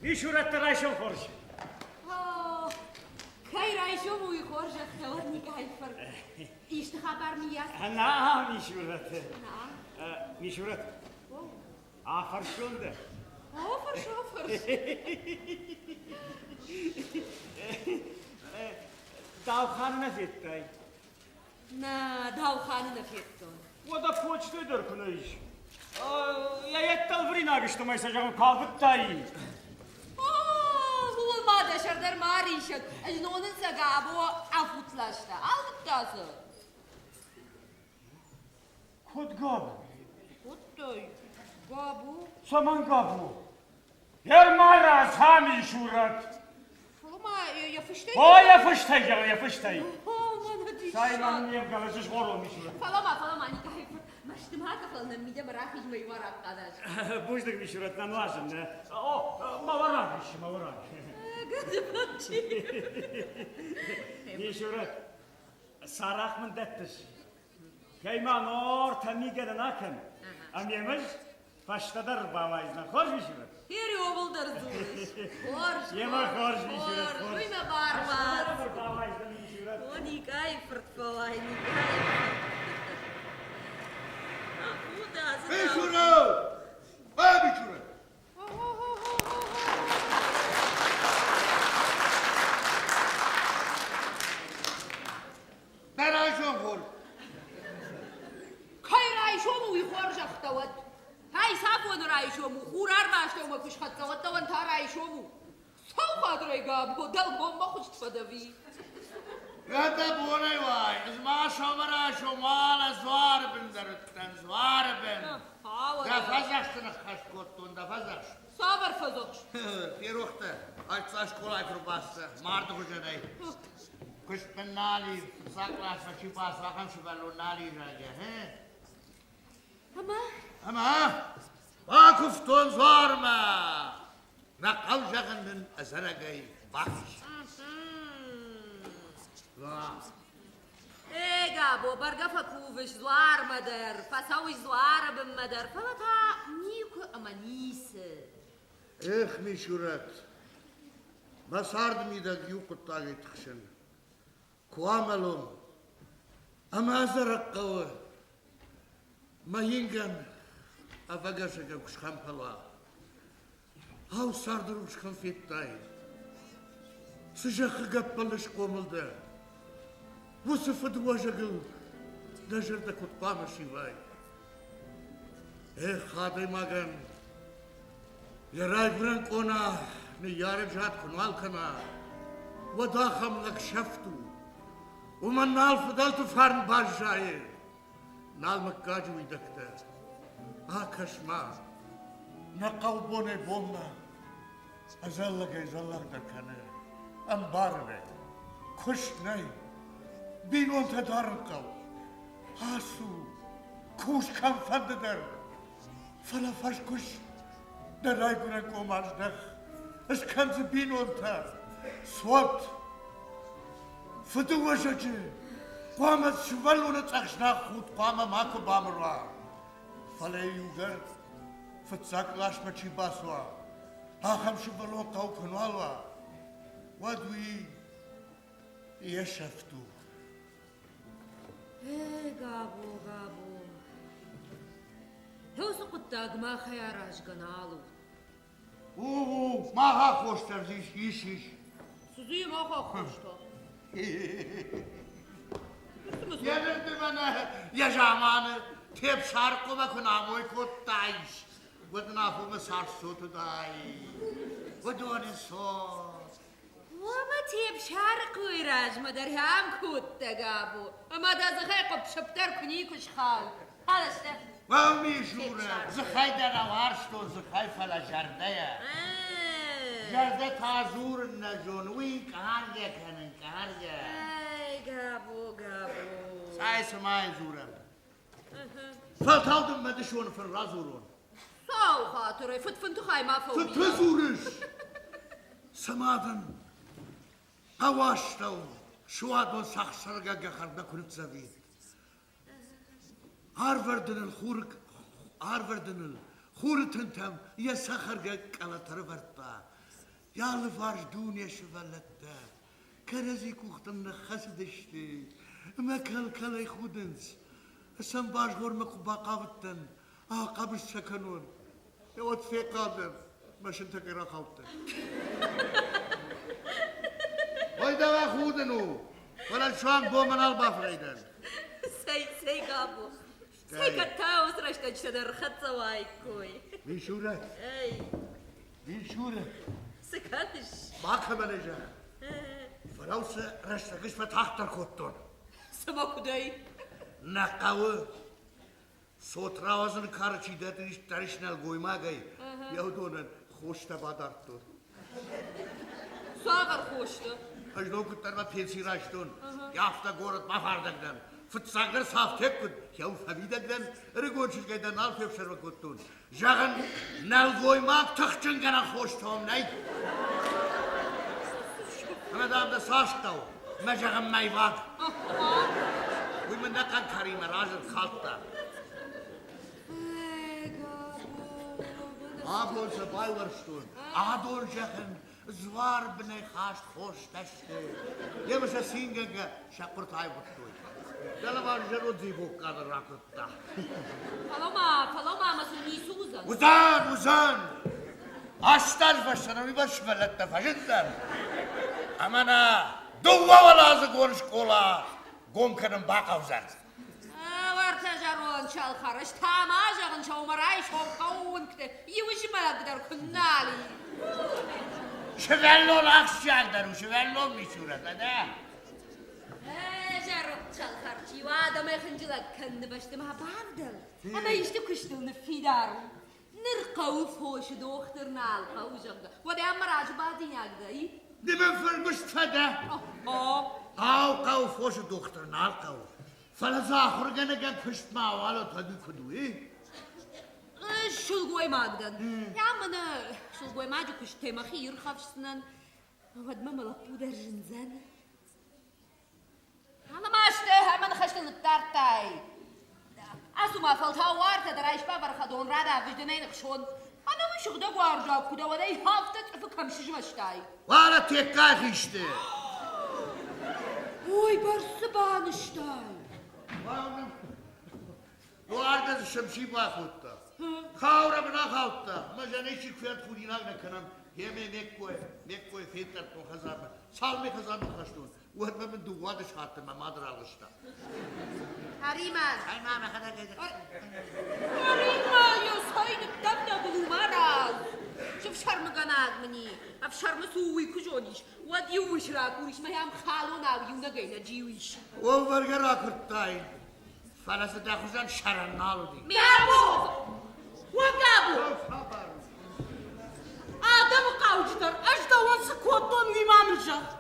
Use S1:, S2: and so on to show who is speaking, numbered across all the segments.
S1: Мисурӕтты райсом хорз.
S2: Кӕй райсом уый хорзӕх дӕуӕн никӕй фырт. Исты хабар миййаг?
S1: Нӕ, Мисурӕт. Мисурӕт, афӕрсон дӕ?
S2: Афӕрс, афӕрс.
S1: Дауханы нӕ федтай?
S2: Нӕ, Дауханы нӕ федтон.
S1: Уӕдӕ почтӕ дӕр куы нӕ ис. Йӕ йеддӕлвыринаг стӕмӕй сӕ зӕгъын куы авыдтай.
S2: Ууыл ма дӕ сӕр дӕр ма рисӕд. Знон ын сӕ Габо афутт ласта. Алыдта дзы.
S1: Куыд Габо?
S2: Куыдтой? Габо?
S1: Цӕмӕн Габо? Ермара сами сурӕт.
S2: Фӕлӕ ма йӕ фыстӕй...
S1: О, йӕ фыстӕй зӕгъы, йӕ фыстӕй.
S2: О, мӕнӕ диссаг.
S1: Сайман не вгӕлы згъорон Мисурӕт.
S2: Фӕлӕ ма, фӕлӕ ма, никӕй мӕсты ма кӕ, фӕлӕ нӕм мидӕмӕ рахиз мӕ иу арахъхъ
S1: Бузныг, Мисурӕт, нӕ нуазын, нӕ. О, мӕ уӕраг ис, мӕ уӕраг.
S2: Гӕдыбачи.
S1: Мисурӕт, сарах мын дӕттыс. Кӕй ма нортӕ мигӕнӕн акӕн, ӕмӕ ӕз фӕстӕдӕр бауайдзынӕн. Хорз, Мисурӕт?
S2: Перевыл дӕр дзурыс. Хорз,
S1: Емӕ хорз, Мисурӕт, хорз.
S2: Уый мӕ бар уадз.
S1: Бауайдзӕн, Мисурӕт.
S2: О, никӕйы фырт фӕуай, никӕйы фырт.
S3: Мисурӕт! Ӕ, Мисурӕт! Дӕ райсом хорз.
S2: Кӕй райсом у, уый хорзӕх дӕ уӕд. Ай сафоны райсом у, хур арвастӕумӕ куы схӕццӕ, уӕд дӕуӕн та райсом у. Саухадрӕй Габо дӕлгоммӕ хуыст фӕдӕви.
S3: Дӕ бонӕй уай, ӕз ма сӕумӕрайсом уалӕ дзуары бын дӕр уыдтӕн, дзуары бын. Дӕ фӕдзӕхсты ныххӕст кодтон, дӕ фӕдзӕхст.
S2: Цавӕр фӕдзӕхст?
S3: Ферох дӕ, ӕрцъа скъолайы куы рбацыдтӕ, марды хуызӕнӕй. Куыст мын нал и, фыццаг къласмӕ чи бацыд, ахӕм сывӕллон нал и, зӕгъгӕ.
S2: Ӕмӕ?
S3: Ӕмӕ бакуывтон дзуармӕ. Нӕ хъӕу зӕгъын нын ӕдзӕрӕгӕй бахиз.
S2: Эй, Габо, бӕргӕ фӕкувыс дзуармӕ дӕр, фӕцӕуыс дзуары бынмӕ дӕр, фӕлӕ та никуы ӕмӕ ницы.
S3: Эх, Мисурӕт, мӕ царды мидӕг иу хъуыддагӕй тыхсын. Куы амӕлон, ӕмӕ ӕдзӕрӕг хъӕуы мӕ ингӕн ӕвӕгӕсӕгӕн куы схӕмпӕл уа. Ау, царды рухс кӕм федтай? Цы зӕххы гӕппӕлы схъомыл дӕ, уыцы фыдуӕзӕгыл дӕ зӕрдӕ куыд хъуамӕ сивай? Эх, адӕймагӕн йӕ райгуырӕн къона ныййарӕг зад куы нал кӕна, уӕд ахӕм лӕг сӕфт у. Уымӕн нал фыдӕлты фарн баззайы, нал мыггаджы уидӕгтӕ. Акӕс-ма, нӕ хъӕу бонӕй-бонмӕ ӕдзӕллӕгӕй-ӕдзӕллагдӕр кӕны. Ӕмбарын ӕй, куыст нӕй, бинонтӕ дарын хъӕуы. Ацу, кус кӕмфӕнды дӕр, фӕлӕ фӕскуыст дӕ райгуырӕн къом аздӕх, скӕн дзы бинонтӕ, цот. Фыдыуӕзӕджы хъуамӕ сывӕллоны цъӕхснаг худ хъуамӕ макуы бамыр уа, фӕлӕ иугӕр фыццаг къласмӕ чи бацуа, ахӕм сывӕллон хъӕу куы нуал уа, уӕд уый йе сӕфт у.
S2: Эй, Габо, Габо, уыцы хъуыддаг махӕй аразгӕ нал у.
S3: У, у, мах аххос дӕр дзы ис, ис, ис.
S2: Цы дзы мах аххос та?
S3: Йӕ ныр мӕнӕ йӕ заманы Тепсархъомӕ куы намой кодтаис, уӕд ын афонмӕ цас цот уыдаид. Уыдоны цот.
S2: Уомӕ Тепсархъойы размӕ дӕр ӕм кодта Габо, ӕмӕ дӕ дзыхӕй хъыпп-сыпп дӕр куы никуы схауд. Аластӕ.
S3: Мамисурӕ, дзыхӕй дӕ нӕ уарзтон, дзыхӕй, фӕлӕ зӕрдӕйӕ. Зӕрдӕ та дзурын нӕ зоны, уый къаргӕ кӕнын, къаргӕ.
S2: Ай, Габо, Габо.
S3: Цӕй, цыма йын дзурӕм. Фӕлтау дын мӕ дысоны фын радзурон.
S2: Сау хатырӕй, фыдфынты хай ма фӕу.
S3: Фыдты дзурыс? Цыма дын хъӕуастӕу суадон цӕхсӕргӕнгӕ хӕрдмӕ куы ныццӕвид. Арвӕрдыныл хуры арвӕрдыныл хуры тынтӕм йӕ цӕхӕргӕ къӕлӕт ӕрывӕрдта. Йӕ алыварс дуне сывӕллӕттӕ кӕрӕдзи къухтӕм ныххӕцыдысты ӕмӕ кӕл-кӕлӕй худынц. Сӕм базгъормӕ куы бахъавыдтӕн, ахъӕбыс сӕ кӕнон, уӕд фехъал дӕн, мӕ сынтӕгӕй рахаудтӕн. Ой, дӕуӕ худын у, фӕлӕ суанг бонмӕ нал бафынӕй дӕн.
S2: Цӕй, цӕй, Габо, цӕй, кӕд та уыцы рӕстӕджытӕ дӕр ӕрхӕццӕ уаиккой.
S3: Мисурӕт.
S2: Эй.
S3: Мисурӕт.
S2: Цы кӕныс?
S3: Макӕмӕн ӕй зӕгъ. Фӕлӕ уыцы рӕстӕг ӕз фӕтагъддӕр кодтон.
S2: Цыма куыдӕй?
S3: Нӕ хъӕуы цот рауадзыны кары чидӕрты ис нӕлгоймагӕй, йӕ уыдонӕн хостӕ бадардтон.
S2: Цавӕр хостӕ?
S3: Ӕз ног куыддӕр мӕ пенси райстон, афтӕ город бафардӕг дӕн. Фыццагдӕр цавтек куыд, йӕу фӕмидӕг дӕн, ӕрыгон чызгӕй дӕр нал фефсӕрмы кодтон. Зӕгъын, нӕлгоймаг тыхджынгӕнӕн хостӕ уым нӕй. Ӕмӕ, дам, дӕ цас хъӕуы? Мӕ зӕгъын, мӕйваг. Уый мын нӕ хъӕнкаримӕ разынд хӕлдта. Абон сӕ байуӕрстон. Адон, зӕгъын, дзуар бынӕй хаст хостӕ сты. Йемӕ сӕ цингӕнгӕ сӕ хъуыртӕ аивгъуыдтой. Дӕлӕ зӕронд дзибокканы ракуырдта.
S2: Фӕлӕ-ма, фӕлӕ-ма, ӕмӕ сын ницы уыдзӕн?
S3: Уыдзӕн, уыдзӕн! Астаз фӕстӕ уый сывӕллӕттӕ фӕзындзӕн. Ӕмӕ нӕ дыууӕуӕладзыгон скъола гом кӕнын бахъӕудзӕн.
S2: Уӕртӕ зӕронд сӕлхӕр, ӕз та ма зӕгъын сӕумӕрайсом хъӕууынгты иу змӕлӕг дӕр куы нал и.
S3: Сывӕллон ахсджиагдӕр у, сывӕллон Мисурӕт, ӕнӕ?
S2: Зӕронд сӕлхӕр чи у, адӕмӕй хынджылӕг кӕныны бӕсты ма бавдӕл ӕмӕ исты куыстыл ныффидар у. Ныр хъӕуы фосы дохтыр нал хъӕуы, зӕгъгӕ, уӕд ӕм мӕ разы бадинаг дӕ, и?
S3: Ды мын фыргуыст фӕдӕ. Хъӕу хъӕуы фосы дохтыр нал хъӕуы. Фӕлӕ дзы ахуыргӕнӕгӕн куыст ма уал уӕд куыд у, и?
S2: Сылгоймаг дӕн. Я мӕнӕ сылгоймаджы куыстӕй мӕхи ирхӕфсдзынӕн. Уӕдмӕ мӕ лӕппу дӕр зындзӕн. Ӕмӕ сты, ӕмӕ ныхӕстыл ныддардтай. Ацу ма, фӕлтау уартӕ дӕ райсбавӕр хӕдон радавыс дын ӕй ныхсон. Ӕмӕ уый сыгъдӕг уарзаг куы дӕ, уӕд ӕй афтӕ цъыфы кӕм сызмӕстай?
S3: Уӕлӕ теккай хисты!
S2: Уый бӕрц цы банызтай?
S3: Уӕдӕ дзы сымси бакодта. Хаура мын ахаудта. Мӕ зӕнӕй куы худинаг нӕ кӕнӕм. Еме ме ккой, ме ккой федтӕрдтон хӕдзармӕ. Цалынмӕ хӕдзармӕ хастон, уӕдмӕ мын дыууадӕс хатты мӕ мад ралгъыста.
S2: Ӕри-ма. Ӕри-ма, йӕ цӕй ныддӕвдӕг у ма рауд. Ӕфсӕрмыгӕнаг мын и. Ӕфсӕрмы цы у, уый куы зонис, уӕд иу ус ракурис мӕ йӕм халонау иунӕгӕй нӕ джиуис.
S3: О, бӕргӕ ракуырдтай, фӕлӕ дзы дӕ хуызӕн сӕрӕн нал уыди.
S4: Габо! О, Габо! Адӕмы хъауджыдӕр ӕз дӕуӕн цы кодтон, уый ма мын зӕгъ.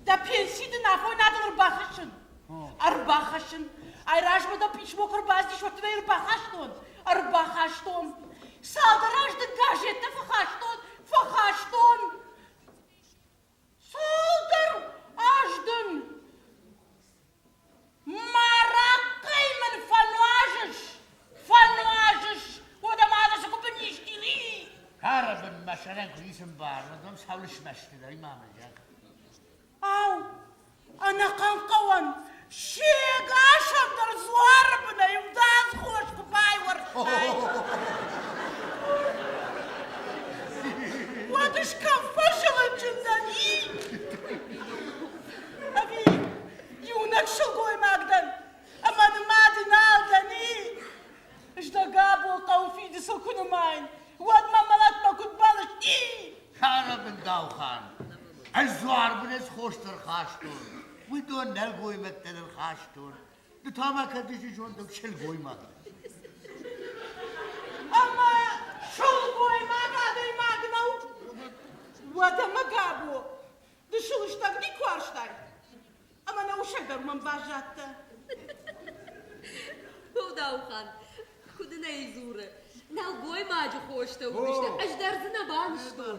S4: Дӕ пенси дын афойнадыл ӕрбахӕссын. Ӕрбахӕссын. Айразмӕ дӕ писмо куы ӕрбацыдис, уӕд дын ӕй ӕрбахастон. Ӕрбахастон. Цалдӕр аз дын газеттӕ фӕхастон, фӕхастон. Цалдӕр аз дын Марахъхъӕй мын фӕнуазыс, фӕнуазыс, уӕдӕ ма дзы цы гуыбын ис, Дили?
S3: Кӕрӕбын мӕ сӕрӕн куы исын бар, уӕд мӕм цӕуыл смӕсты дӕ, уый ма мын зӕгъ.
S4: Ау, ӕнӕхъӕн хъӕуӕн се гасӕн дӕр дзуары бынӕй иудадз хос куы байуӕрстай. Уӕд ӕз кӕм фӕзылынджын дӕн, и? Ӕви иунӕг сылгоймаг дӕн ӕмӕ нымады нал дӕн, и? Ӕз дӕ Габо хъӕуы фидыцыл куы нымайын, уӕд мӕ мӕлӕтмӕ куыд бӕллыс, и?
S3: Хӕрӕбын Даухан, ӕз дзуарбынӕй цы хостӕ рхастон, уыдон нӕлгоймӕгтӕн ӕрхастон. Ды та ма кӕд зондыл сылгоймаг.
S4: Ӕмӕ сылгоймаг адӕймаг нӕу? Уӕдӕ мӕ Габо, ды сылыстӕг никуы уарзтай? Ӕмӕ нӕ усӕг дӕр уымӕн баззадтӕ.
S2: О, Даухан, куыд ын ӕй дзуры, нӕлгоймаджы хостӕ уыдысты, ӕз дӕр дзы нӕ банызтон.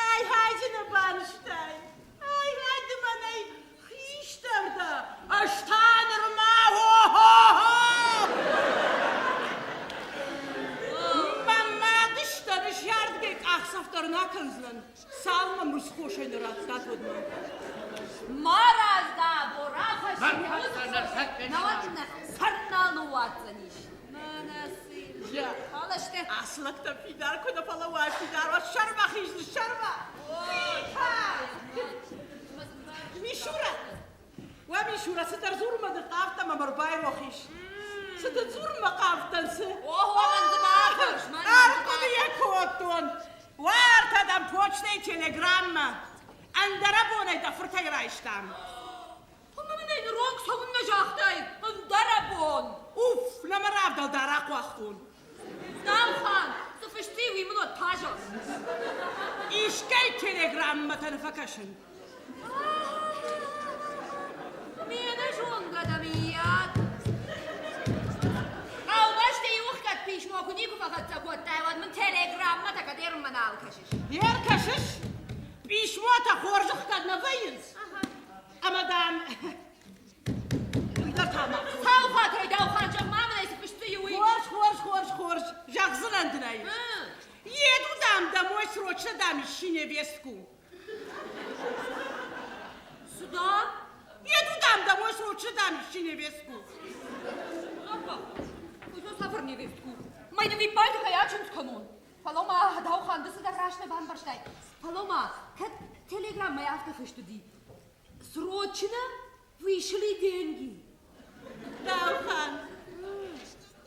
S4: Ай-гьай дзы нӕ банызтай. Ай-гъай ды мӕнӕй хистӕр дӕ, ӕз та нырма хо-хо-хо! Мӕ мадыстӕн зӕрдгӕ къах. къахдзӕф дӕр нӕ акӕндзынӕн, цалынмӕ мусхосӕй нӕ радтат, уӕдмӕ.
S2: Марадз, Габо, рахӕсс науӕд нӕ сӕр нал ныууадздзӕнис. Мӕнӕ цы. Фӕлӕ сты.
S4: Ацы лӕгтӕ фидар куы нӕ фӕлӕууай, фидар, уӕд сӕрмӕ хизын, сӕрмӕ! Мишура! Уӕ Мишура, цыдӕр дзурынмӕ ныхъхъавдтӕ ӕмӕ мӕ ӕрбайрох ис. Цы дын дзурынмӕ хъавдтӕн, цы?
S2: Охо, мӕн дзы ма афӕрс, мӕн
S4: Ӕрхъуыды йӕ кодтон. Уӕртӕ дӕм почтӕйы телеграммӕ. Ӕндӕрӕбонӕй дӕ фыртӕй райстам.
S2: Ӕмӕ мын ӕй ныронг цӕуыннӕ загътай? Ӕндӕрӕбон!
S4: Уф, нӕ мӕ равдӕлд арахъ уагътон.
S2: Даухан, цы фысти, уый мын уӕд та зӕгъ.
S4: Искӕй телеграммӕтӕ нӕ фӕкӕсын.
S2: Ме нӕзонгӕ дӕ, мыййаг? Хъӕубӕсты иухгӕд писмо куы никуы фӕхӕццӕ кодтай, уӕд мын телеграммӕтӕ кӕд ӕрмӕ нал кӕсыс?
S4: Не ркӕсыс? Писмотӕ хорзӕхгӕд нӕ вӕййынц. Ӕмӕ, дам, уый дӕр та ма.
S2: Саухатӕй Даухан, зӕгъ-ма мын ӕй, цы фысты уый?
S4: Хорз, хорз, хорз, хорз, зӕгъдзынӕн дын ӕй. Еду, дам, домой срочно, дам, ищи невестку.
S2: Сюда?
S4: Еду, дам, домой срочно, дам, ищи невестку.
S2: Уый то цавӕр невестку? Мӕ нывиппайды кӕй ачындз кӕнон? Фӕлӕуу-ма, Даухан, ды цыдӕр раст нӕ бамбӕрстай. Фӕлӕуу-ма, кӕд телеграммӕйы афтӕ фыст уыди, Срочно вышли деньги.
S4: Даухан,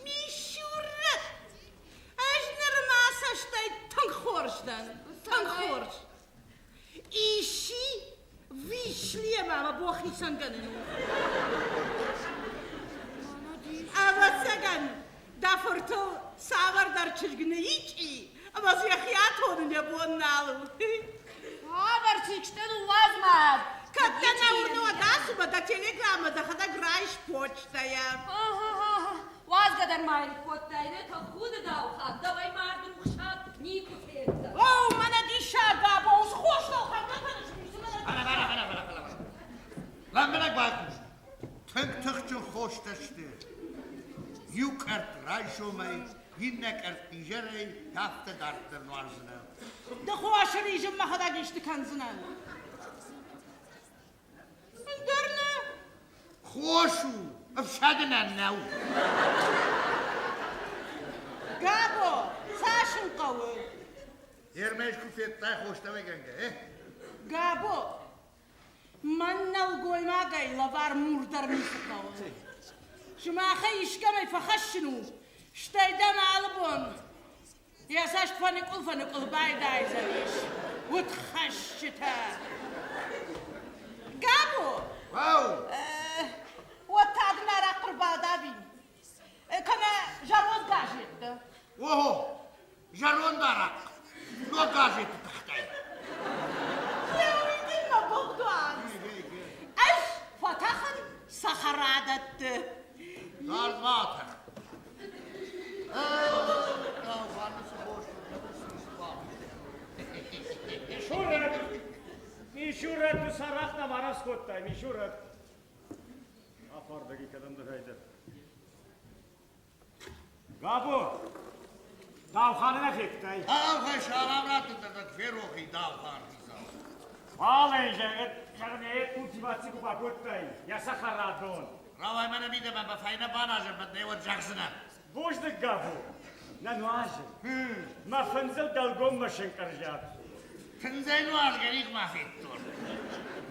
S4: Мишурӕт, ӕз нырма цӕстӕй тынг хорз дӕн, тынг хорз. Ищи вышли ӕмӕ мӕ бон хицӕнгӕнӕн у. Ӕвӕццӕгӕн, дӕ фыртыл цавӕрдӕр чызг ныйичъи, ӕмӕ дзы йӕхи атонын йӕ бон нал у.
S2: Цавӕр чызгтӕ ныууадз ма!
S4: Кӕд дӕ нӕ уырны, уӕд ацу мӕ дӕ телеграммӕ дӕхӕдӕг райс почтӕйӕ.
S2: Уадзгӕ дӕр ма йын кодтай, нӕ тӕхуды Даухан, дӕуӕй мард рухсаг никуы фендзӕн.
S4: Оу, мӕнӕ диссаг, Габо, уыцы хорз нӕлхӕнгӕ кӕныс,
S3: Фӕлӕ, фӕлӕ, фӕлӕ, фӕлӕ, фӕлӕ. Лӕмбынӕг байхъус. Тынг тыхджын хостӕ сты. Иу къӕртт райсомӕй, иннӕ къӕртт изӕрӕй афтӕ дарддӕр нуаздзынӕ.
S4: Ды хосы ризын мӕхӕдӕг исты кӕндзынӕн. Ӕндӕр нӕ.
S3: Хос у, ӕфсадынӕн нӕу.
S4: Габо, цас ын хъӕуы?
S3: Ермӕс куы федтай хостӕвӕгӕнгӕ, э?
S4: Габо, Мӕн нӕлгоймагӕй лӕвар мур дӕр ницы хъӕуы. Сымахӕй искӕмӕй фӕхӕссын у, стӕй дӕм алы бон йӕ цӕст фӕныкъуыл-фӕныкъуыл байдайдзӕнис. Удхӕсджытӕ! Габо!
S3: Вау!
S4: Уӕд та дын арахъхъ ӕрбадавин. Кӕнӕ зӕронд газеттӕ.
S3: Ого! Зӕронд арахъхъ! Ног газеты тыхтӕй.
S4: Уый дын мӕ богдуан. Ӕз фӕтӕхын цӕхӕрадӕтты.
S3: Дард ма атӕх.
S1: Мишурӕт! Мишурӕт, ды сарӕх нӕма раскодтай, Мишурӕт! Афардӕг и кӕдӕмдӕр ӕйдӕр. Габо, Дауханы нӕ федтай?
S3: Ӕгъгъӕй салам раттын дӕр ферох и Даухан хицау.
S1: Фалӕ, зӕгъӕд, зӕгъ, культиваци куы бакодтай, йӕ цӕхӕрадон.
S3: Рауай мӕнӕ мидӕмӕ, мӕ фӕйнӕ баназӕм, мӕ уӕд зӕгъдзынӕ.
S1: Бузныг, Габо, нӕ нуазын. Мӕ фындзыл дӕлгоммӕ сынкъӕрзӕд.
S3: Фындзӕй нуазгӕ никуы федтон.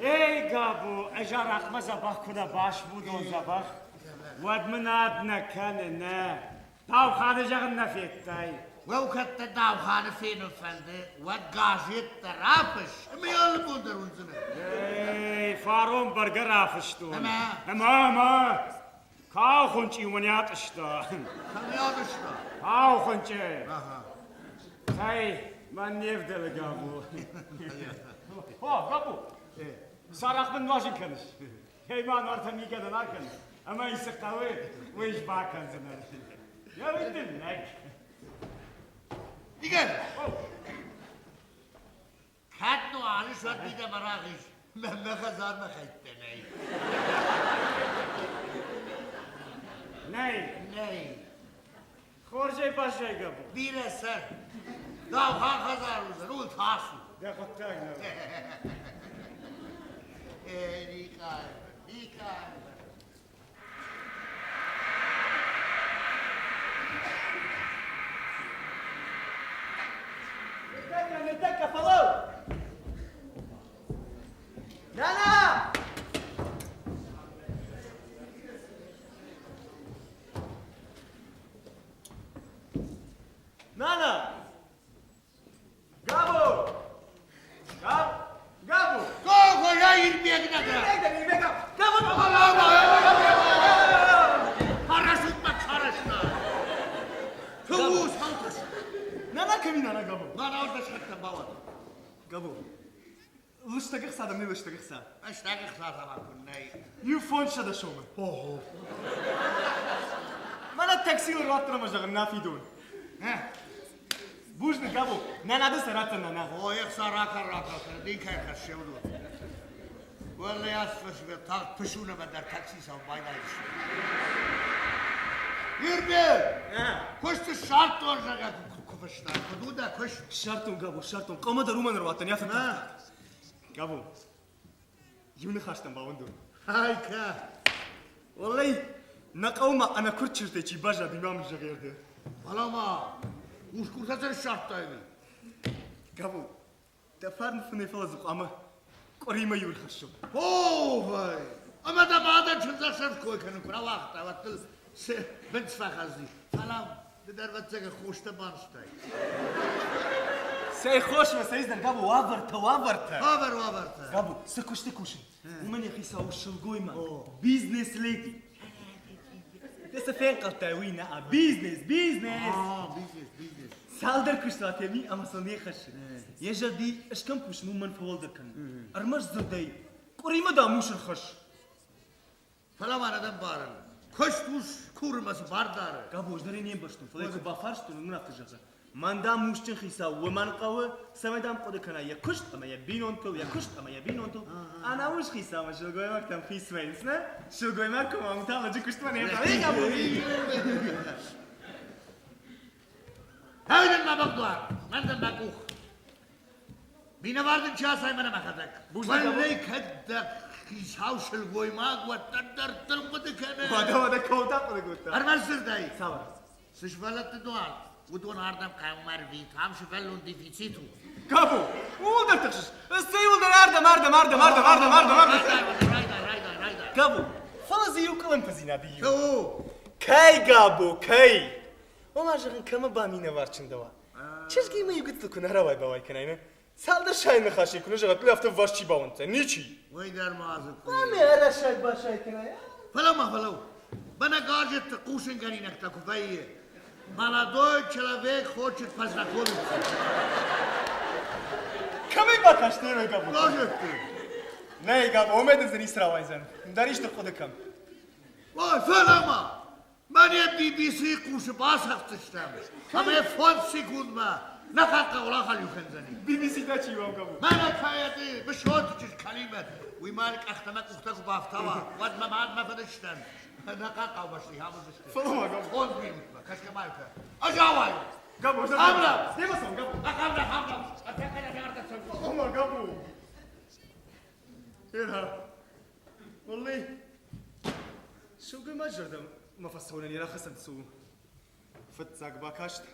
S1: Эй, Габо, ӕз арахъмӕ дзӕбӕх куы нӕ басмудон дзӕбӕх, уӕд мын ад нӕ кӕны, нӕ. Дауханы зӕгъын нӕ федтай.
S3: Уӕу, кӕд дӕ Дауханы фенын фӕнды, уӕд газеттӕ рафысс, ӕмӕ йӕ алы бон дӕр уындзынӕ.
S1: Эй, фарон бӕргӕ рафыстон.
S3: Ӕмӕ?
S1: Ӕмӕ, ӕмӕ! Каухуынчъи уымӕн атъыста.
S3: Кӕм атъыста?
S1: Каухуынчъы. Цӕй, мӕн не вдӕлы, Габо. О, Габо, сарахъ мын нуазын кӕныс? Ей, ма нуартӕ мигӕнӕн акӕн, ӕмӕ йын цы хъӕуы, уый бакӕндзынӕн. Йӕ уый дын лӕг.
S3: Игорь! Кӕд нуазыс, уӕд мидӕмӕ рахиз. Мӕ хӕдзармӕ хӕйттӕ нӕй.
S1: Нӕй.
S3: Нӕй.
S1: Хорзӕй баззайгӕ бон.
S3: Бирӕ цӕр. Даухан хӕдзар уыдзӕн. Ацу.
S1: Дӕ хъуыддаг нӕ.
S3: Никъай, Никъай.
S5: Нытӕккӕ, нытӕккӕ, фӕлӕуу! Нана! Нана! Габо! Габ! Габо!
S3: Кого я Ирбег награ?
S5: Габо!
S3: Парашют ма карашна. Туу салташ.
S5: Нана кӕми нана Габо?
S3: Нана орда шахта бауад.
S5: Габо. Лыстӕг ӕхца дӕм не лыстӕг ӕхца?
S3: Лыстӕг ӕхца дӕм нӕй.
S5: Иу фондзсӕдӕ сомы. Ого. Мӕнӕ таксийыл ӕруадтӕн ӕмӕ зӕгъын, нӕ фидон. Бузныг, Габо. Нана дын сӕ ратдзӕн, нана.
S3: О, ӕхца ракӕн, ракӕн, дин кӕй хӕссӕуд. Уӕллӕй ацы фӕсивӕд тагъд пысунӕмӕ дӕр такси цӕуын байдайдзысты. Ирбег! Куыст ссардтон, зӕгъгӕ, куы фыстай. Куыд у дӕ куыст?
S5: Ссардтон, Габо, ссардтон. Хъӕумӕ дӕр уымӕн ӕруадтӕн, йӕ фыдтӕ. Габо, иу ныхӕстӕм бауӕндон.
S3: Айкӕ!
S5: Уӕллӕй, нӕ хъӕумӕ ӕнӕкуырд чызджытӕй чи баззад, уый ма мын зӕгъы.
S3: Фӕлӕ ма, усгуртӕ дӕр ссардтай ӕви?
S5: Габо, дӕ фарн фынӕй фӕлӕ дзы хъуамӕ къуыримӕ иу ӕрхӕссон.
S3: О, ӕмӕ дӕ мадӕн чындзӕхсӕв кой кӕнын куы рауагъта, уӕд дыл цы бындз фӕхӕцди. Фӕлӕ ды дӕр, ӕвӕццӕгӕн, хостӕ банызтай.
S5: Цӕй хосмӕ, цӕй дӕр, Габо, уавӕртӕ, уавӕртӕ.
S3: Уавӕр, уавӕртӕ.
S5: Габо, цы куысты кусын, уымӕн йӕ хицау сылгоймаг, бизнес-леди. Ды цы фенхъӕлдтай, уый нӕ, а бизнес, бизнес!
S3: А, бизнес, бизнес.
S5: Цалдӕр куыстуатӕй ми ӕмӕ сыл не хӕссы. Йӕ зӕрди ӕз кӕм кусын, уым мӕн фӕуӕлдӕр кӕны. Ӕрмӕст дзырдӕй, къуыримӕ дам ус ӕрхӕсс.
S3: Фӕлӕ ма нӕ ӕмбарын, куыст ус курынмӕ цы бар дары?
S5: Габо, ӕз дӕр ӕй не мбӕрстон, фӕлӕ куы бафарстон, уымӕн афтӕ зӕгъы. Мӕн, дам, усджын хицау уымӕн хъӕуы, цӕмӕй, дам, хъуыды кӕна йӕ куыст ӕмӕ йӕ бинонтыл, йӕ куыст ӕмӕ йӕ бинонтыл. Ӕнӕус хицаумӕ сылгоймӕгтӕм хиц вӕййынц, нӕ? Сылгоймаг куы уа, уым та лӕджы куыстмӕ не
S3: Хӕрын мӕ бӕхдуар, мӕн дӕр мӕ къух. Минӕвар дын чи асай мӕнӕ мӕхӕдӕг. Уӕллӕй, кӕд дӕ хицау сылгоймаг, уӕддӕр дӕрдтыл хъуыды кӕны.
S5: Уӕдӕ, уӕдӕ, кӕуыл та хъуыды кодта?
S3: Ӕрмӕст дзырдӕй.
S5: Цавӕр?
S3: Цы сывӕллӕтты дуар, уыдон ардӕм хъӕумӕ ӕрвит, ам сывӕллон дефицит у.
S5: Кабу, ууыл дӕр тыхсыс? Ссӕй дӕр ардӕм, ардӕм, ардӕм, ардӕм, ардӕм, ардӕм, ардӕм.
S3: Райдай, райдай, райдай.
S5: Габу, фӕлӕ дзы иу къуылымпыдзинад и.
S3: Кӕу?
S5: Кӕй, Габу, кӕй? Ома, зӕгъын, кӕмӕ баминӕвар чындӕуа? Чызгимӕ иу гыццыл куы нӕ рауай-бауай кӕнай, нӕ? Цалдӕр сай ныхасӕй куы нӕ зӕгъат, уый афтӕ ввахс чи бауӕнддзӕн? Ничи.
S3: Уый дӕр ма дзы
S5: Хъуамӕ арасай-басай кӕнай, а?
S3: Фӕлӕуу-ма, фӕлӕуу. Мӕнӕ газетты хъусынгӕнинӕгтӕ куы вӕййы. Молодой человек хочет познакомиться.
S5: Кӕмӕй бакастӕй рой Габо?
S3: Газетты.
S5: Нӕй, Габо, уымӕй дын дзы ницы рауайдзӕн. Ӕндӕр исты хъуыды кӕн.
S3: Ой, фӕлӕ-ма! Мӕнӕ BBC хъусы бацӕгъддзыстӕм, ӕмӕ фондз секундмӕ нӕ хъахъхъӕуыл ахӕлиу кӕндзӕни.
S5: BBC та чи у, Габо?
S3: Мӕнӕ каеты Мысоты чызг Калимӕт, уый ма къӕхтӕ мӕ къухтӕ куы бафтауа, уӕд мӕ мадмӕ фӕдыстӕн. Нӕ хъахъхъӕубӕсты хамудзысты.
S5: Фӕлӕ-ма, Габо.
S3: Фондз минутмӕ, кӕсгӕ ма кӕ. Ӕз ауайон.
S5: Габо,
S3: Хамла!
S5: Демӕ цӕуын, Габо.
S3: Хамла, хамла! Ӕртӕккӕ нӕ ардӕм цӕуын.
S5: Ома, Габо. Ера, Уӕллӕй, сылгоймаджы зӕрдӕ мӕ фӕцӕуынӕн йӕ рахӕцӕн цы у? Фыццаг бакаст.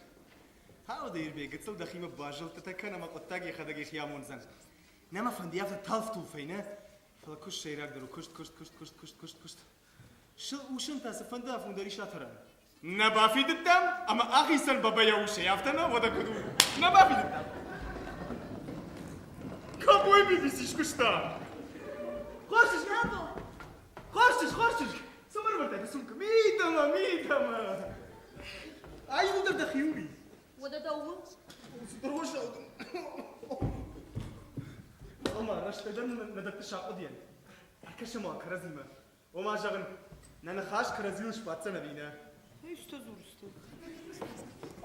S5: Хауд Ирбег, гыццыл дӕхимӕ базылдтытӕ кӕн ӕмӕ хъуыддаг йӕхӕдӕг йӕхи амондзӕн. Нӕ мӕ фӕнды афтӕ талф-тулфӕй, нӕ? Фӕлӕ куыст сӕйрагдӕр у, куыст, куыст, куыст, куыст, куыст, куыст, куыст. Сыл усын та цыфӕнды афон дӕр ис атӕрӕн. Нӕ бафидыдтам ӕмӕ ахицӕн бабайӕ усӕй, афтӕ нӕ, уӕдӕ куыд у? Нӕ бафидыдтам. Какой BBC скуыста? Хорз чызг, хорз чызг, хорз чызг! Цӕмӕ ӕрвӕрдтай дӕ сумка? Мидӕмӕ, мидӕмӕ! Ай иууылдӕр дӕхи у?
S2: Уӕдӕ дӕу у?
S5: Цыдӕр уӕззау дын. Ома, рӕстӕгӕн нӕ дӕтты сахъуыдыйӕн. Ӕркӕсӕм уал кӕрӕдзимӕ. Ома, зӕгъын, нӕ ныхас кӕрӕдзийыл сбаддзӕн ӕви нӕ?
S2: Исты дзурыс-ты.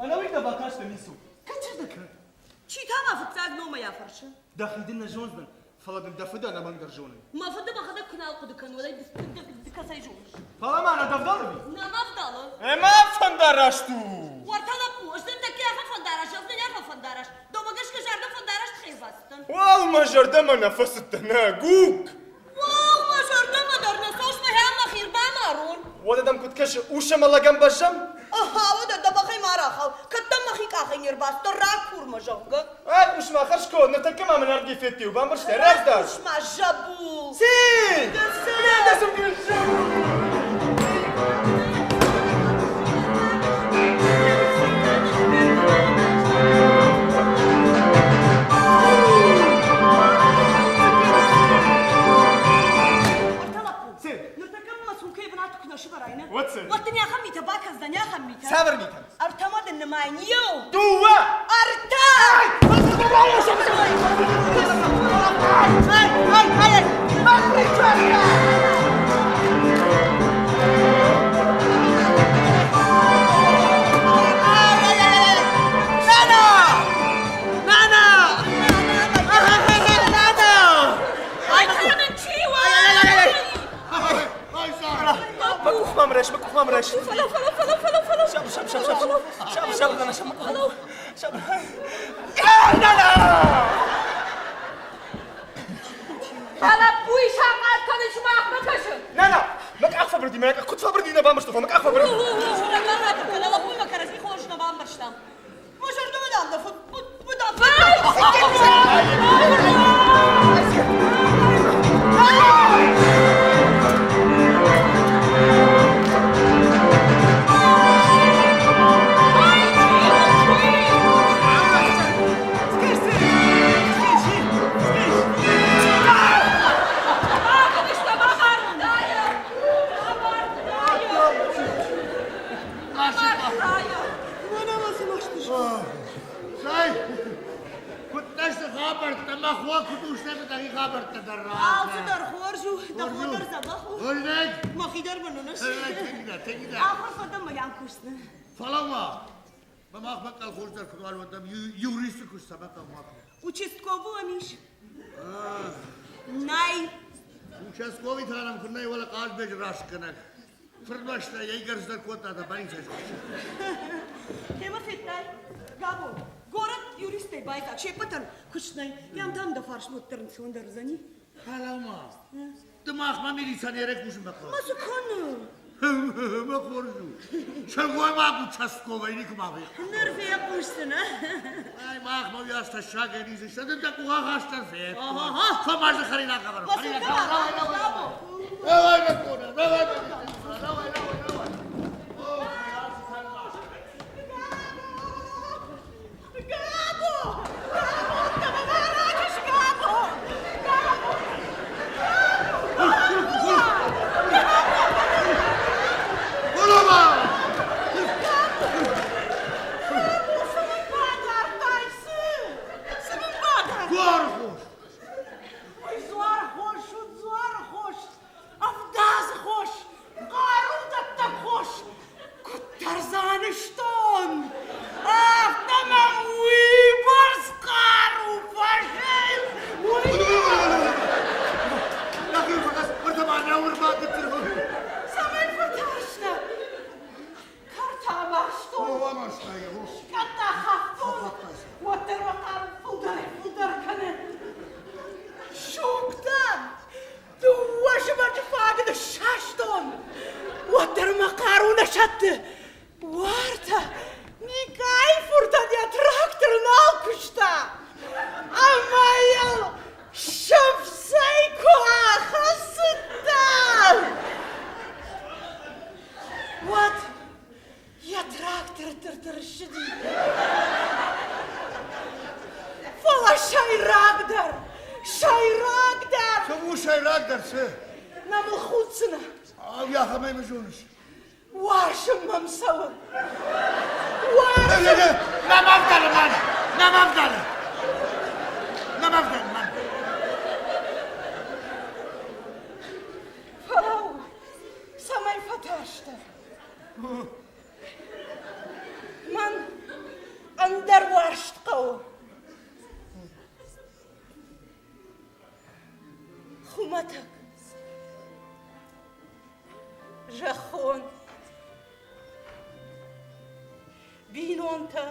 S5: Ӕнӕуый дӕ бакастӕн ницы у. Кӕд чызг дӕ кӕд?
S2: Чи та мӕ фыццаг номӕй афӕрсы?
S5: Дӕхи дын нӕ зондзынӕн, фӕлӕ дын дӕ фыды ӕнӕмӕнгдӕр зонын.
S2: Мӕ фыды мӕхӕдӕг куы нал хъуыды кӕнын, уӕд ӕй ды кӕцӕй зоныс?
S5: Фӕлӕ ма нӕ дӕ вдӕлы ми?
S2: Нӕ мӕ вдӕлы.
S5: Ӕмӕ фӕндараст у!
S2: Уӕртӕ лӕппу, ӕз дын тӕккӕ ахӕм фӕндараст, ӕз дын ахӕм фӕндараст. Дӕумӕ гӕсгӕ зӕрдӕ фӕндараст хей?
S5: мӕ зӕрдӕмӕ нӕ фӕцыдтӕ, нӕ, гук!
S6: Уау, мӕ зӕрдӕмӕ дӕр нӕ цӕуыс мӕхи мӕхи рбамарон.
S5: Уӕдӕ дӕм куыд кӕсы, ус ӕмӕ лӕгӕн бӕззӕм?
S6: Аха, уӕдӕ дӕ бӕхӕй ма рахау, кӕд дӕм мӕхи къахӕй не рбацыдтӕн, ракур мӕ, зӕгъгӕ.
S5: Ай, хъус ма, хӕрзконд, ныртӕккӕ ма мын ардгӕй федтиу, бамбӕрстай, рӕвдз
S6: Рахъус ма, зӕбул!
S5: Цин!
S6: Дӕ Ныртӕккӕ мӕ сумкӕйы бынаты куы нӕ сывӕрай, нӕ?
S5: Уӕд цы?
S6: Уӕд дын ахӕм митӕ бакӕндзӕн, ахӕм митӕ.
S5: Цавӕр митӕ?
S6: Ӕртӕмӕ дын нымайын. Иу!
S5: Дыууӕ!
S6: Ӕртӕ!
S4: Нана! Нана! Нана!
S6: Ай, кӕнын чи у?
S5: Мӕ къух мӕм райс, мӕ къух мӕм райс.
S2: Фӕлӕ, фӕлӕ, фӕлӕ, фӕлӕ, фӕлӕ.
S5: Сабыр, сабыр, сабыр, сабыр. Сабыр, сабыр, нана, сабыр. Сабыр. Нана!
S2: Фӕлӕ уый сахъат кӕнын сымахмӕ кӕсы.
S5: Нана, мӕ къах фӕбырди, мӕ къах куыд фӕбырди, нӕ бамбӕрстон, мӕ къах фӕбырди.
S6: Мӕ зӕрдӕмӕ дам дӕ фыд
S3: Цӕй, куыддӕр цы хабӕрттӕ, мӕ хо куыд у, стӕй дӕхи хабӕрттӕ дӕр
S6: Алцыдӕр хорз у, дӕ хо дӕр дзӕбӕх у.
S3: Ольнӕг!
S6: Мӕхи дӕр мын уыныс.
S3: Тегида.
S6: Ахуыр фӕдӕм мӕ йӕм кусдзынӕ.
S3: Фӕлӕуу-ма, мӕ махмӕ колхоз дӕр куыд уал уӕдӕм юристы куыст цӕмӕ хъӕуы?
S6: Участковый ам ис? Нӕй.
S3: Участковый та нӕм куы нӕй, уӕлӕ Хъазбеджы растгӕнӕг. Фырмӕстӕй йӕ игӕрздӕр кодта дӕ больницӕйы
S6: Темӕ федтай? Габо, горӕт юристтӕй байдзаг, се ппӕтӕн куыст нӕй. Йӕм там дӕ фарсмӕ уӕддӕр ӕнцондӕр уыдзӕни.
S3: Фӕлӕуу-ма, ды махмӕ милиционерӕй кусынмӕ хъӕуы.
S6: Ма цы кӕны?
S3: Мӕ хорз у. Сылгоймаг участковӕй никуы ма фехъуыста.
S6: Ныр фехъусдзынӕ.
S3: Ай, махмӕ уыйас тӕссагӕй ницы сты, дын дӕ къух ахастӕн фед. Фӕмазы хӕринаг ӕвӕрын. Хӕринаг ӕвӕрын. Давай, мӕ къона, давай, мӕ къона, давай, давай, давай.
S4: Габо! Габо! Габо! Габо! Габо!
S3: Голова!
S4: Цы мын бадардтай, цы? Цы мын бадардтай?
S3: Дзуары хос!
S4: Уый дзуары хос у, дзуары хос! Ӕвдадзы хос! Хъарудӕттӕг хос! Куыддӕр дзы анызтон, афтӕ мӕм уыйбӕрц хъару фӕзынд, уый!
S3: Нӕхи фӕкӕс, ӕртӕ-ма нӕ ӕрбадыдтыр.
S4: Цӕмӕй фӕтарстӕ? Кӕрт амарзтон.
S3: О, амарзтай, о.
S4: Скъӕттӕ хафтон, уӕддӕр мӕ хъару фылдӕрӕй-фылдӕр кӕны. Сугтӕ дыууӕ зымӕджы фаг ныссастон, уӕддӕр мӕ хъару нӕ сӕтты. Уартӕ Никъайы фыртӕн йӕ трактор нал куыста, ӕмӕ йыл сыфцӕй куы ахӕцыдтӕн, уӕд йӕ трактор дыр-дыр ссыди. Фӕлӕ сӕйрагдӕр, сӕйрагдӕр!
S3: Цы у сӕйрагдӕр, цы?
S4: Нӕ мыл худдзынӕ.
S3: Ау, ахӕмӕй мӕ зоныс.
S4: Уарзын мӕм цӕуы. Уарзын!
S3: Нӕ мӕ ӕвдӕлы, мӕн! Нӕ мӕ ӕвдӕлы! Нӕ мӕ ӕвдӕлы, мӕн!
S4: Фӕлӕуу, цӕмӕй фӕтарстӕ? Мӕн ӕндӕр уарзт хъӕуы. Хуымӕтӕг. Зӕххон. Бинонтӕ.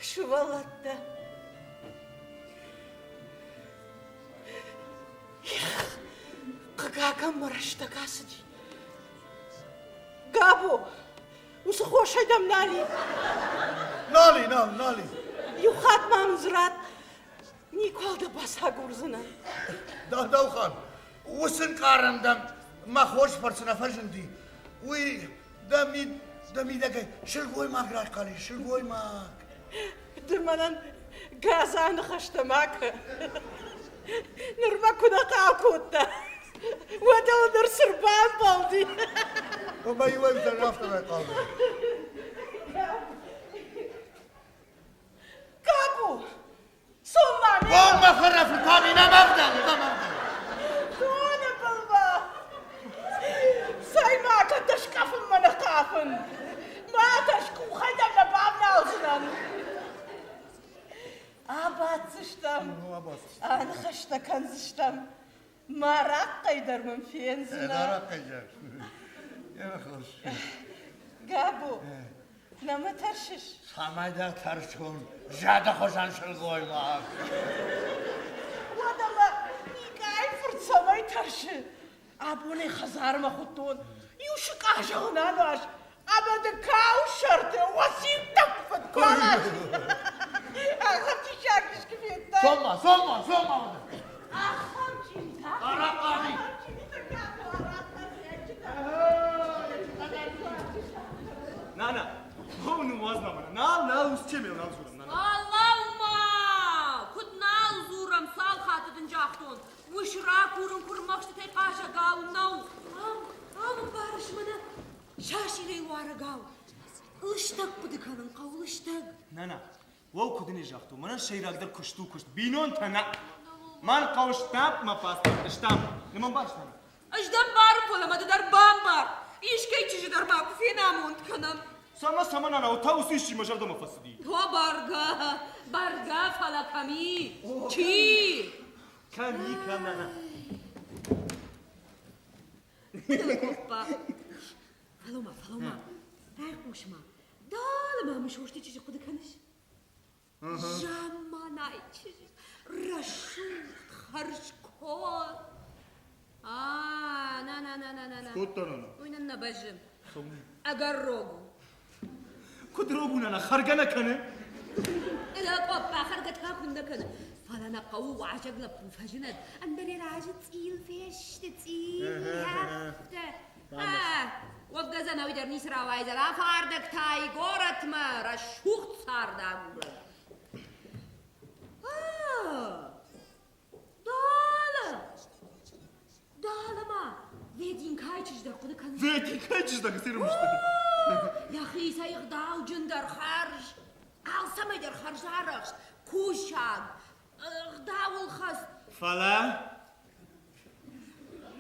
S4: Сывӕллӕттӕ. Ахӕм мӕ рӕстӕг ацыди. Габо, уыцы хосӕй дӕм нал и?
S3: Нал и, нал, нал и.
S4: Иу хатт ма мын дзы ратт, никуал дӕ бацагурдзынӕн.
S3: Даухан, уыцы нкъарӕн дӕм мӕ хорз фӕрцы нӕ фӕзынди. Уый дӕ, мид, дӕ мидӕгӕй сылгоймаг райхъал ис, сылгоймаг.
S4: Ды мӕнӕн гадза ныхӕстӕ ма кӕ. Нырмӕ куы нӕ хъал кодта, уӕд ыл ныр цы рбамбӕлди?
S3: Омӕ иуӕй дӕр афтӕ райхъал дӕн.
S4: Габу, цом ма
S3: О, мӕ хӕрӕфырт, ами нӕм ӕвдӕлы, нӕм ӕвдӕлы.
S4: Доны былмӕ. Цӕй ма кӕд дӕ скъӕфынмӕ нӕ хъавын. Ма тӕрс, къухӕй дӕм нӕ бавналдзынӕн. Абаддзыстӕм, аныхӕстӕ кӕндзыстӕм. Мӕ арахъхъӕй дӕр мын фендзынӕ.
S3: Арахъхъӕй дӕр.
S4: Габо, нӕ мӕ тӕрсыс?
S3: Цӕмӕй дӕ тӕрсон, зӕды хуызӕн сылгоймаг.
S4: Уӕдӕ мӕ Никъайы фырт цӕмӕй тӕрсы? Абонӕй хӕдзармӕ хуыдтон, иу сыкъа зӕгъын ануаз, ӕмӕ дын кауы сӕрты уӕсин тӕпп фӕдкуалас. Ахӕм диссаг искуы федтай?
S3: Цом-ма, цом-ма, цом-ма!
S4: Ахӕм чъизитӕ.
S3: Арахъхъани!
S5: Нана, о, ныууадз ма мӕнӕ. Нал, нал, ус чемел, нал дзурӕм, нана.
S2: Фӕлӕуу-ма! Куыд нал дзурӕм, цал хатты дын загътон? Ус ракурын куырмӕхстытӕй хъазӕгау нӕу. Ам, ам ӕмбарыс мӕнӕ сасирӕй уарӕгау. Лыстӕг хъуыды кӕнын хъӕуы, лыстӕг.
S5: Нана, уӕу куыд ын загътон, мӕнӕн сӕйрагдӕр куыст у куыст. Бинонтӕ нӕ. Мӕн хъӕуы штамп мӕ паспорт, штамп. Ны мӕ мбарыс, нана?
S2: Ӕз дӕ мбарын, фӕлӕ мӕ ды дӕр бамбар. Искӕй чызджы дӕр ма куы фенамонд кӕнӕм.
S5: Цӕмӕ, цӕмӕ, нана, та уыцы исчи мӕ зӕрдӕмӕ фӕцыди.
S2: О, бӕргӕ, бӕргӕ, фӕлӕ кӕм и? Чи?
S5: Кӕм и, кӕм, нана?
S2: Къоппа. Фӕлӕуу-ма, фӕлӕуу-ма. Байхъус-ма. Дӕлӕ ма Мысосты чызджы хъуыды кӕныс? Замманай чызг, рӕсугъд, хӕрзконд. А, на-на-на-на-на-на.
S3: Скодта нана.
S2: Уый нын нӕ бӕззы. Ӕгӕр рог у.
S5: Куыд рог у, нана, хӕргӕ нӕ кӕны?
S2: Къоппа хӕргӕ та куыннӕ кӕны. Фӕлӕ нӕ хъӕуы уазӕг лӕппу фӕзынӕд, ӕндӕр йӕ разы цъил фесты, цъил, афтӕ. Уӕвгӕ дзы ӕнӕуи дӕр ницы рауайдзӕн, афардӕг та и горӕтмӕ рӕсугъд цард агурӕг. Дала! Дала ма! Вединкайы чызг дӕр хъуыды кӕныс?
S5: Вединкайы чызг дӕр цы
S2: Йӕхицӕй ӕгъдауджындӕр хӕрз, алцӕмӕй дӕр хӕрзарӕхст, кусаг, ӕгъдауыл хӕст.
S5: Фӕлӕ?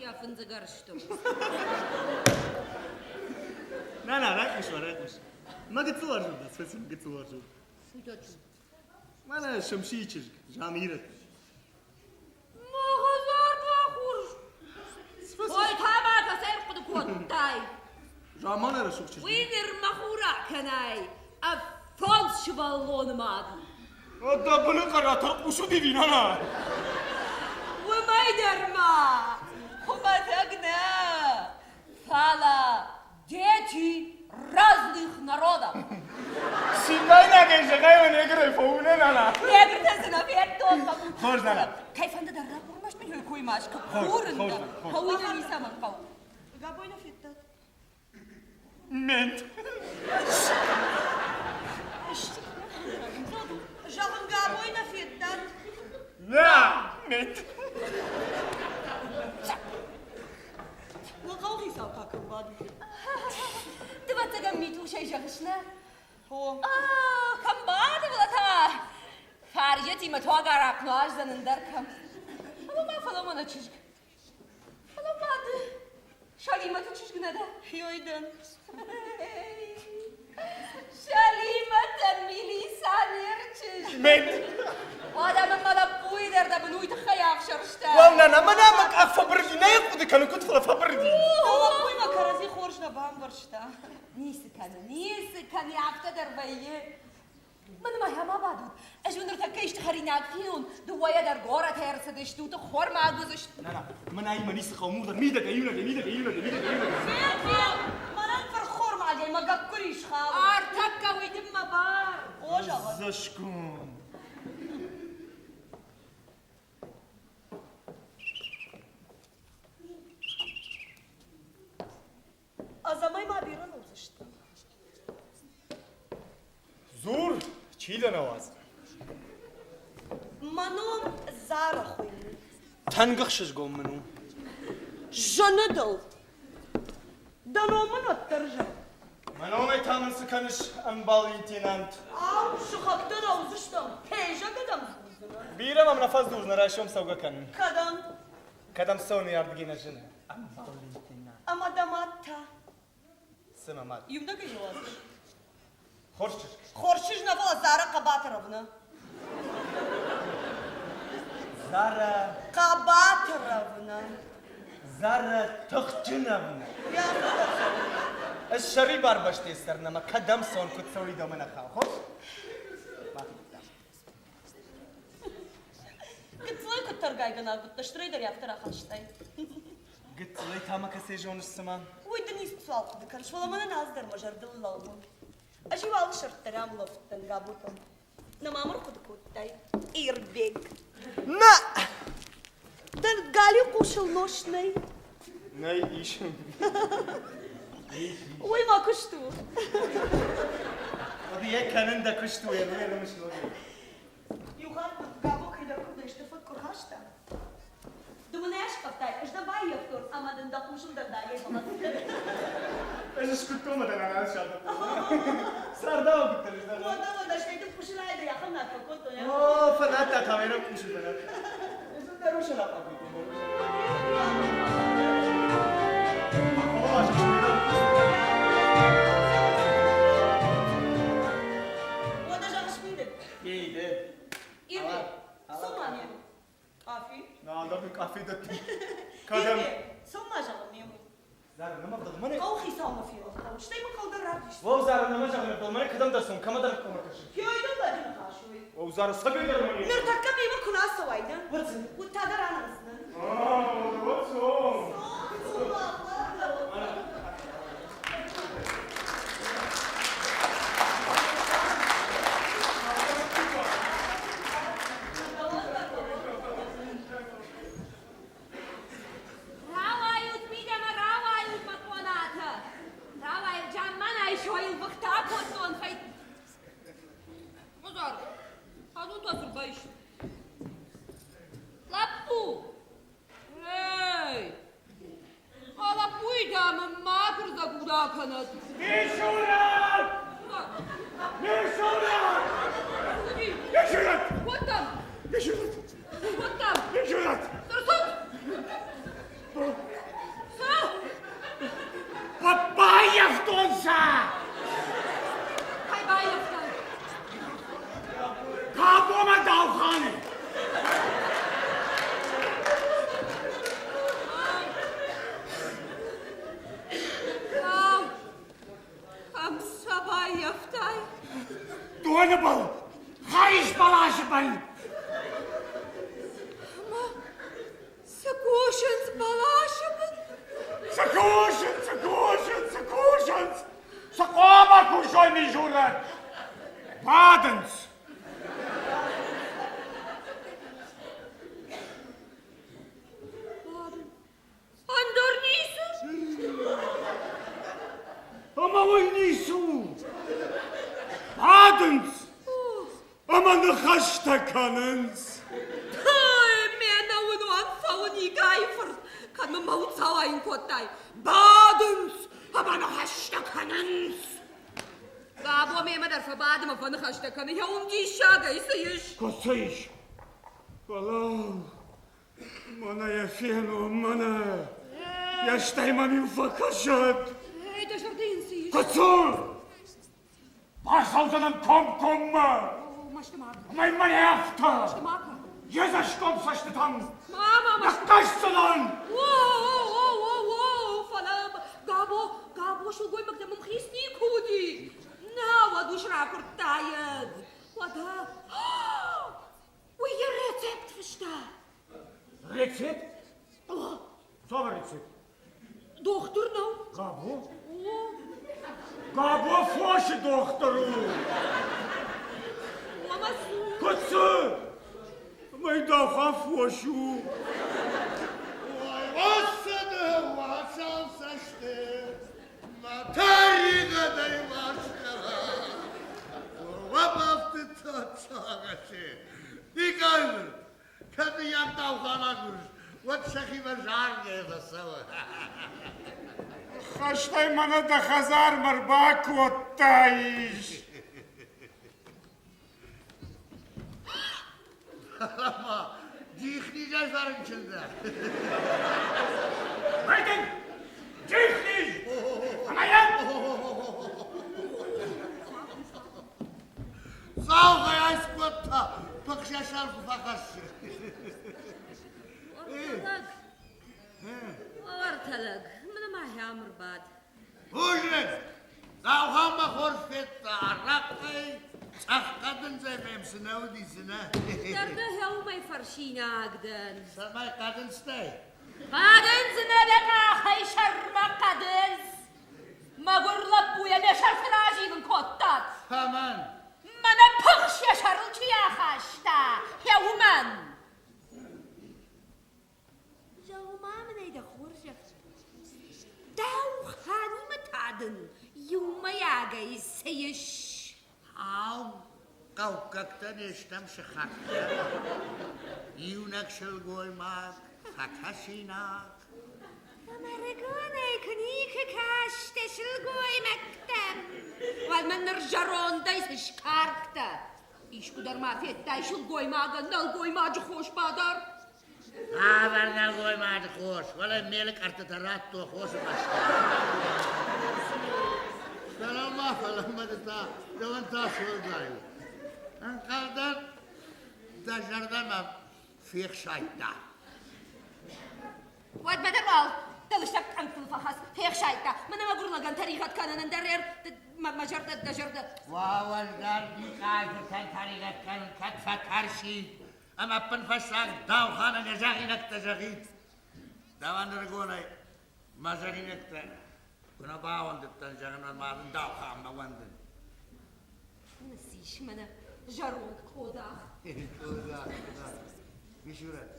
S2: Йӕ фындзыгӕрзтыл.
S5: На, на, райхъус ма, райхъус. Мӕ гыццыл уарзон дӕ, Цӕци, мӕ гыццыл уарзон.
S2: Уый точно.
S5: Мӕнӕ Шамшийы чызг, Замирӕт.
S2: Мӕ хӕдзар бахурс. Ой, та ма кӕцӕй ӕрхъуыды кодтай?
S5: Заманы рӕсугъд чызг.
S2: Уый нырма хура кӕнай, ӕффондз сывӕллоны мад у.
S5: Дӕ быны хъӕра тӕрхъус уыди нана?
S2: Уымӕй дӕр ма хуымӕтӕг нӕ, фӕлӕ дети разных народов.
S5: Цинайнагӕй зӕгъай, негрӕй фӕуынӕ, нана.
S2: Негртӕ цы нӕ федтон.
S5: Хорз, нана.
S2: Кӕй фӕнды дӕр ракурмӕст мын кой ма скӕ. Курын дӕ. Хъӕуы дӕ ницӕмӕн хъӕуы.
S6: Габой нӕ федтат?
S5: Мент.
S6: Зӕгъын, Габой нӕ федтат?
S5: Нӕ, мент.
S6: Уӕ хъӕуыхицау та кӕм бады?
S2: Дывӕццӕгӕн митусӕй зӕгъыс, нӕ?
S6: О.
S2: Кӕм бады, фӕлӕ та Фарйатимӕ туаг арахъ нуаздзӕн ӕндӕр кӕм. Ӕмӕ ма фӕлӕ мӕнӕ чызг. Фӕлӕ ма ды Шалимӕты чызг нӕ дӕ?
S6: Ёй дӕн.
S2: Шалимӕтӕн милиционер чызг.
S5: Мент.
S2: Уӕдӕ мын мӕ лӕппуйы дӕр дӕ бын уый тыххӕй афсӕрста.
S5: Уӕу, нана, мӕнӕ мӕ къах фӕбырыди, нӕ йӕ хъуыды кӕнын, куыд фӕлӕ фӕбырыди.
S6: Лӕппуимӕ кӕрӕдзи хорз нӕ бамбӕрста.
S2: Ницы кӕны, ницы кӕны, афтӕ дӕр вӕййы. Мӕнмӕ ма бадут. Ӕз уын ныртӕккӕ исты хӕринаг хӕринаг фенон, дыууӕйӕ дӕр горӕтӕй ӕрцыдыстут, хормаг уыдзыстут.
S5: На, на, мӕнӕй мӕ ницы хъӕуы, мурдӕр, мидӕгӕй, иунӕгӕй, мидӕгӕй, иунӕгӕй, мидӕгӕй, иунӕгӕй.
S6: Фен, фен, мӕнӕн фырхормагӕй мӕ гӕккуыри схауы.
S2: Ӕртӕккӕ уый дын мӕ бар.
S6: О, зӕгъын.
S5: Цӕсгом.
S6: Ӕдзӕмӕй ма бирӕ лӕудзыстӕм.
S5: Дзур, чи дӕ нӕ уадзы?
S6: Мӕ ном Зара хуыйны.
S5: Тынг ӕхсызгон мын у.
S6: Зыны дыл. Дӕ ном мын уӕддӕр зӕгъ.
S5: Мӕ номӕй та мын цы кӕныс, ӕмбал лейтенант?
S6: Ау, сыхӕгтӕ нӕ уыдзыстӕм, хезӕг дӕм дзурдзынӕн.
S5: Бирӕ мӕм нӕ фӕдзурдзынӕ, райсом цӕугӕ кӕнын.
S6: Кӕдӕм?
S5: Кӕдӕм цӕуын, уый ардыгӕй нӕ зыны. Ӕмбал лейтенант.
S6: Ӕмӕ дӕ мад та?
S5: Цы мӕ мад?
S6: Иунӕгӕй йӕ уадзыс?
S5: Хорз чызг.
S6: Хорз чызг нӕ, фӕлӕ Зара Хъӕбатыровна.
S5: Зара...
S6: Хъӕбатыровна.
S5: Зара тыхджыновна. Ӕз сӕрибар бӕстӕйы цӕрын ӕмӕ кӕдӕм цӕуын, куыд цӕуын, уый дӕумӕ нӕ хауы. Хорз?
S6: Гыццылӕй куыд тӕргайгӕнаг уыдтӕ, стырӕй дӕр афтӕ рахастай.
S5: Гыццылӕй та мӕ кӕцӕй зоныс цыма?
S6: Уый дын ницуал хъуыды кӕныс, фӕлӕ мӕнӕн алцыдӕр мӕ зӕрдыл лӕууы. Ӕз-иу алы сӕрд дӕр ам лӕууыдтӕн Габутӕм. Нӕ мӕм ӕрхъуыды кодтай? Ирбег.
S5: Нӕ!
S6: Дӕ галиу хъусыл нос нӕй?
S5: Нӕй, ис.
S6: Уый мӕ куыст у.
S5: Хъуыды йӕ кӕнын дӕ куыст у, йӕ ӕрымысын.
S6: Иу хатт Габо кӕйдӕр куывдӕй стыр фӕткъуы рхаста. Ды мын ӕй аскъӕфтай, ӕз дӕ баййӕфтон ӕмӕ дын дӕ хъусыл дӕндагӕй фӕхӕцыдтӕн.
S5: Ӕз скуыдтон ӕмӕ дӕ нана сӕрдыдтон. Цардауы куыддӕр ӕз дӕр.
S6: Уӕдӕ, уӕдӕ, стӕй дын хъусынӕй дӕ ахӕм над фӕкодтон.
S5: О, фӕнадта та ме хъусын фӕнадта. Ӕз дӕр усӕн апъакодтон.
S6: Уӕдӕ зӕгъыс мидӕг?
S5: Иде.
S6: Ирбег, цом-ма мемӕ. Къафи?
S5: Нал къафи дӕттын. Кӕдӕм?
S6: Ирбег, цом-ма зӕгъын мемӕ.
S5: Зара, нӕ ма мӕнӕ.
S6: Хъӕуы хицаумӕ ферох хъӕуы, стӕй мын хъӕу дӕр равдис.
S5: О, Зара, нӕ ма зӕгъын, мӕнӕ кӕдӕм дӕр цом, кӕмӕ дӕр хъӕумӕ кӕсын.
S6: Йой, лӕджы ныхас уый.
S5: О, Зара, сабе дӕр мӕ
S6: Ныртӕккӕ мемӕ куы нӕ ацӕуай, нӕ? Уыд та дӕр анӕмдзынӕн.
S5: О, цом.
S6: Цом, цом,
S2: Рауайут мидӕмӕ, рауайут мӕ къонатӕ! Рауайут, замманайы сойыл быхтӕ акодтон, фӕй... Музар, адон та цы рбайсты? Лӕппу! Эй! А лӕппуйы та мын макуы дзӕгура кӕнӕд!
S1: Мисурӕт! Мисурӕт! Мисурӕт!
S2: Кодтам!
S1: Мисурӕт!
S2: Кодтам!
S1: Мисурӕт!
S2: Сырсут! Цы?
S1: Баййӕфтон сӕ!
S2: Кӕй баййӕфтай?
S1: Кабомӕ Дауханы!
S2: Ау, кӕм сӕ баййӕфтай?
S1: Доны был, хӕрис бӕласы бын!
S2: Ӕмӕ цы кусынц бӕласы бын?
S1: Цы кусынц, цы кусынц, цы кусынц? Цы хъуамӕ кусой Мизурӕт? Бадынц!
S2: Ӕндӕр ницы?
S1: Ӕмӕ уый ницы у. Бадынц ӕмӕ ныхӕстӕ кӕнынц.
S2: Ме нӕуынон фӕуын Икайы фырт, кӕд мын мӕ уд сауайын кодтай. Бадынц ӕмӕ ныхӕстӕ кӕнынц. Габо мемӕ дӕр фӕбады мӕ фӕныхӕстӕ кӕны, йӕ уым диссагӕй цы ис?
S1: Куы цы ис? Фӕлӕуу, Мӕнӕ йӕ фенон, мӕнӕ! Йӕ стӕй мӕм-иу фӕкӕсӕд!
S2: Эй, дӕ зӕрдӕ йын цы ис?
S1: Куыцу! Бацӕудзӕнӕн комкоммӕ!
S2: Мӕсты ма кӕн.
S1: Ӕмӕ йын мӕнӕ афтӕ!
S2: Мӕсты ма кӕн.
S1: Йӕ цӕсгом цӕстытӕм
S2: Ма, ма, мӕсты
S1: ныхъхъӕсдзынӕн!
S2: О, о, о, о, о, фӕлӕ Габо, Габо сылгоймӕгтӕм ӕмхиц никуы уыди. Науӕд ус ракуырдтаид. Уӕдӕ...
S1: Рецепт? Цавӕр рецепт?
S2: Дохтыр нӕу?
S1: Габо? Габо фосы дохтыр у.
S2: Омӕ цы?
S1: Куыд цы? Майдаха фос у.
S3: Ой, уасыны уасал цӕсты, мӕ тӕригъӕдӕй уасхӕра. Уӕ бафтыдта сагъӕсы. Никъайы Кӕд мыййаг даухан агурыс, уӕд сӕхимӕ заргӕ фӕцӕуы.
S7: Хӕстӕй мӕнӕ дӕ хӕдзармӕ рбакодтаис.
S3: Ма, дихнизӕй фӕрынчын дӕ.
S1: Байден! Дихниз! Ӕмӕ
S3: Цалхӕй айскодта, пыхсӕсӕр куы фӕхӕссы.
S2: Уӕртӕлӕг, уӕртӕлӕг, мӕнӕ ма ахӕм ӕрбад.
S3: Бузныг! Даухан мӕ хорз федта арахъхъӕй, цъӕх хъӕдындзӕй мӕм цы нӕ уыди, цы нӕ.
S2: Дӕр дӕ уымӕй фӕрсинаг дӕн.
S3: Цӕмӕй хъӕдындзтӕй?
S2: Хъӕдындз нӕ дӕ къахӕй сӕрмӕ хъӕдындз. Мӕгуыр лӕппуйӕ ме сӕрты разилын кодтат.
S3: Цӕмӕн?
S2: Мӕнӕ пыхс йӕ сӕрыл чи ахаста, йӕ уымӕн. Зӕгъ-ма мын ӕй дӕ хорзӕх. Дауханимӕ та дын иумӕйагӕй цы ис?
S3: Ау, хъӕуккӕгтӕ не стӕм сыхӕгтӕ. Иунӕг сылгоймаг, фӕкӕсинаг.
S2: Ӕмӕ рагонӕй куы никуы кастӕ сылгоймӕгтӕм, уӕд мӕ ныр зӕрондӕй цы скарктӕ? Искуыдӕр ма федтай сылгоймагӕн нӕлгоймаджы хос бадар?
S3: Цавӕр нӕлгоймаджы хос, фӕлӕ мелы къӕрттытӕ радтой хосы бӕсты. Фӕлӕ-ма, фӕлӕ-ма ды та, дӕуӕн та цы уӕлдай у? Ӕнхъӕлдӕн, дӕ зӕрдӕ мӕм фехсайдта.
S2: Уӕдмӕ дӕр уал дӕ лыстӕг тъӕнгтыл фӕхӕц, фехсайдта. Мӕнӕ мӕгуыр лӕгӕн тӕригъӕд кӕнынӕн дӕр мӕ зӕрдӕ, дӕ зӕрдӕ.
S3: Уӕ, Никъайы фыртӕн тӕригъӕд кӕнын кӕд фӕтӕрсид, ӕмӕ ӕппынфӕстаг Дауханӕн йӕ зӕгъинӕгтӕ зӕгъид. Дӕуӕн ӕрыгонӕй мӕ зӕгъинӕгтӕ куы нӕ бауӕндыдтӕн зӕгъын, ма дын Дауханмӕ уӕндын.
S2: Ныссис мӕнӕ зӕронд къодах.
S3: Къодах, къодах. Мисурӕт.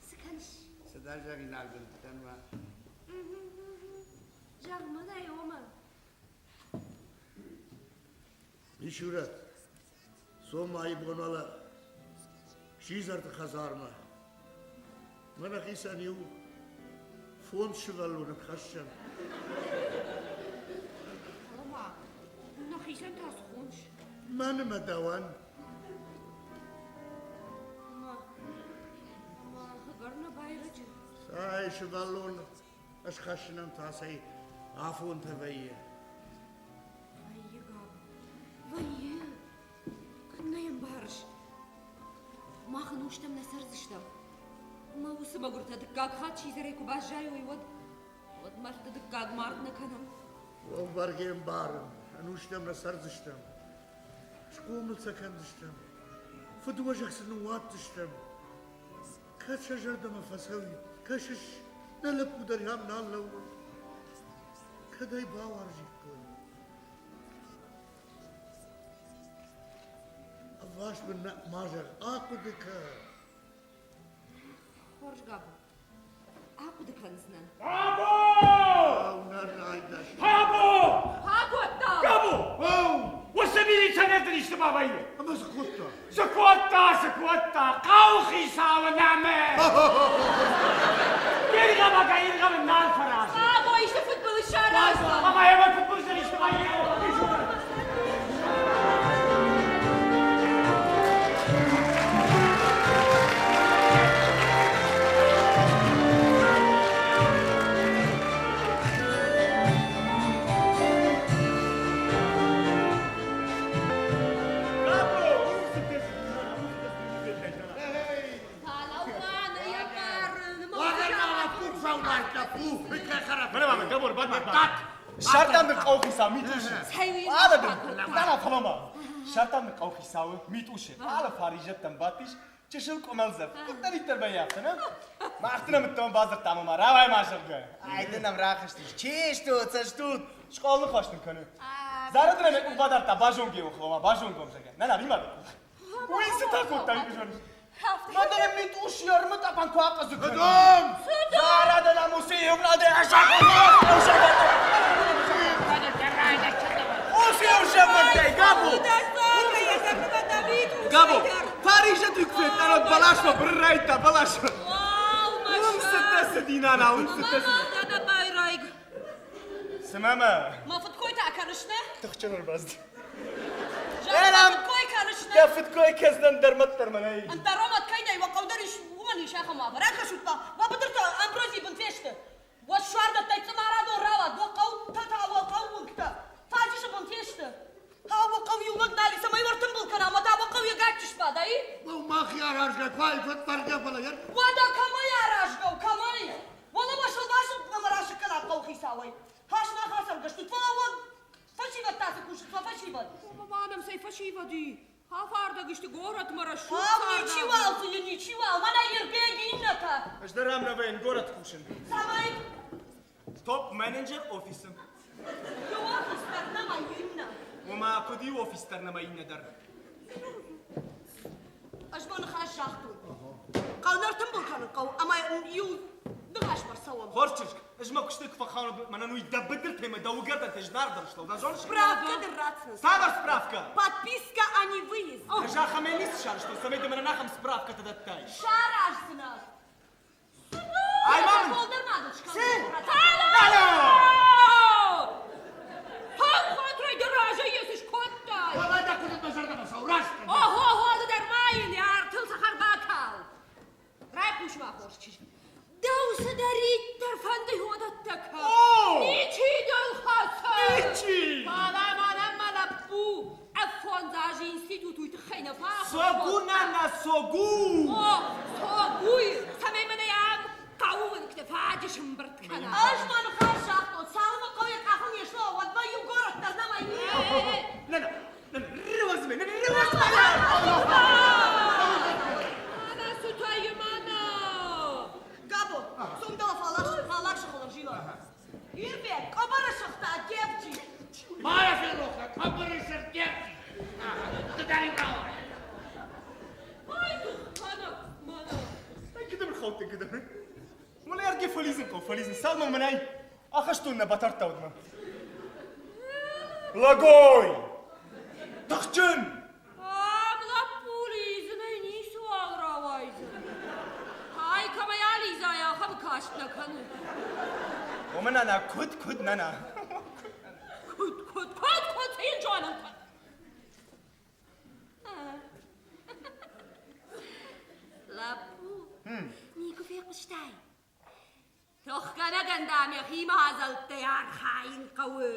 S2: Цы кӕныс?
S3: Цыдӕр зӕгъинаг дын дӕн ма.
S2: Зӕгъ мын ӕй, ома.
S3: Мисурӕт, цом бон уӕлӕ сидзӕрты хӕдзармӕ. Мӕ нӕхицӕн иу фондз сывӕллоны хӕссӕм.
S2: Ома, нӕхицӕн та цы хоныс?
S3: Мӕнмӕ дӕуӕн.
S2: Ма, ма, хъыгӕр нӕ байрӕджы.
S3: Цӕй, сывӕллон ӕсхӕссынӕн та цӕй афонтӕ вӕййы.
S2: Вӕййы, Габо, вӕййы. Куыннӕ йӕ мбарыс? Мах ӕнустӕм нӕ цӕрдзыстӕм. Ӕмӕ уыцы мӕгуыртӕ дыккаг хатт сидзӕрӕй куы баззайой, уӕд, уӕд мӕрдты дыккаг мард нӕ кӕнӕм.
S3: Уӕ бӕргӕ ӕмбарын, ӕнустӕм нӕ цӕрдзыстӕм. Схъомыл сӕ кӕндзыстӕм. Фыдуӕзӕг сын ныууадздзыстӕм. Кӕд сӕ зӕрдӕмӕ фӕцӕуид, кӕсыс, нӕ лӕппу дӕр ам нал лӕууы. Кӕд ӕй бауарзиккой. Ӕвваст мын ма зӕгъ, ахъуыды кӕ.
S2: Хорз, Габо, ахъуыды кӕндзынӕн.
S1: Габо!
S3: Нӕ райдас.
S1: Габо!
S2: Акодта!
S1: Габо!
S3: Оу!
S1: Уыцы милиционерты исты ма вӕййы?
S3: Ӕмӕ цы кодта?
S1: Цы кодта, цы кодта? Хъӕуыхицауы нӕмы! Иргъӕвӕг ӕй иргъӕвын нал фӕразы.
S2: Габо, исты фыдбылыз сараза!
S1: Ӕмӕ йӕ фыдбылызӕн исты вӕййы?
S5: Ссардтам дын хъӕуыхицау Митъусы. Ала дын, дала фӕлӕ-ма. Ссардтам дын хъӕуыхицауы Митъусы. Ала фаризӕттӕм бадтис. Чысыл къуымӕлдзӕф, куыддӕриддӕр баййафта, нӕ? Мах дын амыдтон бадзырдтам ӕмӕ рауай ма, зӕгъгӕ. Ай дын ӕм рахызтис. Чи стут, цы стут? Скъолы ныхас нын кӕны. Зара дын ӕм йӕ къух бадардта, базонгӕ у, ома базонгӕ, зӕгъгӕ. Нӕ, нӕ, римаг. Уый цы та кодта, уый зоныс? Мадӕлӕ митъус йӕ армытъӕпӕн куы ахъазы кӕны.
S3: Цыдон!
S5: Зара дын ӕм уыцы иу надӕ Уыцы иу зӕвӕттӕй, Габо! Габо, Парижы ты куы федта, уӕд бӕласмӕ быррайдта, бӕласмӕ. Уым цытӕ цыди, нана, уым цытӕ цыди. Цымӕ мӕ?
S6: Мӕ фыдкой та кӕныс, нӕ?
S5: Тыхджын ӕрбацыд.
S6: Зӕгъ, фыдкой кӕныс, нӕ?
S5: Дӕ фыдкой кӕсдӕн дӕр мӕддӕр мӕнӕй.
S6: Ӕндӕромӕт кӕй нӕй, уӕ хъӕу дӕр ис, уымӕн ис ахӕм уавӕр. Ӕркӕсут ма, уӕ быдыртӕ амброзийы бын фесты. Уӕ суардӕттӕй цъымарадон рауад, уӕ хъӕутӕ та уӕ хъӕууынгтӕ фаджысы бын фесты. Ау, уӕ хъӕу иунӕг нал и, цӕмӕй уӕ ӕртымбыл кӕна, ӕмӕ та уӕ хъӕу йӕ гаччы сбада, и?
S3: Уӕ махи аразгӕ куы айфӕд бӕргӕ, фӕлӕ йӕ
S6: Уӕдӕ кӕмӕй аразгӕ у, кӕмӕй? Уӕлӕ уӕ сылвасы ӕмӕ расыг кӕнат хъӕуыхицауӕй. Хӕс мах ацӕргӕ стут, фӕлӕ уӕ фӕсивӕд та цы кусынц, уӕ фӕсивӕд?
S2: Ма нӕм цӕй фӕсивӕд и? Афардӕг сты горӕтмӕ рӕсугъд
S6: Ау, ничиуал дзы и, ничиуал, мӕнӕ Ирбег иннӕтӕ.
S5: Ӕз дӕр ам нӕ вӕййын, горӕты кусын.
S6: Цӕмӕй?
S5: Топ-менеджер офисы.
S6: Иу офис дӕр нӕма иннӕ.
S5: Ома, куыд иу офис дӕр нӕма иннӕ дӕр.
S6: Ӕз мӕ ныхас загътон. Хъӕу ӕртымбыл кӕнын хъӕуы ӕмӕ иу ныхасмӕ рцӕуӕм.
S5: Хорз чызг, ӕз мӕ куысты куы фӕхауын, мӕнӕн уый дӕ быдыртӕй мӕ дӕ уыгӕрдӕнтӕ зынаргъдӕр сты, да зоныс?
S6: Справкӕ дын ратдзынӕн.
S5: Цавӕр справкӕ?
S6: Подписка о невыезде.
S5: Ӕз ахӕмӕй ницы сарӕзтон, цӕмӕй ды мӕнӕн ахӕм справкӕтӕ дӕттай.
S6: Сараздзынӕ.
S5: Ай ма мын!
S6: Фылдӕр ма дын скӕн.
S2: Хаухатрӕй дӕ разӕй цы скодтай?
S3: Уӕлӕ дӕ куыд мӕ зӕрдӕмӕ цӕуы, раст?
S2: Охо, ды дӕр ма йын йӕ артыл цӕхӕр бакал. Райхъус ма, хорз чызг. Дӕу цыдӕриддӕр фӕнды уыдӕттӕ кӕн. Ничи дыл хӕцы.
S5: Ничи!
S2: Фӕлӕ мӕнӕ мӕ лӕппу ӕффондз азы институт уый тыххӕй нӕ фӕахуыр
S5: Согу, нана, согу!
S2: О, согуй! Цӕмӕй мӕнӕ ам хъӕуы уынгты фаджыс ӕмбырд кӕна.
S6: Ӕз мӕ ныхас загътон, цалынмӕ хъӕу йӕ къахыл не слӕууа, уӕдмӕ иу горӕт дӕр нӕма и.
S5: Нана, нана, рывӕзмӕ, рывӕзмӕ!
S2: Мӕнӕ цытӕ мӕнӕ!
S6: Габо, цом дӕлӕ фаллаг сыхыл ӕрзилӕм. Ирбег, къӕбӕры сыгъта Гевджи.
S3: Ма ферох, къӕбӕры сыгъд Гевджи. Ды дӕр-иу рауай.
S2: Ай, мӕнӕ, мӕнӕ.
S5: Кӕдӕм ӕрхаудтӕн, кӕдӕм? Мӕнӕ ӕрге фӕлидзын хъӕуы, фӕлидзын. Цалынмӕ мӕнӕй ахӕстон нӕ батардта, уӕдмӕ. Лӕгой! Тыхджын!
S2: Ам лӕппу лидзынӕй ницыуал рауайдзӕн. Ай кӕмӕй алидзай, ахӕм каст нӕ кӕны.
S5: Омӕ нана, куыд, куыд, нана?
S2: Куыд, куыд, куыд, куыд, цы йын зонын, куыд? Лӕппу, никуы фехъуыстай? Тыхгӕнӕгӕн, дам, йӕхи мадзӕлттӕй архайын хъӕуы.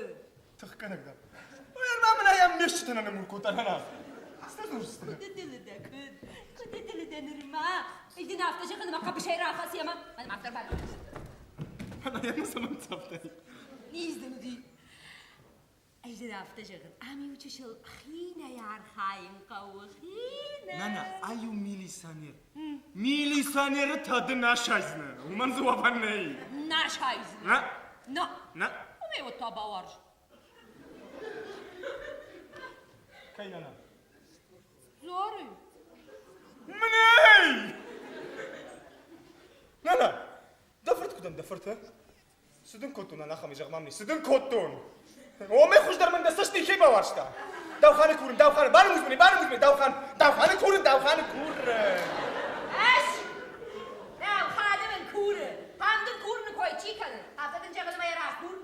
S5: Тыхгӕнӕг, дам. Ой, ма мын ай ам ме стджытӕ нӕ ныммур кодта, нана. Цы дзурыс?
S2: Куыд ӕдылы дӕ, куыд? Куыд ӕдылы дӕ нырма? Ай дын афтӕ зӕгъын, ӕмӕ хъӕбысӕй рахӕц йемӕ. Мӕнмӕ афтӕ ӕрбадт.
S5: Нана, йӕ цӕмӕн цавтай?
S2: Низ дын уыди. Ӕз дын афтӕ зӕгъын, ам иу чысыл хинӕй архайын хъӕуы, хинӕй.
S5: Нана, ай у милиционер. Милиционеры та ды нӕ сайдзынӕ, уымӕн дзы уӕвӕн нӕй.
S2: Нӕ сайдзынӕ.
S5: Нӕ.
S2: Нӕ.
S5: Нӕ.
S2: Уымӕй уӕд та бауарз.
S5: Кӕй нана?
S2: Зары.
S5: Мынӕй! Нана, дӕ фырт куыд дӕн, дӕ фырт, а? Цы дын кодтон, ӕнӕхъӕн зӕгъ мам, цы дын кодтон? Омӕ хуыздӕр мын дӕ цӕст нихи бауарзта. Дауханы курын, Дауханы, барымуз мын, барымуз мын, Даухан, Дауханы курын, Дауханы курын.
S2: Ӕз Дауханы мын куры. Ам дын курыны кой чи кӕны? Афтӕ дын зӕгъын ӕмӕ йӕ ракур.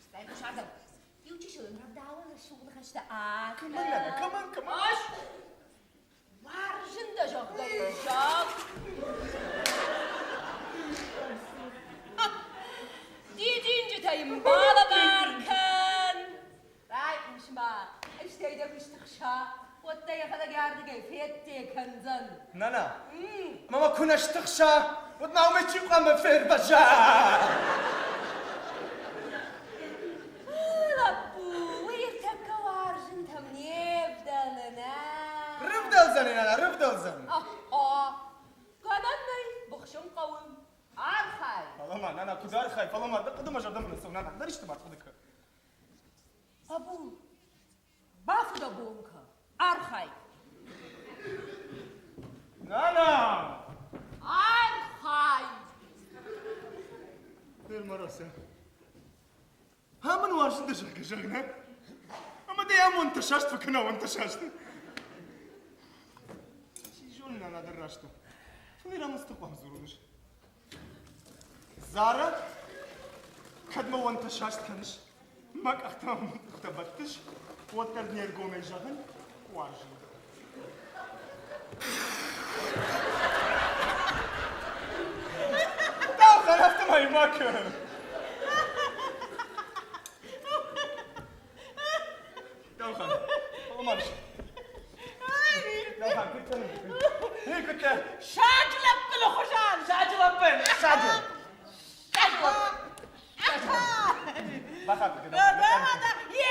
S2: Стӕй хъусардӕм. Иу чысыл ын рӕвдауӕн рӕсугъд ныхӕстӕ акӕн.
S5: Кӕмӕн, нана, кӕмӕн, кӕмӕн?
S2: Ӕз Уарзын дӕ, зӕгъгӕ, зӕгъ. Дидинджытӕ йын балӕвар кӕн. Райхъус-ма, стӕй дӕ куы стыхса, уӕд дӕ йӕхӕдӕг ардыгӕй федде кӕндзӕн.
S5: Нана, ӕмӕ мӕ куы нӕ стыхса, уӕд ма уымӕй чи хъуамӕ фервӕза?
S2: Лӕппу, уый ӕртӕккӕ уарзынтӕм не вдӕлы, нӕ.
S5: Рывдӕлдзӕн, нана, рывдӕлдзӕн. Фӕлӕ ма, нана, куыд архай, фӕлӕ ма, дӕ хъуыды мӕ зӕрдӕмӕ нӕ цӕуы, нана, дӕр исты ма хъуыды кӕн.
S2: Хъӕбул, бафыдӕбон кӕ, архай.
S5: Нана!
S2: Архай!
S5: Ныр ма рацӕ. Ӕмӕ уарзын дӕ зӕгъгӕ зӕгъ, нӕ? Ӕмӕ дӕ амондтӕ саст фӕкӕна, уӕнтӕ саст. Чи зоны, нана дӕр раст у. Фӕлӕ рамысты хъуамӕ дзурон ӕз. Зара, кӕд мӕ уӕнтӕ саст кӕныс, мӕ къӕхтӕ мӕ къухтӕ бӕттыс, уӕддӕр не ргомӕй зӕгъын, уарзын. Даухан, афтӕмӕй ма кӕн. Даухан, фӕлӕ Даухан, куыд кӕнын? Куыдтӕ?
S4: Саджы лӕппыны хуызӕн!
S5: Саджы лӕппын! Саджы! Саджы лӕппын! Бахатыр кӕн.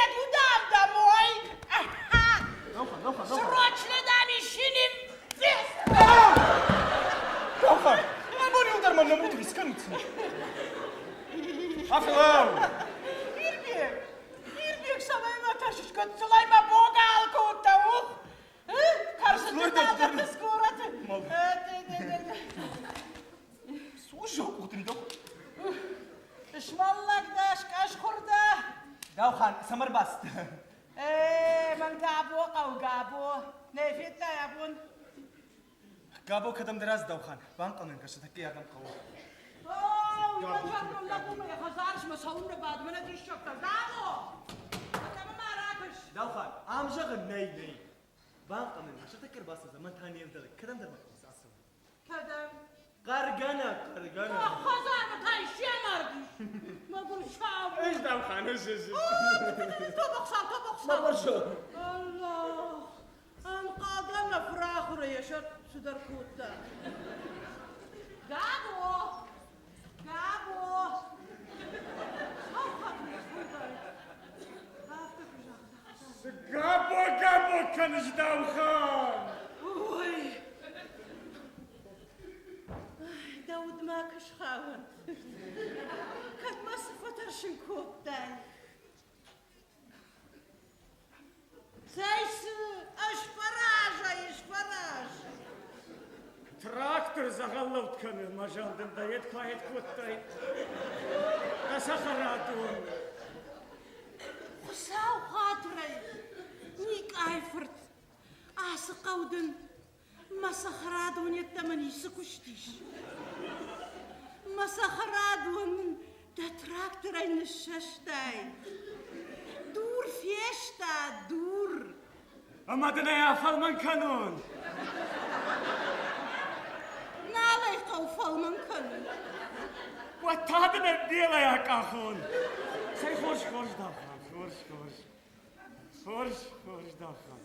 S4: Еду дам домой! Срочно дам ищи
S5: Даухан, абон иу дӕр мӕ нӕмут рискӕнут. Афӕлӕу!
S4: Ирбег! Ирбег, цӕмӕй мӕ тӕрсыс гыццылӕй мӕ богал кодта, ух! Кӕрзыты скораты.
S5: Слушай, утром
S4: Смӕллӕг дӕ, скъӕсхуыр дӕ.
S5: Даухан, цӕмӕ рбацыдтӕ?
S4: Э, мӕн Габо хъӕуы, Габо. Нӕ федтай абон?
S5: Габо кӕдӕмдӕр ацыд, Даухан. Банхъӕлмӕ кӕсы, тӕккӕ адӕм хъӕуы.
S4: Оу, мӕ зӕрдыл лӕппумӕ йӕ хӕдзармӕ цӕуыннӕ бады, мӕнӕ диссӕгтӕ. Габо! Кӕмӕ ма ракӕс?
S5: Даухан, ам зӕгъын нӕй, нӕй. Банхъӕлмӕ кӕсы, тӕккӕ ӕрбацӕудзӕн, мӕн та не вдӕлы. Кӕдӕмдӕр ма хъӕуы ацӕуын.
S4: Кӕдӕм?
S5: Хъӕргӕнӕг, хъӕргӕнӕг.
S4: Хӕдзармӕ та исчи амардис. Мӕгуыр сау.
S7: Ӕз Даухан, ӕз, ӕз.
S4: Тобохсау, тобохсау. Аллах, ӕнхъӕлдӕн мӕ фырахуырӕй йӕ сӕр цыдӕр кодта. Габо! Габо! Сау хатыр Афтӕ куы загъта.
S7: Цы габо-габо кӕныс, Даухан?
S4: Ой! Дӕ удмӕ куы схауӕнт. Кӕд мӕ цы фӕтӕрсын кодтай? Цӕй цы, ӕз фӕразӕй, ӕз фӕраз.
S1: Трактор дзӕгъӕллӕуд кӕны, мӕ зӕлдын дӕ йед куы аед кодтай. Дӕ цӕхӕрадон.
S4: Хуыцау хатырӕй, Никъайы фырт, ацы хъӕу дын Мӕ цӕхӕрадон йеддӕмӕ ницы куыст ис. Мӕ цӕхӕрадон мын дӕ тракторӕй ныссӕстай. Дур фестад, дур.
S1: Ӕмӕ дын ӕй афӕлмӕн кӕнон.
S4: Нал ӕй хъӕуы фӕлмӕн кӕнын.
S1: Уӕд та дын ӕй белӕй акъахон. Цӕй хорз, хорз, Даухан, хорз, хорз. Хорз, хорз, Даухан.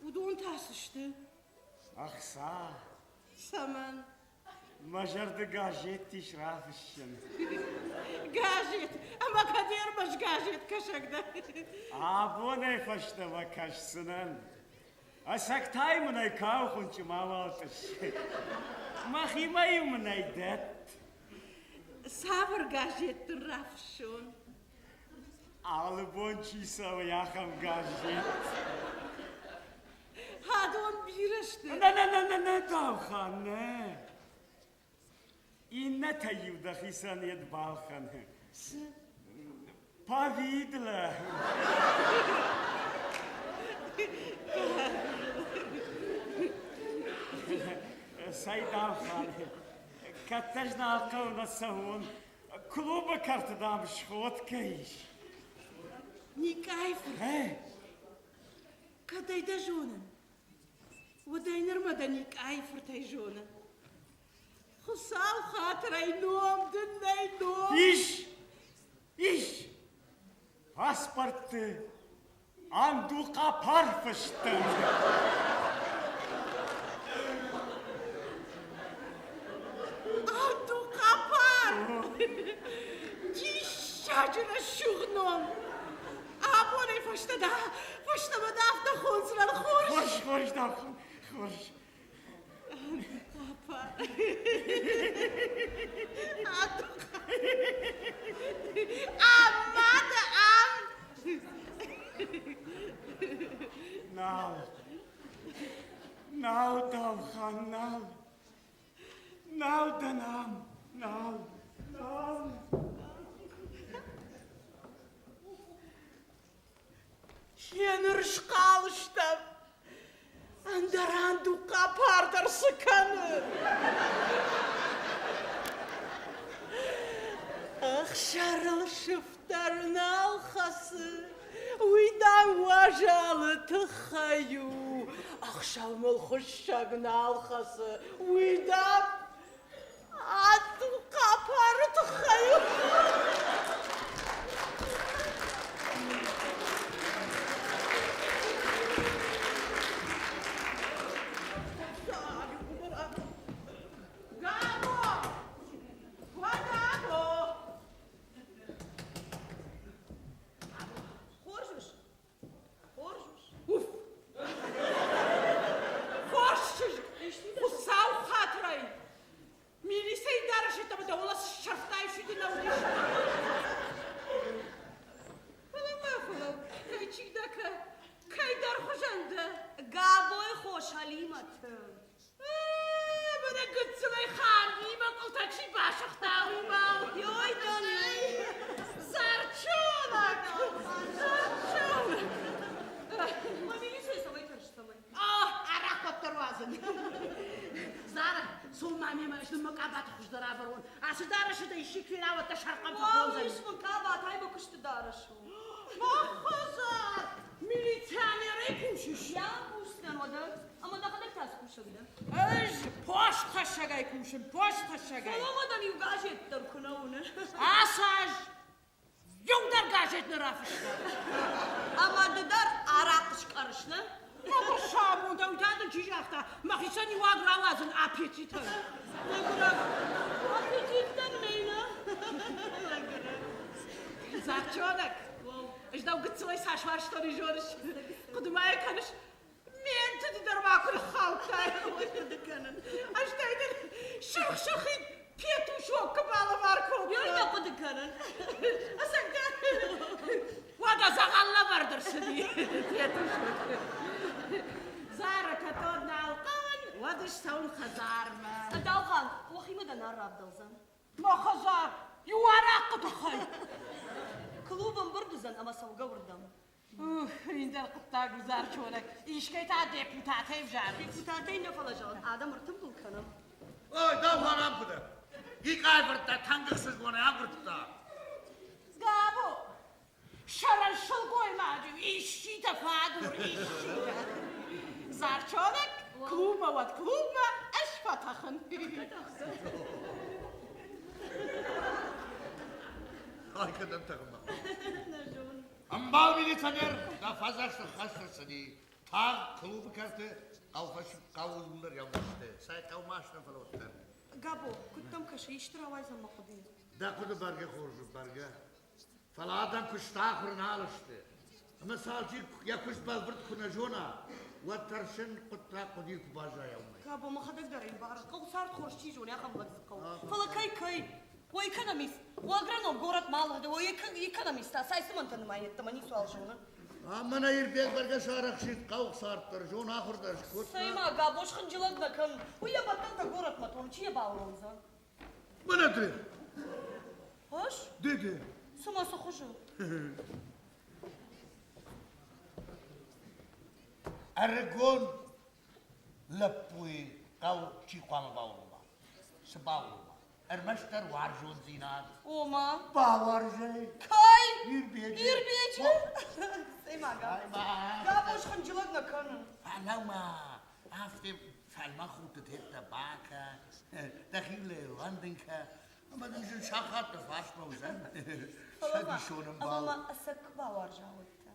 S4: Уыдон та цы сты?
S1: Ӕхца.
S4: Цӕмӕн?
S1: Мӕ зӕрды газет ис рафыссын.
S4: Газет? Ӕмӕ кӕд ӕрмӕст газет кӕсӕг дӕ?
S1: Абонӕй фӕстӕмӕ кӕсдзынӕн. Ӕцӕгтӕй мын ӕй кауы хуынчъы мауал тъысс. Мӕхимӕ-иу мын ӕй дӕтт.
S4: Цавӕр газет дын рафыссон?
S1: Алы бон чи цӕуы, ахӕм газет.
S4: Адон бирӕ сты.
S1: Нӕ, нӕ, нӕ, нӕ, нӕ, Даухан, нӕ. Иннӕтӕй-иу дӕхицӕн йед балхӕн.
S4: Цы?
S1: Повидло. Цӕй, Даухан, кӕддӕр нал хъӕуы нӕ цӕуон, Клубы кӕрты, дам, сходкӕ ис.
S4: Никъайы фырт, кӕдӕй дӕ зонын, уӕдӕй нырмӕ дӕ Никъайы фыртӕй зонын. Хуыцау хатырӕй ном дын нӕй ном.
S1: Ис, ис. Паспортты Андухъапар фыстӕн.
S4: Андухъапар! Диссаджы рӕсугъд ном! Абонӕй фӕстӕмӕ фӕстӕмӕ дӕ афтӕ хондзынӕн хорз.
S1: Хорз, хорз, дам, хорз.
S4: Ам ма дӕ, ам!
S1: Нал. Нал, Даухан, нал. Нал дӕн ам, нал, нал.
S4: Еныр схъал стӕм. Ӕндӕрӕн духъапар дӕр цы кӕны? Ӕхсӕрыл сыфтӕр нал хӕцы. Уый дам уазалы тыххӕй у. Ӕхсӕв мыл хуыссӕг нал хӕцы. Уый дам Хъапары тыххӕй у. Габо! Габо!
S6: Хорз ус. Хорз ус.
S4: Уф! Хорз чызг! Хуыцау хатырӕй! Милицӕйы дарӕсы ӕмӕ дӕ уӕлӕ сӕрфтай сиды нӕ уыдис. Фӕлӕ ма фӕлӕ, кӕй чи дӕ, кӕйдӕр хуызӕн дӕ.
S6: Габойы хос Алимӕт.
S4: Мӕнӕ гыццылӕй хӕрдимӕ къултӕ чи басыгъта, уый ма.
S6: Ой, доней!
S4: Зарчонок! Зарчонок!
S6: Ма милицӕйы цӕмӕй тӕрсыс, цӕмӕй?
S4: Арахъ уӕддӕр уадзын. Зара, цом ма мемӕ, ӕз дын мӕ къабаты хуыздӕр авӕрон. Ацы дарӕсы дӕ исчи куы фена, уӕд дӕ сӕрхъӕн фӕхондзӕн.
S6: Ис мын къабат, ай мӕ куысты дарӕс у.
S4: Мӕ хӕдзар! Милиционерӕй кусыс?
S6: Я кусдзынӕн уӕдӕ. Ӕмӕ дӕхӕдӕг та цы кусӕг дӕ?
S4: Ӕз постхӕссӕгӕй кусын, постхӕссӕгӕй.
S6: Фӕлӕ ма дӕм иу газет дӕр куы нӕ уыны.
S4: Ацы аз иу дӕр газет нӕ рафыста.
S6: Ӕмӕ ды дӕр арахъ скъӕрыс, нӕ?
S4: Мӕгуыр самонд, уый та дын чи загъта, мӕхицӕн иу аг рауадзын аппетитӕн.
S6: Мӕгуырӕг, аппетит дӕм нӕй, нӕ? Мӕгуырӕг.
S4: Зарчонок, ӕз дӕу гыццылӕй цас уарзтон, уый зоныс? Хъуыды ма йӕ кӕныс? Ме нтыды дӕр ма куы ныххаудтай.
S6: Хъуыды кӕнын.
S4: Ӕз дӕ дын сырх-сырхид петушок балӕвар кодтон.
S6: Ёй нӕ хъуыды кӕнын.
S4: Ӕцӕгдӕр. Уӕдӕ дзӕгъӕл лӕвӕрд ӕрцыди петушок. Зара кӕд нал хъӕуын, уӕд ссӕуын хӕдзармӕ.
S6: Даухан, уӕхимӕ дӕ нал равдӕлдзӕн.
S4: Мӕ хӕдзар иу арахъхъы тыххӕй.
S6: Клуб ӕмбырд уыдзӕн ӕмӕ цӕугӕ уырдӕм.
S4: Ӕндӕр хъуыддаг у Зарчонӕг. Искӕй та депутатӕй взары.
S6: Депутатӕй нӕ, фӕлӕ зӕгъын, адӕм ӕртымбыл кӕнӕм.
S3: Ой, даухан ам куы дӕ. Икъайы фырттӕ тынг ӕхсызгонӕй агуырдта.
S4: Габо, сӕрӕн сылгоймаджы исчитӕ фӕагур, исчитӕ. Зарчонӕг, клубмӕ уӕд клубмӕ, ӕз фӕтӕхын.
S3: Ай, кӕдӕм тӕхын бахъуыд? Ӕмбал милиционер, дӕ фӕдзӕхст ӕххӕст ӕрцыди. Тагъд клубы кӕрты хъӕуы иууылдӕр лӕудзысты. Цӕй хъӕу ма стӕм, фӕлӕ уӕддӕр.
S6: Габо, куыд дӕм кӕсы, исты рауайдзӕн мӕ хъуыдыйы?
S3: Дӕ хъуыды бӕргӕ хорз у, бӕргӕ. Фӕлӕ адӕм куысты ахуыр нал сты. Ӕмӕ сӕ алчи йӕ куыст бӕлвырд куы нӕ зона, уӕд тӕрсын хъуыддаг хъуыдыйы куы баззайа, уымӕй.
S6: Габо, мӕхӕдӕг дӕр ӕй мбарын, хъӕу цард хорз чи зоны, ахӕм лӕг дзы хъӕуы. Фӕлӕ кӕй кӕй? О экономист, о агроном горӕтмӕ алыгъд, о экономист та цай цымӕнтӕ нымайы йеддӕмӕ ницуал зоны.
S3: Ӕмӕ нӕ Ирбег бӕргӕ сарӕхсид хъӕуы цард дӕр, зон ахуыр дӕр скодта.
S6: Цӕй ма, Габо схынджылӕг нӕ кӕн, уый йӕ бӕттӕнтӕ горӕтмӕ тон, чи йӕ бауромдзӕн?
S3: Мӕнӕ ды.
S6: Ӕз?
S3: Ды, ды.
S6: Цымӕ цы хуызы?
S3: Ӕрыгон лӕппуйы хъӕу чи хъуамӕ баурома? Цы баурома? Ӕрмӕстдӕр уарзондзинад.
S6: Ома?
S3: Бауарзай.
S6: Кӕй?
S3: Ирбеджы.
S6: Ирбеджы? Цӕй ма, Габо схынджылӕг нӕ кӕны.
S3: Фӕлӕу-ма, афтӕ фӕлмӕн худтытӕ бакӕ, дӕхи лӕууӕндын кӕ, ӕмӕ дын зын сахат дӕ фарсмӕ уыдзӕн. Цӕдисон ӕмбал.
S6: Ӕмӕ ма ӕцӕг куы бауарза, уӕд та?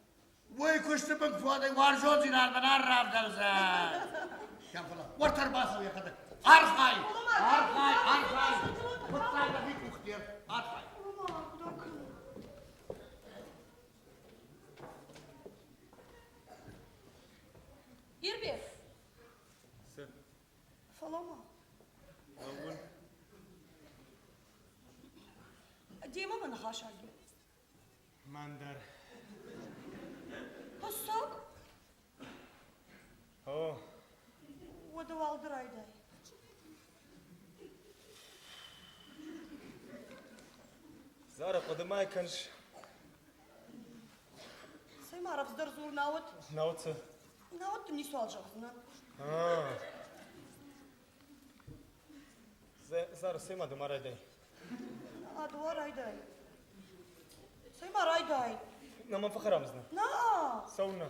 S3: Уый куысты бын фуадӕй уарзондзинадмӕ нӕ равдӕлдзӕн. Фӕлӕ уӕртӕ ӕрбацӕуы йӕхӕдӕг. Архай! Архай! Архай! Хъуыддаг дӕхи къухты архай!
S6: Ирбег!
S5: Цы?
S6: Фӕлӕуу-ма.
S5: Лӕууын.
S6: Демӕ мӕ ныхасаг и.
S5: Мӕн дӕр.
S6: Хӕссаг?
S5: О.
S6: Уӕдӕ уал ды райдай.
S5: Зара, хъуыды ма кӕныс?
S6: Цӕй ма рӕвдздӕр дзур, науӕд.
S5: Науӕд цы?
S6: Науӕд дын ницуал зӕгъдзынӕн.
S5: Зара, цӕй ма ды ма райдай.
S6: А ды ма райдай. Цӕй ма райдай.
S5: На мӕм фӕхӕрам уыдзынӕ.
S6: На!
S5: Цӕуылнӕ?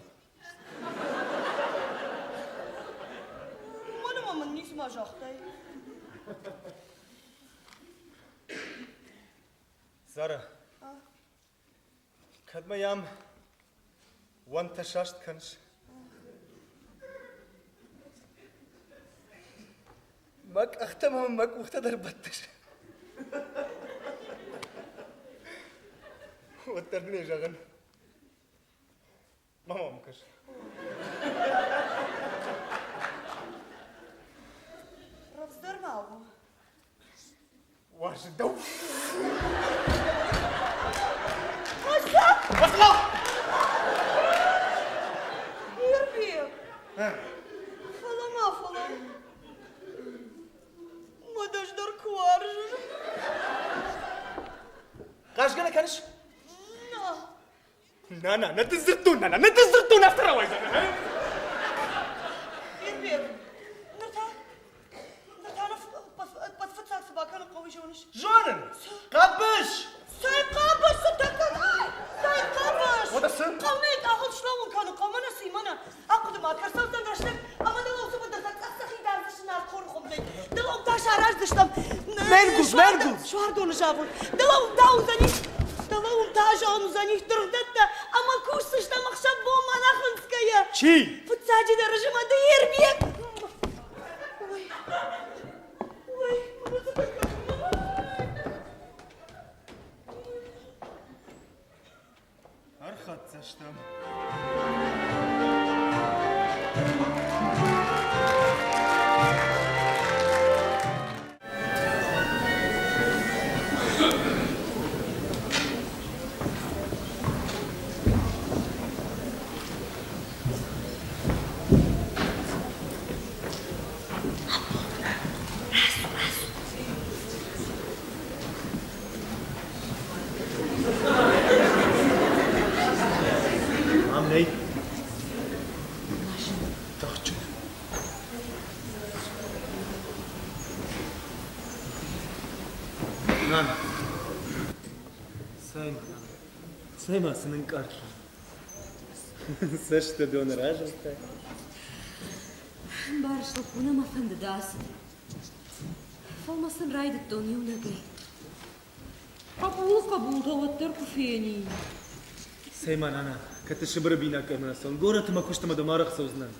S6: Уымӕн ӕмӕ мын ницыма загътай.
S5: Зара, кӕд ма йӕм уӕнтӕ саст кӕныс? Мӕ къӕхтӕ ӕмӕ мӕ къухтӕ дӕр бӕттыс. Уӕддӕр дын ӕй зӕгъын. Ма мӕм кӕс.
S6: Рӕвдздӕр ма у.
S5: Уарзын дӕу.
S6: Хъуыссӕг! Ирбег! Фӕлӕ ма фӕлӕ. Мӕ ӕз дӕр куы уарзын.
S5: Хъазгӕ нӕ кӕныс?
S6: Нӕ.
S5: Нана, нӕ дын дзырдтон, нана, нӕ дын дзырдтон, афтӕ рауайдзӕн.
S6: Ирбег, ныр та, ныр та нӕ фыццаг цы бакӕнын хъӕуы, зоныс?
S5: Зонын! Хъӕбыс!
S6: Цӕй хъӕбыс, цы тӕккӕ Цӕй хъӕбыс!
S5: Уӕдӕ цы?
S6: Хъӕумӕ къахыл слӕууын кӕны, хъӕумӕ нӕ цы, мӕнӕ. Ахъуыды ма, кӕрцӕудзӕн рӕстӕг, ӕмӕ дӕлӕ уыцы быдыртӕ цъӕх-цъӕхид дардзысты нартхоры хуымтӕй. Дӕлӕ уым та сараздзыстӕм.
S5: Мӕнгуз, мӕнгуз!
S6: Суардоны завод. Дӕлӕ уым та уыдзӕнис, дӕлӕ уым та уыдзӕнис дыргъдӕттӕ ӕмӕ кусдзыстӕм ӕхсӕв-бонмӕ нӕхынцгӕйӕ.
S5: Чи?
S6: Фыццаджыдӕр зымӕды Ирбег. Ой, ой,
S5: Ӕрхӕццӕ стӕм. Ам нӕй. Тыхджын. Нана. Цӕй-ма, нана. Цӕй-ма, цы нынкъард Цӕсты доны разылдтай.
S2: Ӕмбарыс, лӕппу, нӕ мӕ фӕндыд ацыд. Фӕлмӕцын райдыдтон иунӕгӕй. Хъӕбулы хъӕбултӕ уӕддӕр куы фенин.
S5: Цӕй-ма, нана, кӕд ты Сыбыры бинаг кӕмӕн ацӕуын, горӕты мӕ куыстмӕ дӕ ма рӕхцӕудзынӕн.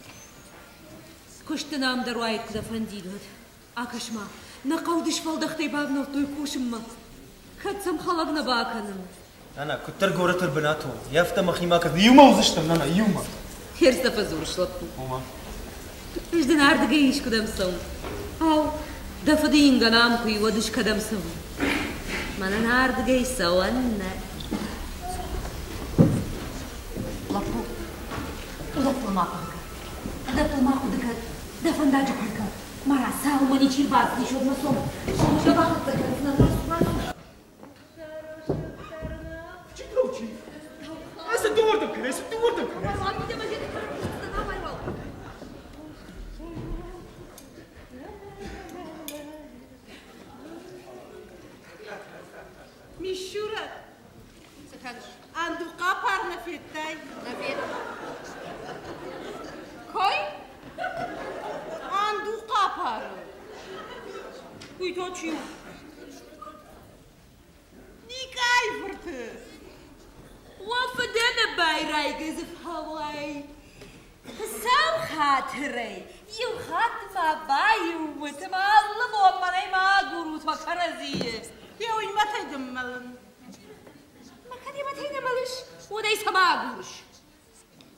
S2: Куысты нӕм дӕр уаид, куы дӕ фӕндид, уӕд. Акӕс-ма, нӕ хъӕу дысфӕлдӕхтӕй бавнӕлдтой кусынмӕ. Кӕд сӕм хӕлӕг нӕ бакӕнын.
S5: Нана, куыддӕр горӕты ӕрбынат уон, афтӕ мӕхимӕ кӕд иумӕ уыдзыстӕм, нана, иумӕ.
S2: Херцӕ фӕдзурыс, лӕппу.
S5: Ома?
S2: Ӕз дын ардыгӕй искуыдӕм цӕуын. Ау, дӕ фыды ингӕн ам куы и, уӕд ӕз кӕдӕм цӕуын? Мӕнӕн ардыгӕй цӕуӕн нӕ. Лӕппу, лӕппу ма хъуыды кӕн. Лӕппу ма хъуыды кӕн, дӕ фӕндаджы кой кӕн. Мара, цалынмӕ ничи рбацыдис, уӕдмӕ цом. Сомы бахӕццӕ кӕндзынӕн, рацу, рацу.
S5: Чи чи? Цы дыууӕрдӕм кӕнай, цы дыууӕрдӕм кӕнай?
S4: Мишурӕ, Андухъапар нӕ федтай?
S2: Нӕ федтон. Кой?
S4: Андухъапары.
S2: Уый та чи у?
S4: Никъайы фырты.
S2: Уӕ фыдӕны байрайгӕ дзы фӕуай. Хуыцау хатырӕй, иу хатт ма баиу ут ӕмӕ алы бон мӕнӕй ма агурут уӕ кӕрӕдзийы.
S4: Йе уый мӕтӕй дын мӕлын.
S2: Мӕ кӕд йӕ мӕтӕй нӕ мӕлыс, уӕд ӕй цӕмӕ агурыс?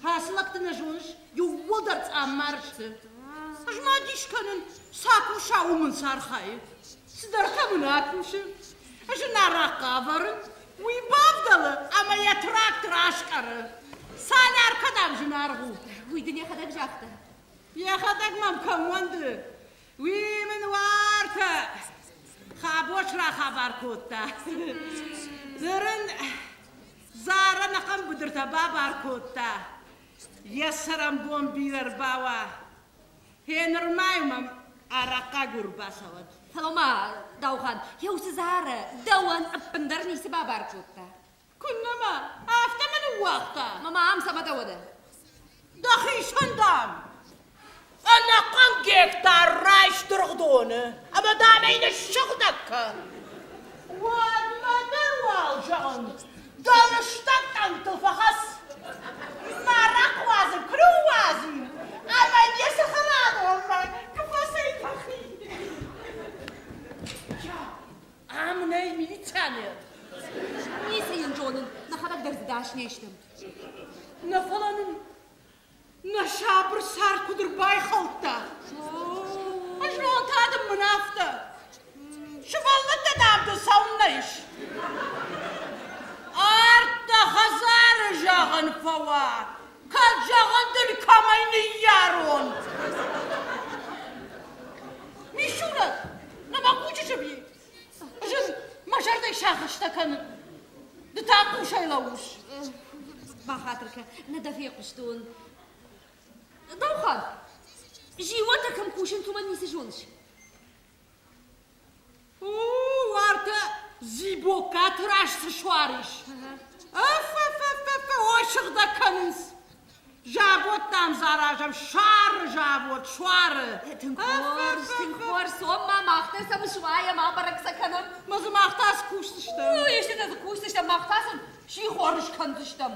S4: Ацы лӕгты нӕ зоныс, иууылдӕр цъаммар сты. Ӕз ма дис кӕнын, цы акуса, уым ын цы архайы. Цыдӕртӕ мын акусы. Ӕз ын арахъхъ ӕвӕрын, уый бавдӕлы ӕмӕ йӕ трактор аскъӕры. Цалӕр кӕдӕм зынаргъ у?
S2: Уый дын йӕхӕдӕг загъта.
S4: Йӕхӕдӕг мӕм кӕм уӕнды, уый мын уартӕ Хабос рахабар кодта. Ныр ын Зара нӕхъӕн быдыртӕ бабар кодта. Йӕ цӕрӕнбон бирӕ рбауа. Гъе нырма-иу мӕм арахъхъагур бацӕуӕд.
S2: Фӕлӕ ма, Даухан, йӕ усы Зара дӕуӕн ӕппындӕр ницы бабар кодта.
S4: Куыннӕ ма, афтӕ мӕ ныууагъта.
S2: Мама, ам цӕмӕ дӕ уӕдӕ?
S4: Дӕхицӕн, дам, ӕнӕхъӕн гектар райс дыргъдоны ӕмӕ, дам ӕй ныссыгъдӕг кӕн. Уӕдмӕ дӕр уал, зӕгъын, дӕ лыстӕг тъӕнгтыл фӕхӕц. Мӕ арахъхъ уадзын куы ныууадзин, ӕмӕ йӕ цӕхӕрадонмӕ куы фӕцӕйтӕхин. Ам нӕй милиционер.
S2: Ницы йын зонын, нӕхӕдӕг дӕр дзы дӕсны стӕм.
S4: Нӕ фӕлӕ нын нӕ сабыр цард куыд ӕрбайхӕлдта. Знон та дын мын афтӕ. Сывӕллӕттӕ, дам, дын цӕуыннӕ ис? Ард дӕ хӕдзары зӕгъын фӕуа, кӕд зӕгъын дын кӕмӕй ныййарон. Мисурӕт, нӕ мӕ хъусыс ӕви? Зын, мӕ зӕрдӕй сагъӕстӕ кӕнын. Ды та хъусӕй лӕууыс.
S2: Бахатыр кӕ, нӕ дӕ фехъуыстон. Даухан, зиуӕтӕ кӕм кусынц, уымӕн ницы зоныс.
S4: У, уартӕ Дзибокаты раз цы суар ис. Ӕф-ӕф-ӕф-ӕф, ой, сыгъдӕг кӕнынц. Завод, дам, дзы аразӕм, суары завод, суары.
S2: Тынг хорз, тынг хорз. Цом ма, мах дӕр сӕм суайӕм, абӕрӕг сӕ кӕнӕм.
S4: Мӕ дзы мах та скусдзыстӕм.
S2: Истытӕ дзы кусдзыстӕм, мах та сын сихор скӕндзыстӕм.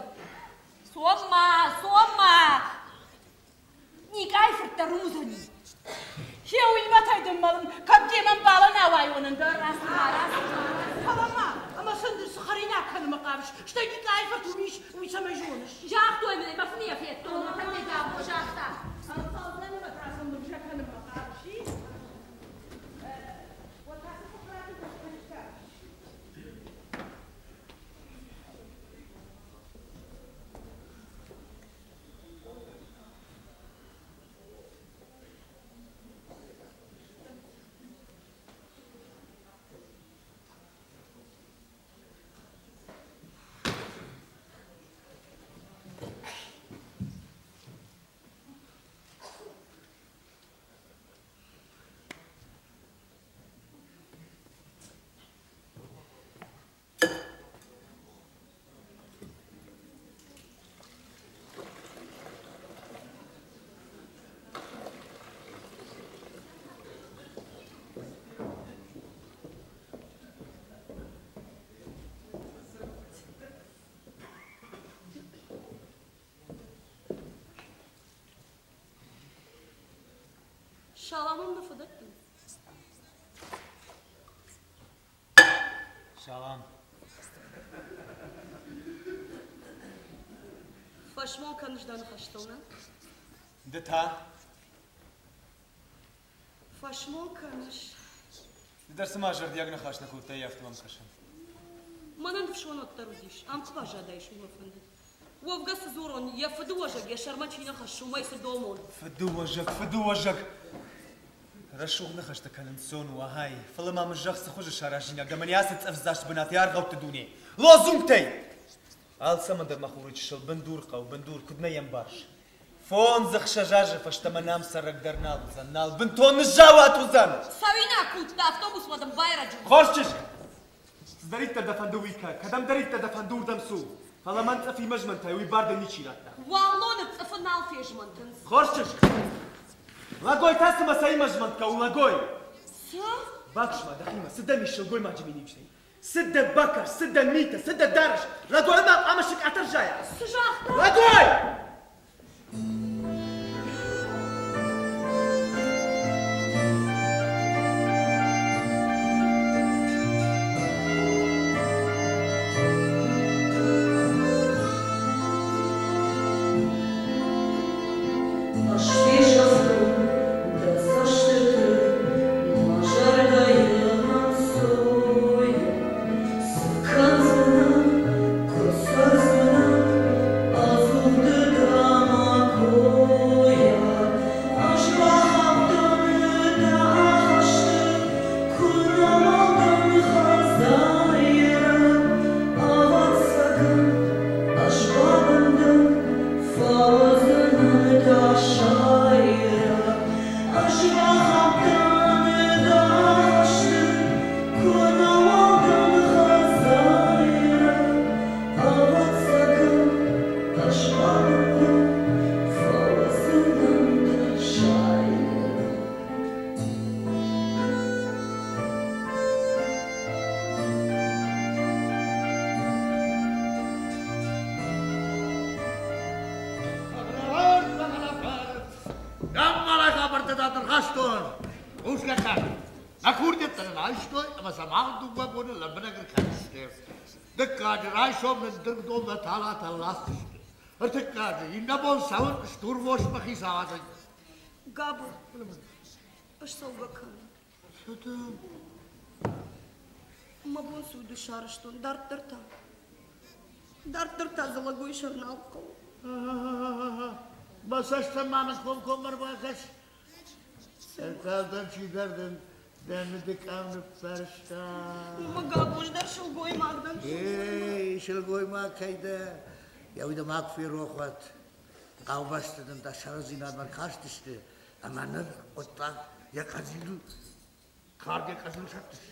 S2: Цом ма, цом ма. Никъайы фырт дӕр уыдзӕни.
S4: Хе уыимӕтӕй дын мӕлын, кӕд демӕ мбалӕн ауайон ӕндӕр.
S2: Рацыма, рацыма.
S4: Фӕлӕ ма, ӕмӕ сын ды цы хӕринаг кӕнынмӕ хъавыс, стӕй Никъайы фырт уым ис, уый цӕмӕй зоныс?
S2: Загътой мын ӕй, мӕ фыны йӕ федтон, мӕ фӕндӕй Габо загъта.
S4: Ӕнхъӕлдӕн ӕмӕ та сын лывзӕ кӕнынмӕ хъавыс, и? Уӕд та сын Сократы кӕныс
S6: Салам ын нӕ фӕдӕттынц.
S5: Салам.
S6: Фӕсмон кӕныс дӕ ныхӕстыл, нӕ?
S5: Ды та?
S6: Фӕсмон кӕныс.
S5: Ды дӕр цыма зӕрдиаг ныхас нӕ кодтай, афтӕ мӕм кӕсы.
S6: Мӕнӕн ӕфсон уӕддӕр уыдис. Ам куы баззадаис, уый мӕ фӕндыд. Уӕвгӕ цы дзурон, йӕ фыдыуӕзӕг йӕ сӕрмӕ чи нӕ хӕссы, уымӕй цы домон?
S5: Фыдыуӕзӕг, фыдыуӕзӕг! Рӕсугъд ныхӕстӕ кӕнын сон у, ахай, фӕлӕ ма мын зӕгъ, цы хуызы саразинаг дӕ мӕнӕ ацы цъӕфдзаст бынаты аргъӕутты дуне? Лозунгтӕй! Алцӕмӕн дӕр мӕ хуры чысыл бындур хъӕуы, бындур, куыд нӕ йӕ ӕмбарыс? Фондз-ӕхсӕз азы фӕстӕмӕ нӕм цӕрӕг дӕр нал уыдзӕн, нал, бынтон ныззауат уыдзӕн!
S6: Цӕуинаг куыдта автобусмӕ дын байрӕджы.
S5: Хорз чызг! Цыдӕриддӕр дӕ фӕнды, уый кӕ, кӕдӕмдӕриддӕр дӕ фӕнды, уырдӕм цу. Фӕлӕ мӕн цъыфимӕ змӕнтай, уый бар дын ничи радта.
S6: Уаллоны цъыфы нал фезмӕнтынц.
S5: Хорз чызг! Лӕгой та цымӕ цӕимӕ змӕнтгӕ у, лӕгой?
S6: Цы?
S5: Бакӕс-ма дӕхимӕ, цы дӕм ис сылгоймаджы миниуджытӕй? Цы дӕ бакӕс, цы дӕ митӕ, цы дӕ дарыс? Лӕгой ма хъуамӕ сыкъатӕ рзайа?
S6: Цы загъта?
S5: Лӕгой!
S6: Ӕз фесӕфтон дӕ цӕст.
S3: Ӕрхастон. Хъусгӕ кӕн. Нӕ курдиӕттӕ нын айстой ӕмӕ сӕ мах дыууӕ боны лӕмбынӕг ӕркӕндзысты. Дыккаджы райсом нын дыргъдонмӕ талатӕ ласдзысты. Ӕртыккаджы иннӕбон цӕуын стурвосмӕ хицауадӕй.
S6: Габо, ӕз цӕугӕ кӕнын.
S3: Цы дын?
S6: Мӕ бон цы уыд, сарӕзтон. Дарддӕр та? Дарддӕр та Дзӕлӕгойы сӕр нал хъӕуы.
S3: Мӕ цӕстӕн ма мын комкоммӕ ӕрбакӕс. Ӕнхъӕлдӕн чидӕр дын дӕ мыды къам ныппӕрста.
S6: Уымӕ Габоз дӕр сылгоймаг дӕн.
S3: Ей, сылгоймаг кӕй дӕ, йӕ уый дӕ макуы ферох уӕд. Хъӕубӕсты дын дӕ сӕрдзинадмӕ ркастысты, ӕмӕ ныр хъуыддаг йӕ къӕдзилыл кард йӕ къӕдзил сӕттыс.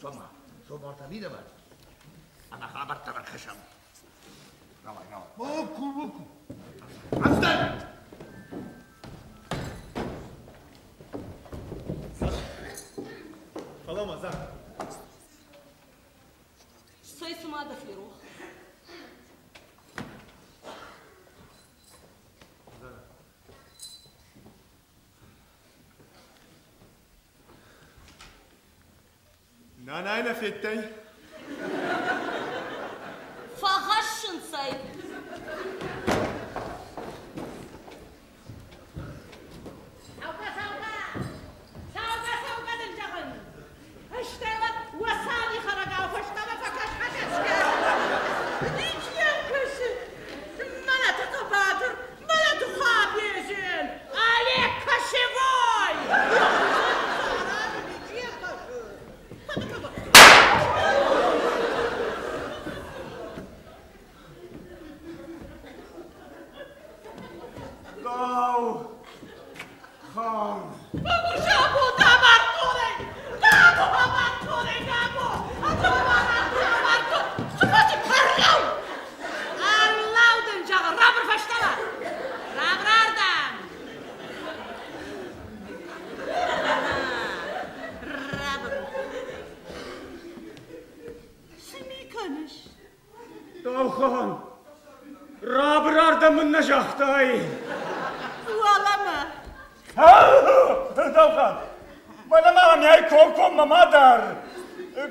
S3: Цома, цома ӕртӕ мидӕмӕ, ӕмӕ хабӕрттӕ ракӕсӕм. Давай, давай. Боку, боку. Отстань!
S5: Фӕлӕ-ма, зӕгъ.
S6: Цӕй, цыма дӕ ферох.
S5: Нанай нӕ федтай?
S6: Фӕхӕссынц ӕй.
S4: Цӕугӕ, цӕугӕ! Цӕугӕ, цӕугӕ дын зӕгъын! Стӕй уӕд уӕ хӕрӕгау фӕстӕмӕ фӕкӕс-фӕкӕсгӕ. Ничи йӕм кӕсы. Мӕлӕты хъӕбатыр, мӕлӕты хабезен, Олег Кошевой! Ничи йӕм кӕсы.
S1: Дау хан.
S4: Ӕрлӕудын, зӕгъы, рабыр фӕстӕмӕ! Рабыр ардӕм! Рабыр.
S6: Цы ми кӕныс?
S1: Даухан, рабыр ардӕм мын нӕ загътай.
S4: Уӕлӕмӕ.
S1: Даухан, мӕнӕ ма мӕм ӕй комкоммӕ ма дар.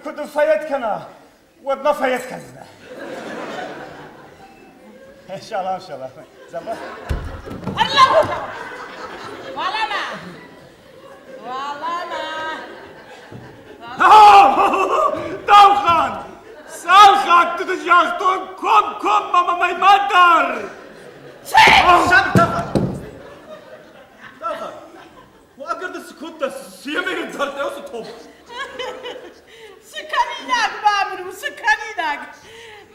S1: Куыд фӕйӕд кӕна, уӕд ма фӕйӕд кӕндзынӕ. Шалам, шалам. Дзӕбӕх.
S4: Ӕрлӕуу! Уӕлӕмӕ! Уӕлӕмӕ!
S1: Даухан! Цал хатты дын загътон комкоммӕ мӕ ма дар!
S5: Сабыр, Даухан! Даухан! Уагӕр ды цы кодта, цы йӕм ӕрдардта уыцы топп?
S4: Цы кӕнинаг ма мын у, цы кӕнинаг?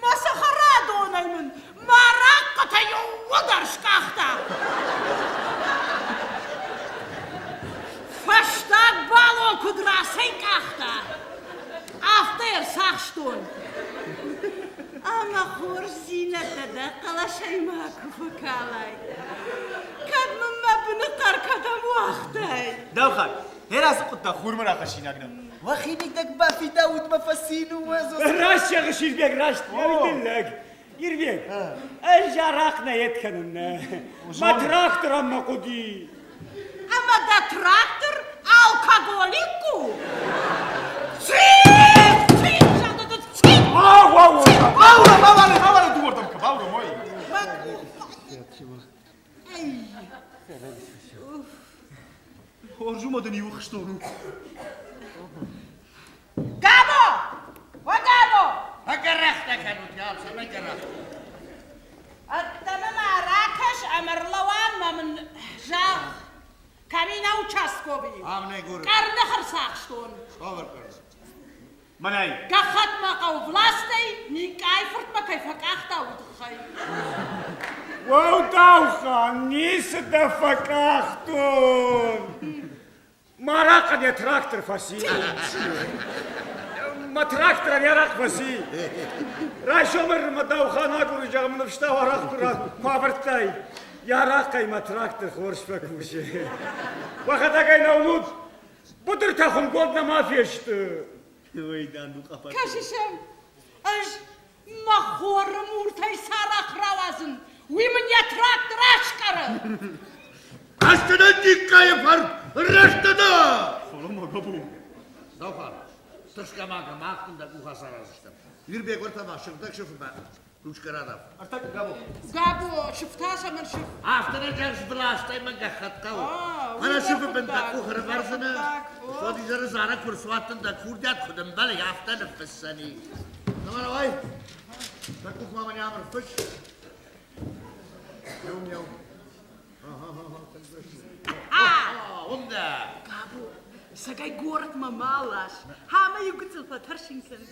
S4: Мӕ цӕхӕрадонӕй мын мӕ рахъхъытӕ иууылдӕр скъахта. Фӕстаг балон куыд рацӕйкъахта, афтӕ ӕрцахстон. Ӕмӕ хорздзинӕдтӕ дӕ хъӕлӕсӕй макуы фӕкалай. Кӕд мын мӕ быны хъӕр кӕдӕм уагътай?
S5: Даухан, гъер ацы хъуыддаг хурмӕ рахӕссинаг нӕу. Уӕхи мидӕг бафидаут мӕ фӕцин у
S1: Раст зӕгъыс, Ирбег, раст. Лӕг. Ирбег, ӕз арахъ нӕ ед кӕнын, нӕ. Мӕ тракторӕн мӕ хъуыди.
S4: Ӕмӕ дӕ трактор алкоголик у? Цит! Цит! Загъта цит!
S1: Ау, ау, ау!
S5: Баура, баура, баура, дыууӕрдӕм кӕ, баура, мой. Хорз у ма дын иу хстон у.
S4: Габо! О, Габо!
S3: Фӕгӕрӕхтӕ кӕнут, Ялса, фӕгӕрӕхтӕ.
S4: Ӕддӕмӕ ма ракӕс ӕмӕ рлӕуӕн ма мын зӕгъ, кӕми нӕ участковый.
S3: Ам нӕ горы.
S4: Къӕрных ӕрцахстон.
S3: Цавӕр къӕрных?
S5: Мӕнӕй.
S4: Гӕххӕтмӕ хъӕуы властӕй Никъайы фыртмӕ кӕй фӕкъахта, уый тыххӕй.
S1: Уӕлдаухан, ницы дӕ фӕкъахтон. Марахъӕн йӕ трактор фӕци. Мӕ тракторӕн йӕ арахъ фӕци. Райсомы мӕ Даухан агуры, зӕгъ, мын ӕфстау арахъ куы авӕрдтай. Йӕ арахъӕй мӕ трактор хорз фӕкусы. Уӕхӕдӕг ӕй нӕ уынут, быдыртӕ хуымгонд нӕма фесты.
S4: Кӕсыс ӕм, ӕз мӕ хоры муртӕй сарахъ рауадзын, уый мын йӕ трактор аскъӕры.
S3: Рӕстӕдӕ Никкайы фырт, рӕстӕдӕ!
S5: Фӕлӕ-ма, Габо.
S3: Саухан, тыхсгӕ ма кӕн, мах дын дӕ къух ацараздзыстӕм. Ирбег, уӕртӕ ма сыгъдӕг сыфмӕ ручкӕ радав.
S5: Ӕртӕк, Габо.
S4: Габо, сыфтӕ цӕмӕн сыф?
S3: Афтӕ нӕ зӕрзбыластӕй мӕ гӕххӕтт хъӕуы. Фӕлӕ сыфы бын дӕ къух ӕрӕвӕрдзынӕ, уӕд изӕры зарӕг куы рцуаттын дӕ курдиат куыд ӕмбӕлы, афтӕ ныффыссӕни. Давай, дӕ къух ма мӕнӕ ам ӕрфысс. Еу-еу. Уым дӕ.
S4: Габо, сӕгӕй горӕтмӕ ма лас. Ӕмӕ иу гыццыл фӕтӕрсын кӕн.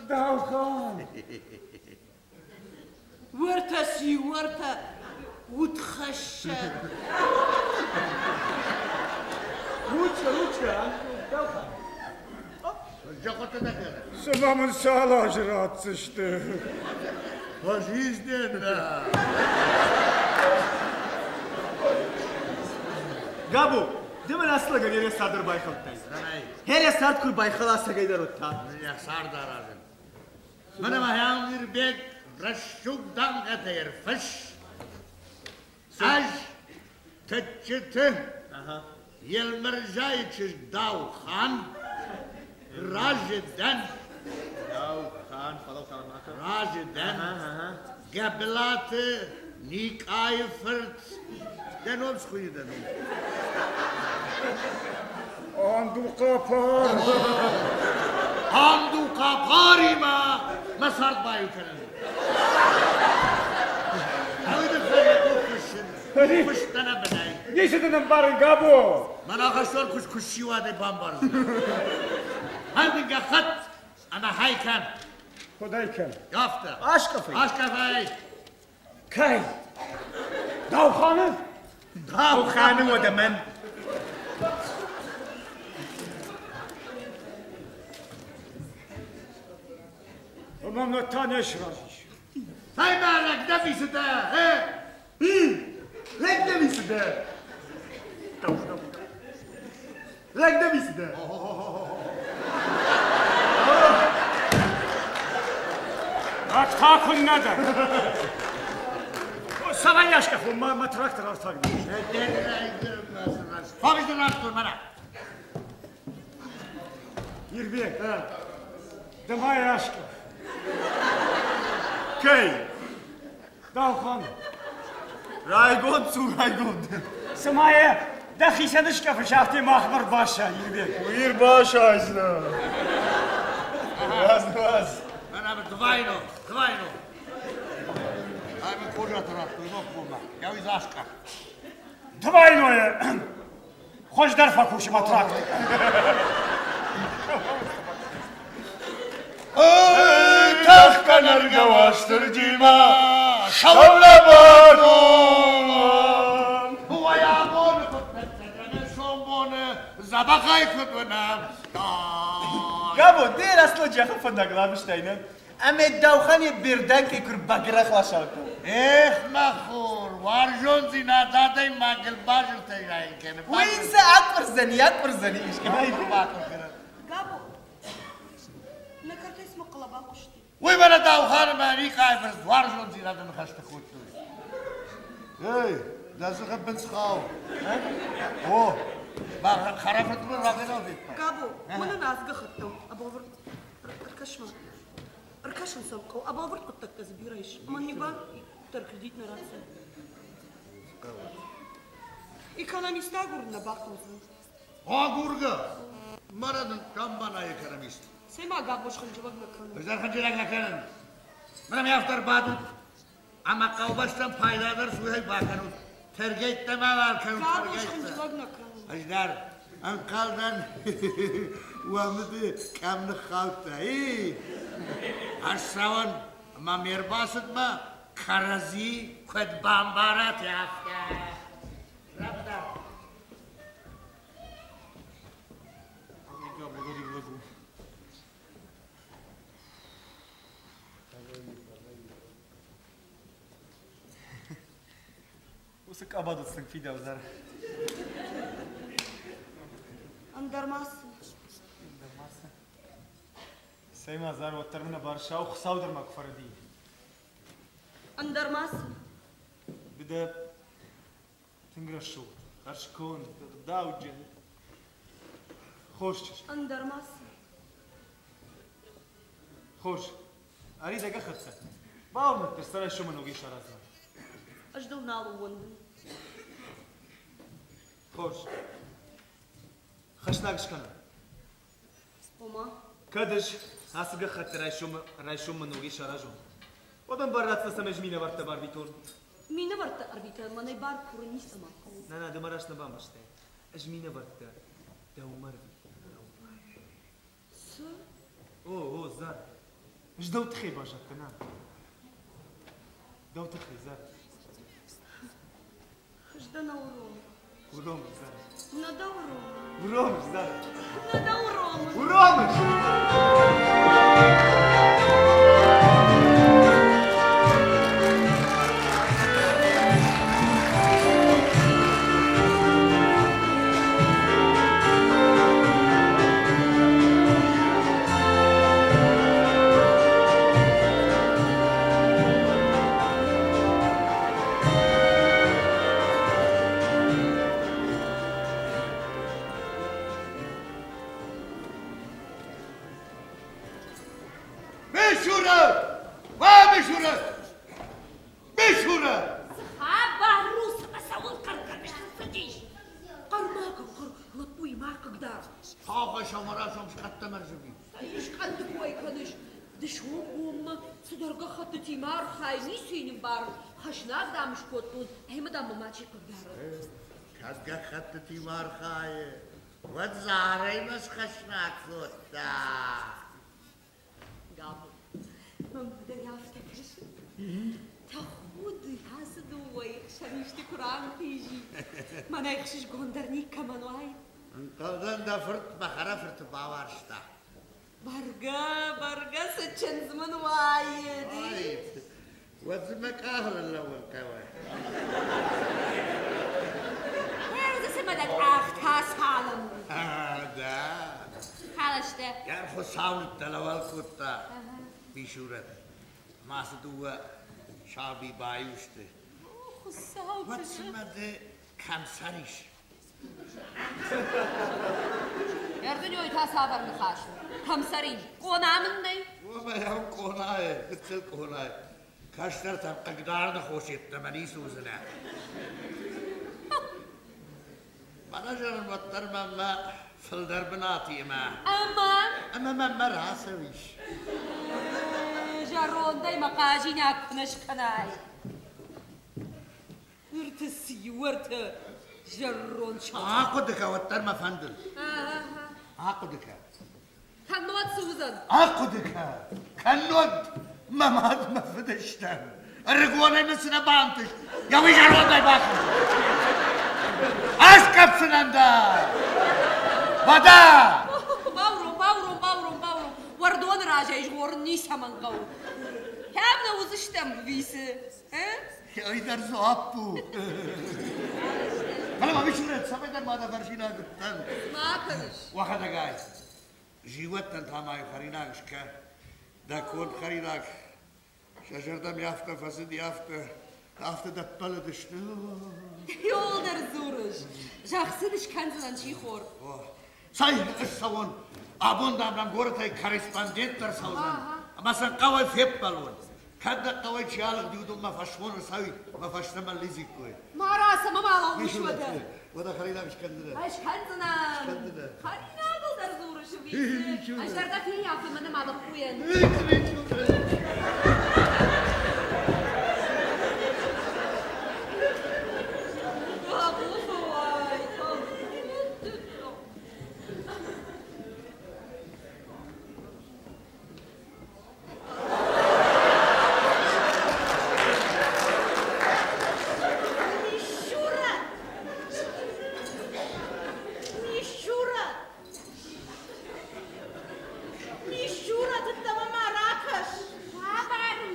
S1: Даухан!
S4: Уӕртӕ си, уӕртӕ удхӕссӕг.
S5: Ручка, ручка, Даухан.
S7: Цыма мын цал азы ратдзысты?
S3: Пожизненно.
S5: Габо, ды мын ацы лӕгӕн йӕ цард ӕрбайхӕлдтай. Хере цард куы рбайхӕла цӕгӕйдӕр уыдта.
S3: Йӕ цард аразын. Мӕнӕ ма Хямирбег рӕсугъд дамгъӕтӕ ӕрфысс. Ӕз тыччыты Елмӕрзайы чызг Даухан разы дӕн.
S5: Даухан,
S3: разы дӕн. Гӕбылаты Никъайы фырт. Дӕ ном схуыйны дӕ ном.
S7: Андухъапар!
S3: Андухъапаримӕ мӕ цард баиу кӕнын.
S7: Ницы дын ӕмбарын, Габо!
S3: Мӕн ахӕстон куыд куыссиуадӕй бамбардзынӕ. Ай дын гӕххӕтт ӕмӕ хай кӕн.
S7: Куыд ӕй кӕн?
S3: Афтӕ.
S5: Аскъӕф ӕй.
S3: Аскъӕф ӕй.
S1: Кӕй? Дауханы?
S5: Дауханы уӕдӕ мӕн.
S1: Ӕмӕ мӕ та не сразы ис.
S3: Цӕй-ма, лӕг дӕ висы дӕ, э?
S5: Лӕг дӕ висы дӕ? Лӕг дӕ висы дӕ?
S1: Лӕг та куыннӕ дӕ? Цӕмӕй аскъӕфон, мӕ трактор артаг.
S3: Фӕгъзды раттон мӕнӕ.
S1: Ирбег, ды ма йӕ аскъӕф.
S5: Кӕй?
S1: Даухан.
S5: Райгонд цу, райгонд.
S1: Цыма йӕ дӕхицӕн скъӕфыс, афтӕ махмӕ рбасай, Ирбег.
S5: Уый рбасайдзынӕ. Раз, раз.
S3: Мӕнӕ двайно, двайно. Ай мын кожаты радтой ног бонмӕ. Я уый заскъӕф.
S1: Двайное хуыздӕр фӕкусы мӕ трактор.
S7: Тӕхгӕ нӕргӕ Уастырджимӕ саулӕбӕрон.
S3: Уӕй абоны хъуыддӕгтӕ сомбоны дзӕбӕхӕй куыд уынӕм.
S5: Габо, ды рӕстӕджы ахӕм фӕндагыл абыстай, нӕ? Ӕмӕ Даухане берданкӕй куы рбагӕрах ласаудта.
S3: Эх, мӕ хур, уарзондзинад адӕймагыл базыртӕ зайын кӕны.
S5: Уый сӕ акъуырдзӕни, акъуырдзӕни искӕмӕй.
S6: Габо, нӕ кӕртӕй цы мӕхъхъӕлӕ бахъуысти?
S3: Уый мӕнӕ Дауханы мӕ Никъайы фырт уарзондзинады ныхӕстӕ кодтой. Эй, дӕ дзыхы бындз хауы. О, хӕрӕфыртмӕ рагӕнау федта.
S6: Габо, мӕнӕн азгӕ хаттау, абовыр Ӕркӕс-ма. Ӕркӕсын сӕм хъӕуы. Ӕбӕлвырд хъуыддӕгтӕ дзы бирӕ ис. Ӕмӕ не банк дӕр кредит нӕ ратдзӕн. Экономист агурын нӕ бахъӕудзӕн.
S3: Агургӕ! Мӕнӕ дын замманай экономист.
S6: Цӕй-ма Габо схынджылӕг нӕ кӕны.
S3: Ӕз дӕр хынджылӕг нӕ кӕнын. Мӕнӕ ме автор бадут ӕмӕ хъӕубӕстӕн пайдадӕр суйӕй бакӕнут. Тергӕйттӕ ма кӕнут.
S6: Габо схынджылӕг нӕ кӕнын.
S3: Ӕз дӕр ӕнхъӕлдӕн уӕ мыды къӕм ныххаудта. И ӕз цӕуын ӕмӕ ме рбацыдмӕ кӕрӕдзи куыд бамбарат, афтӕ. Рабдар.
S5: Уыцы къабадыл тынг фидаудзӕн.
S6: Ӕндӕр ма цы?
S5: Ӕндӕр ма цы? Цӕй ма, Зар, уӕддӕр мын ӕбар сау Хуыцау дӕр ма куы фӕрӕдийы.
S6: Ӕндӕр ма цы?
S5: Ды дӕ тынг рӕсугъд, хӕрзконд, ӕгъдауджын. Хорз чызг.
S6: Ӕндӕр ма цы?
S5: Хорз. Ӕри дӕ гӕххӕттӕ. Бауырныдта, сӕ райсомы ног ис аразын.
S6: Ӕз дыл нал ууӕндын.
S5: Хорз. Хӕснаг скӕнӕм.
S6: Ома?
S5: Кӕд ӕз ацы гӕххӕтты райсомы райсоммӕ ногӕй саразон, уӕд ӕм бар ратдзынӕ, цӕмӕй ӕз минӕвӕрттӕ барвитон.
S6: Минӕвӕрттӕ ӕрвитӕн мӕнӕй бар курын ницӕмӕн хъӕуы.
S5: Нӕ, нӕ, ды мӕ раст нӕ бамбӕрстай. Ӕз минӕвӕрттӕ дӕумӕ ӕрвитон, дӕумӕ.
S6: Цы?
S5: О, о, Зар. Ӕз дӕу тыххӕй баззадтӕн, а? Дӕу тыххӕй, Зар.
S6: Ӕз дӕ нӕ уромын.
S5: Уромыс, Зар.
S6: Нӕ дӕ уромын.
S5: Уромыс, Зар.
S6: Нӕ дӕ уромын.
S5: Уромыс!
S3: Мисурӕ! Уӕ, Мисурӕ! Мисурӕ!
S2: Хабар у, цымӕ цӕуыл хъӕр кӕныс, цыдис? Хъӕр ма кӕн, хъӕр, лӕппуйы ма хъыгдар.
S3: Хохы сӕумӕрайсом скъӕттӕм ӕрзыди.
S2: Искӕнды кой кӕныс, дысон-бонмӕ цыдӕр гӕххӕттытимӕ архайы, ницы йын ӕмбарын, хӕснаг, дам, скодтон, ӕмӕ, дам, мӕ мачи хъыгдары.
S3: Кӕд гӕххӕттытимӕ архайы, уӕд зарӕймӕ схӕснаг кодта.
S2: Габо, мӕнмӕ дӕр афтӕ кӕсы. Тӕхуды, ацы дыууӕйы хсӕн исты куы ранхъизид. Мӕнӕ ӕхсызгондӕр никӕмӕн уаид.
S3: Ӕнхъӕлдӕн дӕ фырт мӕ хӕрӕфырты бауарзта.
S2: Бӕргӕ, бӕргӕ, цы чындз мын уаид!
S3: Уаид. Уӕд дзы мӕ къахыл лӕууын хъӕуы.
S2: Ӕрдзы цымӕ дӕ къӕхтӕ цалын?
S3: Да.
S2: Халастӕ.
S3: Йӕ Хуыцау ныддӕлӕуӕл кодта Мисурӕт. Ӕмӕ ацы дыууӕ саби баиу сты.
S2: Хуыцау,
S3: Уӕд цымӕ ды кӕм цӕрис?
S2: Ӕрдынёй та цавӕр ныхас у? Кӕм цӕрин? Къона мын нӕй?
S3: Уымӕй ам къонайы, гыццыл къонайы. Кӕстӕртӕм хъыгдарыны хос йеддӕмӕ ницы уыдзынӕ. Мӕнӕ зӕгъын, уӕддӕр мӕнмӕ фылдӕр бынат и ӕмӕ...
S2: Ӕмӕ?
S3: Ӕмӕ мӕнмӕ рацӕуис.
S2: Зӕрондӕй мӕ хъазинаг куы нӕ скӕнай. Ӕртӕ цы уӕртӕ зӕронд сахат.
S3: Ахъуыды кӕ, уӕддӕр мӕ фӕндыл. Ахъуыды кӕ.
S2: Кӕннод цы уыдзӕн?
S3: Ахъуыды кӕ. Кӕннод мӕ мад мӕ фыдыстӕн. Ӕрыгонӕй мын цы нӕ бантыст, йӕ уый зӕрондӕй бахыз. Аскъӕпдзынӕн дӕ! Уӕдӕ!
S2: Бауром, бауром, бауром, бауром. Уӕрдоны разӕй згъорын ницӕмӕн хъӕуы. Кӕм нӕ уыдзыстӕм, висы?
S3: Ай дӕр дзуапп у. Фӕлӕ ма Мисурӕт, цӕмӕйдӕр ма дӕ фӕрсинаг уыдтӕн.
S2: Ма кӕныс?
S3: Уӕхӕдӕгӕй. Зиуӕттӕн та ма хӕринаг скӕ. Дӕ конд хӕринаг сӕ зӕрдӕмӕ афтӕ фӕцыди, афтӕ, афтӕ дӕ ппӕлыдысты.
S2: Иуылдӕр дзурыс. Зӕгъ сын, скӕндзынӕн сихор.
S3: Цӕй, ссӕуон. Абон, дам, нӕм горӕтӕй корреспондент дӕр цӕудзӕн. Ӕмӕ сын хъӕуӕй феппӕлон. Кӕд нӕ хъӕуӕй чи алыгъди, уыдон мӕ фӕсмон ӕрцӕуид, мӕ фӕстӕмӕ лидзиккой.
S2: Ма рацӕ, ма лӕуус уӕдӕ.
S3: Уӕдӕ хӕринаг скӕндзынӕ.
S2: Ӕз скӕндзынӕн.
S3: Скӕндзынӕ.
S2: Хӕринагыл дӕр дзурыс, Вице. Ӕз дӕр дӕ феййафын мӕнӕ ма лӕппуйӕн.
S6: Мишура! Мишура! Мишура, ты дӕмӕ ма ракӕс!
S2: Хабар у.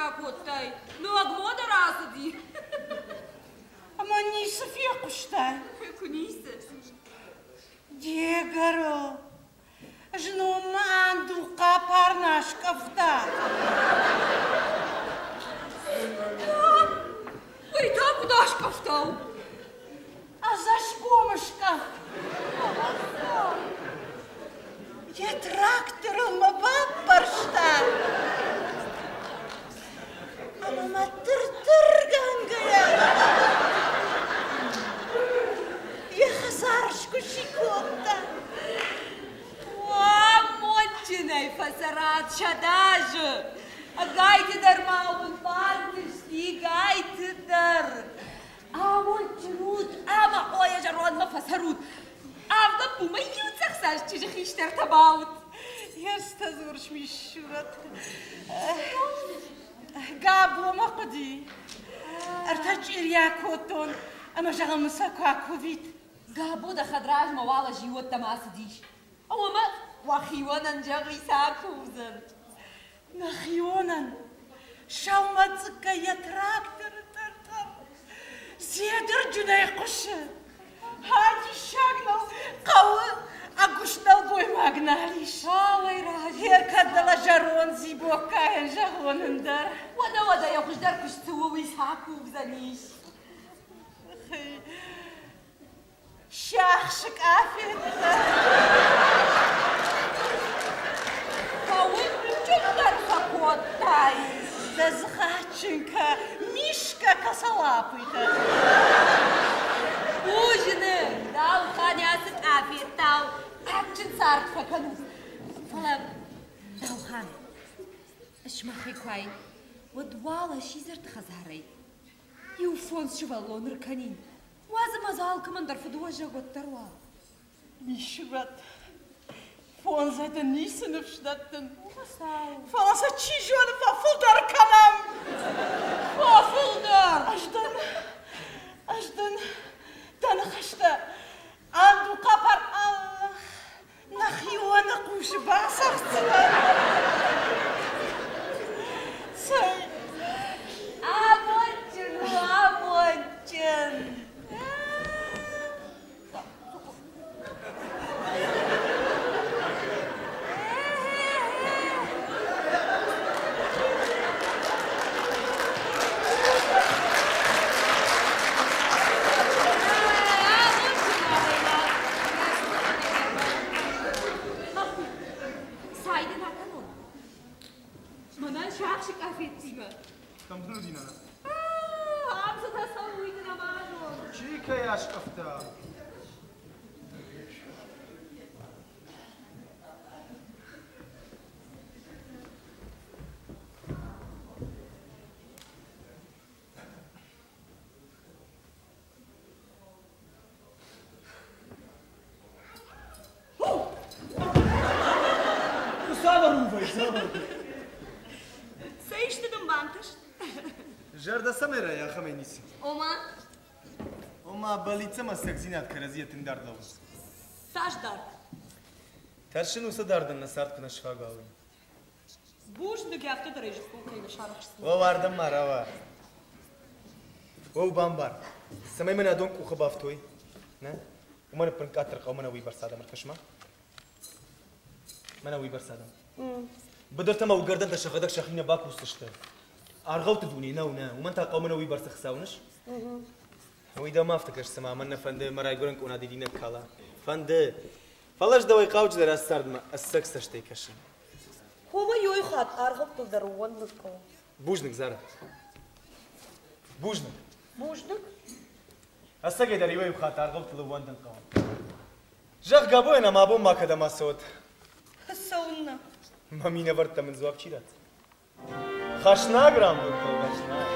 S2: ракодтай? Ног мода рацыди.
S4: Ӕмӕ ницы фехъуыстай?
S2: Куы ницы.
S4: Де гӕрыл, знон мӕ андухъапар нӕ аскъӕфта.
S2: Уый та куыд аскъӕфтау?
S4: Ӕдзӕсгом скъӕфт. Йӕ тракторыл мӕ баппӕрста. Ӕмӕ мӕ тыр-тыргӕнгӕйӕ йӕ хӕдзар скуыси кодта.
S2: Амондджынӕй фӕцӕрат 100 азы. Ӕгайты дӕр ма уын бантысти, гайты дӕр. Амондджын ут ӕмӕ къойӕ зӕрондмӕ фӕцӕрут. Авд лӕппумӕ иу цъӕхсаст чызджы хистӕртӕ баут.
S4: Ӕз дзурыс, Мисурӕт. Габомӕ хъуыди. Ӕртӕ чъирийӕ кодтон ӕмӕ зӕгъын сӕ куы акувит.
S2: Габо дӕ хӕдразмӕ уал зиууӕттӕм ацыдис. Ӕмӕ уӕхионӕн зӕгъи цы акувдзӕн.
S4: Нӕхионӕн сӕумӕцъыккӕй йӕ тракторы тӕр-тӕр дзедырджынӕй хъуысы. Диссаг нӕу, хъӕуы ӕгуыст нӕлгоймаг нал ис.
S2: Сауӕй рази.
S4: Гъер кӕд дӕлӕ зӕронд Дзибоккайӕн зӕгъон ӕндӕр.
S2: Уӕдӕ, уӕдӕ йӕ хуыздӕр куыст цы у, уый цы акувдзӕнис.
S4: Сиахсы къафеттӕ.
S2: Хъӕуы чындӕр фӕкодтай.
S4: Дӕ дзыхаджынкӕ, Мишка косолапый-тӕ.
S2: Бузныг, Даухани ацы къафеттау адджын цард фӕкӕнут. Фӕлӕ, Даухан, сымахӕй куы уаин, уӕд уал сидзӕрты хӕдзарӕй иу фондз сывӕллоны ркӕнин. Уадз ӕмӕ дзы алкӕмӕн дӕр фыдуӕзӕг уӕддӕр уа.
S4: Мисурӕт, фондзӕй дын ницы ныфс дӕттын. Фӕлӕ сӕ чи зоны, фӕфылдӕр кӕнӕм.
S2: Фӕфылдӕр!
S4: Ӕз дын, ӕз дын дӕ ныхӕстӕ андухъапар Аллах нӕхионы хъусы бацӕгъддзынӕн. Цӕй,
S2: Амондджын у, амондджын! Сайды нӕ кӕнон. Мӕнӕн сиахсы къафеттимӕ.
S5: Кӕм дын уыди, нана?
S2: Ам цытӕ цӕуы, уый дын ӕма зон.
S5: Чи кӕй аскъӕфта? Цавӕр у вӕй, цавӕр?
S6: Цӕй исты дын бантыст?
S5: Зӕрдӕ цӕмӕй райа, ахӕмӕй ницы.
S6: Ома?
S5: Ома, бӕллиц ӕмӕ ӕцӕгдзинад кӕрӕдзийӕ тынг дард лӕууынц.
S6: Цас дард?
S5: Тӕрсын уыцы дардӕн нӕ цард куы нӕ сфаг уа, уый.
S6: Бузныг, афтӕ дӕр ӕй зыдтон, кӕй нӕ сарӕхсдзынӕ.
S5: О, ардӕм ма рауа. О, бамбар, цӕмӕй мын адон къухы бафтой, нӕ? Уымӕн ӕппынкъаддӕр хъӕуы мӕнӕ уыйбӕрц адӕм ӕркӕс-ма. Мӕнӕ уыйбӕрц адӕм. Быдыртӕ ӕмӕ уыгӕрдӕнтӕ сӕхӕдӕг сӕхи нӕ бакусдзысты. Аргъӕутты дуне нӕу, нӕ, уымӕн та хъӕуы мӕнӕ уыйбӕрц ӕхца, уыныс? Уый дӕм афтӕ кӕсы, цыма мӕн нӕ фӕнды мӕ райгуырӕн къона дидинӕг кала. Фӕнды. Фӕлӕ ӕз дӕуӕй хъауджыдӕр ацы цардмӕ ӕцӕг цӕстӕй кӕсын.
S6: Хомӕ иуӕй хатт аргъӕуттыл дӕр ууӕндын хъӕуы.
S5: Бузныг, Зара. Бузныг.
S6: Бузныг.
S5: Ӕцӕгӕй дӕр иуӕй-иу хатт аргъӕуттыл ӕууӕндын хъӕуы. Зӕгъ, Габойӕн ӕмӕ абон ма кӕдӕм ацӕуӕд?
S6: Цӕуыннӕ?
S5: Мӕ минӕвӕрттӕ мын дзуапп чи ратдзӕн? Хӕснаг рамбылдтой, хӕснаг.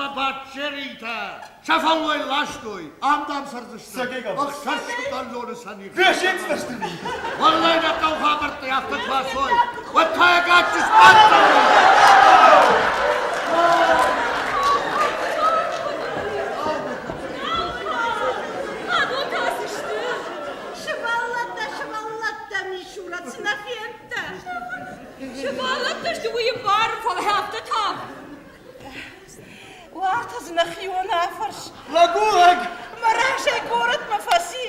S3: Уазӕгмӕ бадджеритӕ сӕ фӕллой ластой, ам дам цӕрдзысты. Ӕхсӕз сывӕллоны сӕ ных. Уӕллӕй нӕ хъӕу хабӕрттӕй афтӕ куы асой, уӕд та йӕ гаччы сбаддзӕн.
S2: Адон та цы сты?
S4: Сывӕллӕттӕ, сывӕллӕттӕ, Мисурӕт, цы нӕ фендтӕ?
S2: Сывӕллӕттӕ сты, уый ӕмбарын, фӕлӕ афтӕ та.
S4: Уартӕ дзы нӕхион афӕрс.
S5: Лӕгулӕг!
S4: Мӕ разӕй горӕтмӕ фӕци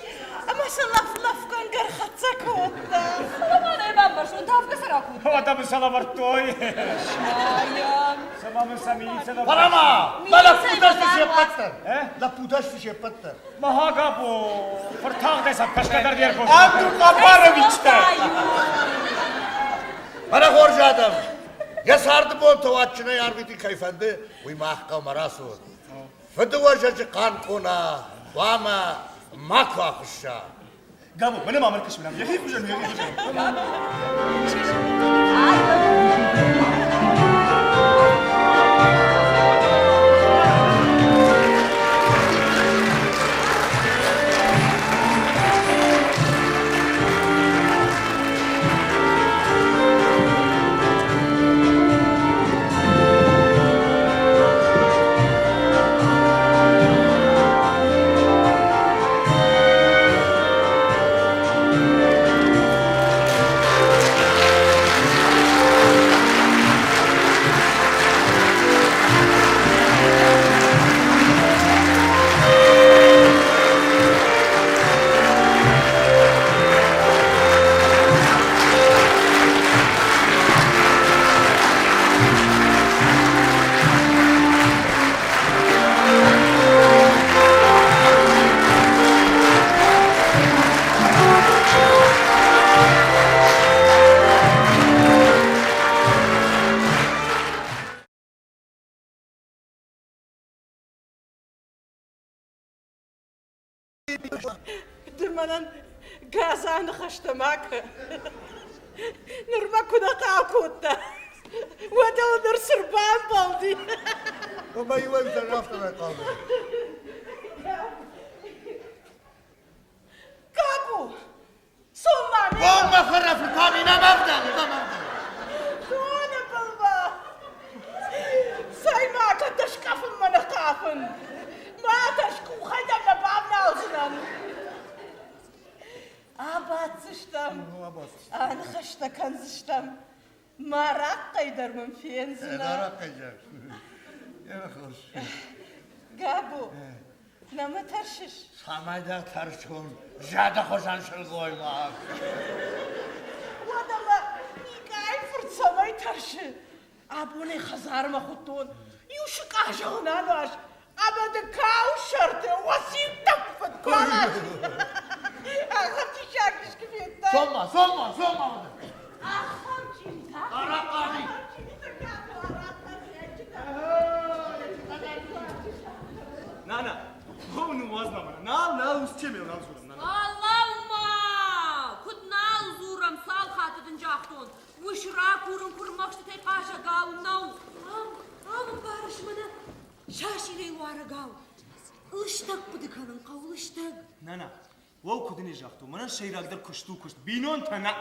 S4: ӕмӕ сӕ лӕф-лӕфгӕнгӕ ӕрхӕццӕ кодта.
S2: Фӕлӕ ма нӕ бамбӕрстон, тавгӕ сӕ ракодтой.
S1: Уӕдӕ мын сӕ лӕвӕрдтой.
S2: Майӕ.
S1: Цыма мын сӕ милицӕ
S3: Фӕлӕ ма, мӕ лӕппутӕ сты се ппӕт дӕр.
S1: Э?
S3: Лӕппутӕ сты се ппӕт дӕр.
S1: Махагабо, фыртагъдӕй сӕ кӕсгӕ дӕр не ркодта.
S7: Абдул Къапаровичтӕ!
S3: Мӕнӕ хорз адӕм, йӕ царды бонтӕ уадджынӕй арвитын кӕй фӕнды, уый мах хъӕумӕ рацӕуӕд. Фыдыуӕзӕджы хъан къона хъуамӕ макуы ахуысса.
S5: Габо, мӕнӕ ма мӕркыс мӕнӕ, йӕхи хуызӕн, йӕхи хуызӕн.
S4: Ды мӕнӕн гадза ныхӕстӕ ма кӕ. Нырмӕ куы нӕ хъал кодта, уӕд ыл ныр цы рбамбӕлди?
S3: Омӕ иуӕй дӕр афтӕ райхъал дӕн.
S4: Габу, цом ма мемӕ.
S3: О, мӕ хӕрӕфырт, ами нӕ бавдӕлы, нӕ бавдӕлы.
S4: Доны былмӕ. Цӕй ма кӕд дӕ скъӕфынмӕ ныхъафын. Ма тӕрс, къухӕй дӕм нӕ бавналдзынӕн. Абаддзыстӕм, аныхӕстӕ кӕндзыстӕм. Мӕ арахъхъӕй дӕр мын фендзынӕ.
S3: Арахъхъӕй дӕр. Хорз.
S4: Габо, нӕ мӕ тӕрсыс?
S3: Цӕмӕй дӕ тӕрсон, зӕды хуызӕн сылгоймаг.
S4: Уӕдӕ мӕ Никъайы фырт цӕмӕй тӕрсы? Абонӕй хӕдзармӕ хуыдтон, иу сыкъа зӕгъын ануаз, ӕмӕ дын кауы сӕрты уӕсин тӕппыд куы аласин. Ахӕм диссаг искуы федтай?
S3: Цом-ма, цом-ма, цом-ма!
S4: Ахӕм чинтӕ.
S3: Арахъхъари!
S5: Нана, о, ныууадз ма мӕнӕ. Нал, нал, ус чемел нал дзурӕм, нана.
S2: Фӕлӕуу-ма! Куыд нал дзурӕм, цал хатты дын загътон? Ус ракурын куырмӕхстытӕй хъазӕгау нӕу. Ам, ам ӕмбарыс мӕнӕ сасирӕй луарӕгау. Лыстӕг хъуыды кӕнын хъӕуы, лыстӕг.
S5: Нана, уӕу куыд не загътон, мӕнӕн сӕйрагдӕр куыст у куыст, бинонтӕ нӕ.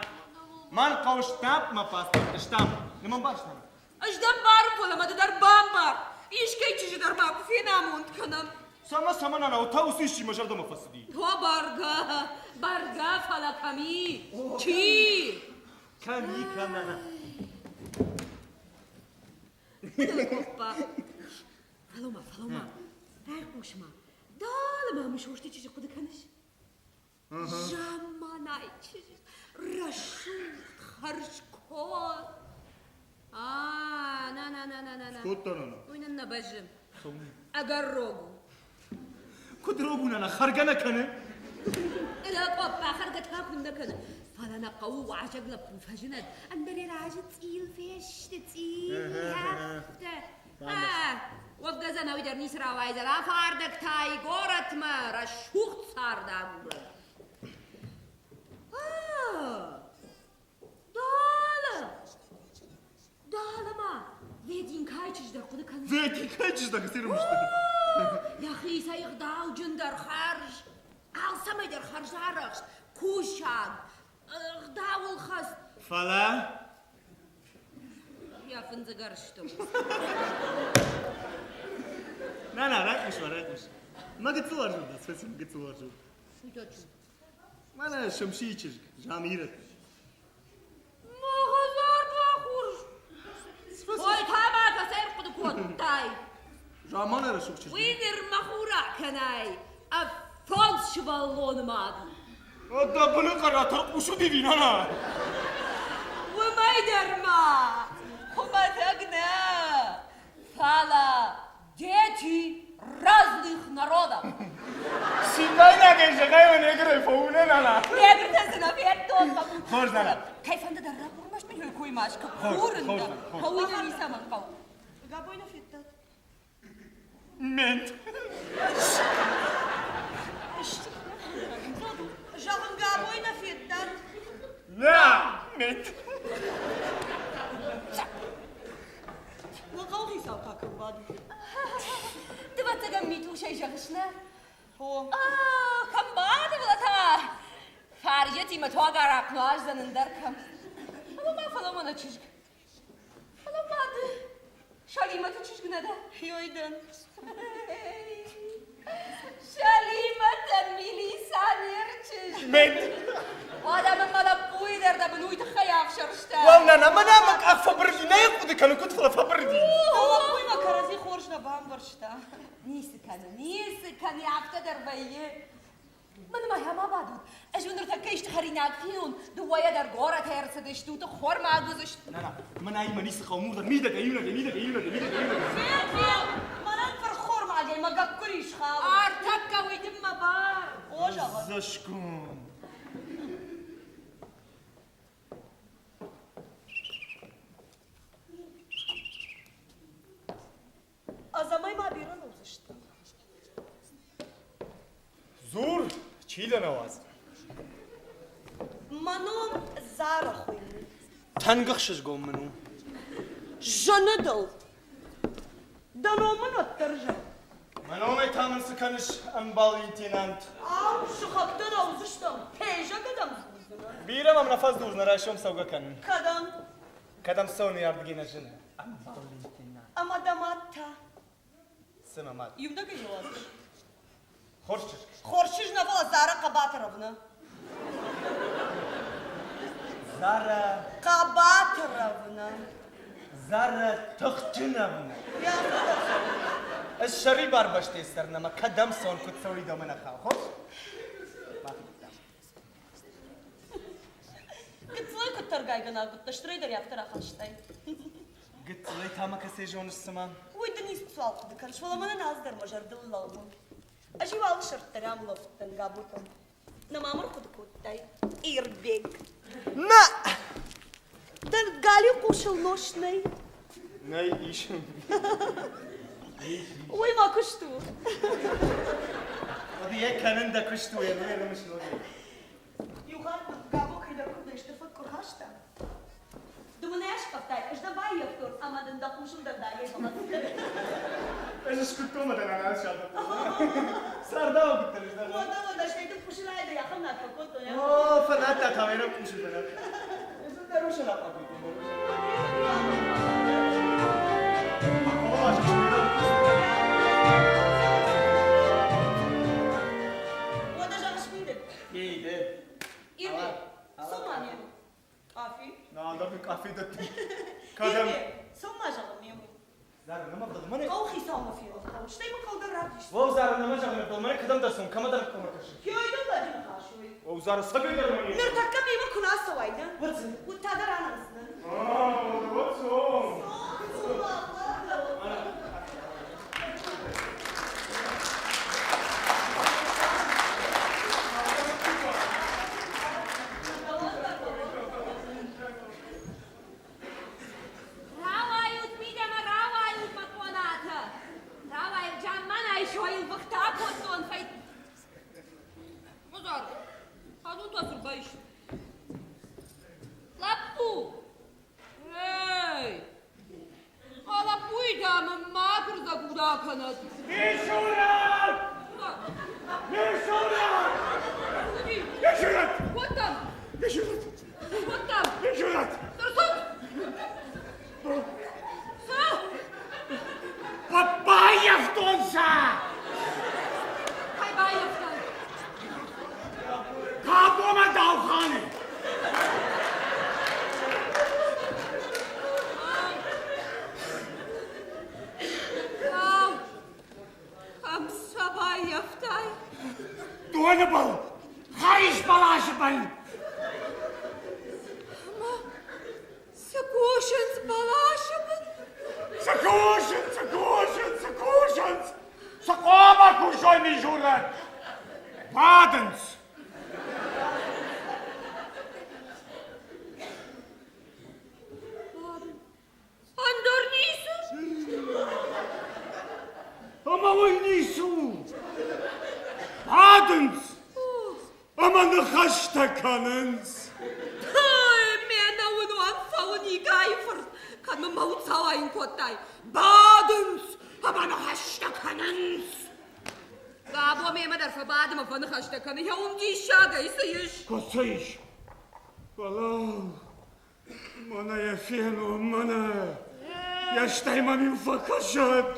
S5: Мӕн хъӕуы штамп мӕ паспорт, штамп. Ны мӕ мбарыс, нана?
S2: Ӕз дӕ мбарын, фӕлӕ мӕ ды дӕр бамбар. Искӕй чызджы дӕр ма куы фенамонд кӕнӕм.
S5: Цӕмӕ, цӕмӕ, нана, та уыцы исчи мӕ зӕрдӕмӕ фӕцыди.
S2: О, бӕргӕ, бӕргӕ, фӕлӕ кӕм и? Чи?
S5: Кӕм и, кӕм, нана?
S2: Оппа. Фӕлӕуу-ма, фӕлӕуу-ма. Байхъус-ма. Дӕлӕ ма Мысосты чызджы хъуыды кӕныс? Замманай чызг, рӕсугъд, хӕрзконд. А, на-на-на-на-на.
S3: Скодта нана.
S2: Уый нын нӕ бӕззы. Ӕгӕр рог у.
S5: Куыд рог у, нана, хӕргӕ нӕ кӕны?
S2: Къоппа хӕргӕ та куыннӕ кӕны. Фӕлӕ нӕ хъӕуы уазӕг лӕппу фӕзынӕд, ӕндӕр йӕ разы цъил фесты, цъил, афтӕ. Уӕвгӕ дзы ӕнӕуи дӕр ницы рауайдзӕн, афардӕг та и горӕтмӕ, рӕсугъд цард агуры. Дӕлӕ, дӕлӕ ма, Вединкайы чызг дӕр хъуыды кӕныс?
S5: Ветикӕйы чызг дӕр кӕцы
S2: Йӕхицӕй ӕгъдауджындӕр хӕрз, алцӕмӕй дӕр хӕрзарӕхст, кусаг, ӕгъдауылхӕст.
S5: Фӕлӕ?
S2: Йӕ фындзыгӕрзтыл.
S5: Нӕ, нӕ, райхъус ма, райхъус. Мӕ гыццыл уарзон дӕ, Цвеци, мӕ гыццыл уарзон. Мӕнӕ Шамсийы чызг, Замирӕт.
S2: Мӕ хӕдзар бахурс. Ой, та ма кӕцӕй ӕрхъуыды кодтай?
S5: Заманы рӕсугъд чызг.
S2: Уый нырма хур акӕнай, фондз сывӕллоны мад.
S5: Дӕ быны хъӕрӕтӕ хъусы диви, нана.
S2: Уымӕй дӕр ма хуымӕтӕг нӕ, фӕлӕ дети разных народов.
S5: Ципайнагӕй зӕгъай, негрӕй фӕуынӕн, нана.
S2: Негртӕ цы нӕ федтон,
S5: Хорз, нана.
S2: Кӕй фӕнды дӕр ракурмӕст мын кой ма скӕ. Курын дӕ. Фӕуынӕн ницӕмӕн хъӕуы.
S6: Габой нӕ федтат?
S5: Мент.
S6: Зӕгъын, Габой нӕ федтат?
S5: Нӕ, мент.
S6: Уӕ хъӕуыхицау та кӕм бады?
S2: Дывӕццӕгӕн митусӕй зӕгъыс, нӕ?
S6: О.
S2: Кӕм бады, фӕлӕ та Фарйатимӕ туаг арахъ нуаздзӕн ӕндӕр кӕм. Фӕлӕ ма, фӕлӕ мӕнӕ чызг. Фӕлӕ ма ды Шалимӕты чызг нӕ дӕ?
S6: Ёй дӕн.
S2: Шалимӕтӕн милиционер чызг.
S5: Мент.
S2: Уӕдӕ мын мӕ лӕппуйы дӕр дӕ бын уый тыххӕй афсӕрста.
S5: Уӕу, нана, мӕнӕ мӕ къах фӕбырыди, нӕ йӕ хъуыды кӕны, куыд фӕлӕ фӕбырыди.
S6: Лӕппуимӕ кӕрӕдзи хорз нӕ бамбӕрста.
S2: Ницы кӕны, ницы кӕны, афтӕ дӕр вӕййы. Мӕнмӕ ма бадут. Ӕз уын ныртӕккӕ исты хӕринаг фенон. Дыууӕйӕ дӕр горӕтӕй ӕрцыдыстут, хормаг уыдзыстут.
S5: Нана, мӕнӕй мӕ ницы хъӕуы, мурдӕр, мидӕгӕй, иунӕгӕй, мидӕгӕй, иунӕгӕй, мидӕгӕй, иунӕгӕй.
S6: Фен, фен, мӕнӕн фырхормагӕй мӕ гӕккуыри схауы.
S2: Ӕртӕккӕ уый дын мӕ бар.
S6: О, зӕгъын.
S5: Зӕсгом.
S6: Ӕдзӕмӕй ма бирӕ лӕудзыстӕм.
S5: Дзур, чи дӕ нӕ уадзы?
S6: Мӕ ном Зара хуыйны.
S5: Тынг ӕхсызгон мын у.
S6: Зыны дыл. Дӕ ном мын уӕддӕр зӕгъ.
S5: Мӕ номӕй та мын цы кӕныс, ӕмбал лейтенант?
S6: Ау, сыхӕгтӕ нӕ уыдзыстӕм, пейзӕгӕ дӕм дзурдзынӕ.
S5: Бирӕ мӕм нӕ фӕдзурдзынӕ, райсом цӕугӕ кӕнын.
S6: Кӕдӕм?
S5: Кӕдӕм цӕуын, ардыгӕй нӕ зыны. Ӕмбал лейтенант.
S6: Ӕмӕ дӕ мад та?
S5: Цы мӕ мад?
S6: Иунӕгӕй йӕ уадзыс?
S5: Хорз чызг.
S6: Хорз чызг нӕ, фӕлӕ Зара Хъӕбатыровна.
S5: Зара...
S6: Хъӕбатыровна.
S5: Зара Тыхджыновна. Ӕз сӕрибар бӕстӕйы цӕрын ӕмӕ кӕдӕм цӕуын, куыд цӕуын, дӕумӕ нӕ хауы. Хорз?
S6: Гыццылӕй куыд тӕргайгӕнаг уыдтӕ, стырӕй дӕр афтӕ рахастай.
S5: Гыццылӕй та мӕ кӕцӕй зоныс, цыма?
S6: Уый дын ницуал хъуыды кӕныс, фӕлӕ мӕнӕн алцыдӕр мӕ зӕрдыл лӕууы. Ӕз-иу алы сӕрд дӕр ам улӕфыдтӕн Габутӕм. Нӕ мӕм ӕрхъуыды кодтай? Ирбег.
S5: Нӕ!
S6: Дӕ галиу хъусыл нос нӕй?
S5: Нӕй, ис.
S6: Уый мӕ куыст у.
S5: Хъуыды йӕ кӕнын дӕ куыст у, йӕ ӕрымысын.
S6: Иу хатт Габо кӕйдӕр куывдӕй стыр фӕткъуы рхаста. Ды мын ӕй аскъӕфтай, ӕз дӕ баййӕфтон ӕмӕ дын дӕ хъусыл дӕндагӕй фӕхӕцыдтӕн.
S5: Ӕз скуыдтон ӕмӕ дӕ нана сӕвӕрдтон. Цардауы куыддӕр ӕз дӕр.
S6: Уӕдӕ, уӕдӕ, стӕй дын хъусынӕй дӕ ахӕм над фӕкодтон.
S5: О, фӕнадта та ме хъусын фӕнадта. Ӕз дӕр усӕн ахъуыды кодтон.
S6: Уӕдӕ зӕгъыс мидӕг?
S5: Иде.
S6: Ирбег, цом-ма мемӕ. Къафи?
S5: Нал къафи дӕтты. Кӕдӕм?
S6: Ирбег, цом-ма зӕгъын мемӕ.
S5: Зара, нӕма вдӕлмӕне.
S6: Хъӕуыхицаумӕ ферох хъӕуы, стӕй мын хъӕу дӕр равдис.
S5: Уӕу, Зара, нӕма зӕгъын вдӕлмӕне, кӕдӕм дӕр цом, кӕмӕ дӕр кӕмӕ кӕсы.
S6: Кёйдӕн лӕджы ныхас уый.
S5: Уӕу, Зара, сабий дӕр мӕ
S6: Ныртӕккӕ мемӕ куы нӕ ацӕуай, нӕ? Уыд та дӕр анӕмдзынӕн.
S7: Вот цом.
S6: Цом, цом,
S2: Рауайут мидӕмӕ, рауайут мӕ къонатӕ! Рауайут, замманайы сойыл фыхтӕ акодтон, фӕй... Музар, адон та цы рбайсты? Лӕппу! Эй! та мын макуы рдзӕгуда кӕнӕд.
S1: Мисурӕт! Мисурӕт! Мисурӕт!
S2: Кодтам!
S1: Мисурӕт!
S2: Кодтам!
S1: Мисурӕт!
S2: Цы? Цы?
S1: Баййӕфтон сӕ!
S2: Кӕй баййӕфтай?
S1: Габомӕ Дауханы!
S2: Ау, кӕм сӕ баййӕфтай?
S1: Доны был, хӕрис бӕласы бын!
S2: Ӕмӕ Цы кусынц бӕласы бын?
S1: Цы кусынц, цы кусынц, цы кусынц? Цы хъуамӕ кусой Мизурӕт? Бадынц.
S2: Ӕндӕр ницы?
S1: Ӕмӕ уый ницы у. Бадынц. Ӕмӕ ныхӕстӕ кӕнынц.
S2: Ой, ме нӕуынон фӕуын Икайы фырт, кӕд мын мӕ уд сауайын кодтай. Бадынц ӕмӕ ныхӕстӕ кӕнынц. Габо мемӕ дӕр фӕбады мӕ фӕныхӕстӕ кӕны, йӕ уым диссагӕй цы ис?
S1: Куы цы ис? Фӕлӕуу, мӕнӕ йӕ фенон, мӕнӕ. Йӕ стӕй мӕм-иу фӕкӕсӕд.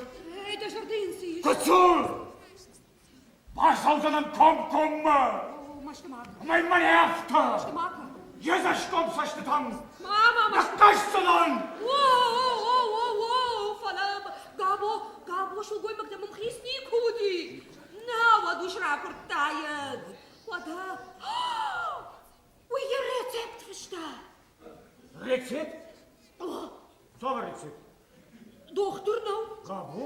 S2: Эй, дӕ зӕрды йын цы ис?
S1: Куы цы? Бацӕудзӕнӕн комкоммӕ. Ӕмӕ йын мӕнӕ афтӕ. Йӕ цӕсгом цӕстытӕм ныхъхъӕсдзынӕн.
S2: О, фӕлӕ Габо, Габо сылгоймӕгтӕм ӕмхиц никуы уыди. Науӕд ус ракуырдтаид. Уӕдӕ уый йӕ рецепт фыста.
S1: Рецепт? Цавӕр рецепт?
S2: Дохтыр нӕу?
S1: Габо?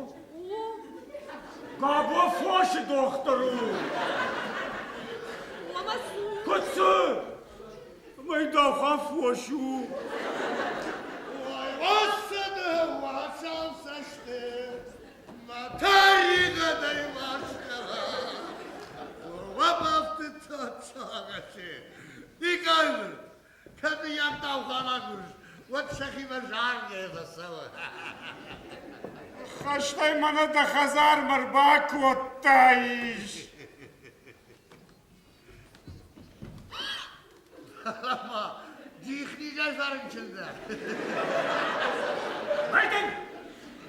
S1: Габо фосы дохтыр у.
S2: Омӕ цы?
S1: Куыд цы? Майдаха фос у.
S3: Уасыны уазал цӕсты мӕ тӕригъӕдӕй уарзта. Уӕ бафтыдта сагъӕсы. Никӕй Кӕд йӕм таухалаг уыз, уӕд сӕхимӕ заргӕ фӕцӕуы.
S7: Хӕстӕй мӕнӕ дӕ хӕдзармӕ рбакодтаис.
S3: Ма, дихнизӕй фӕрынчын дӕ.
S1: Байден!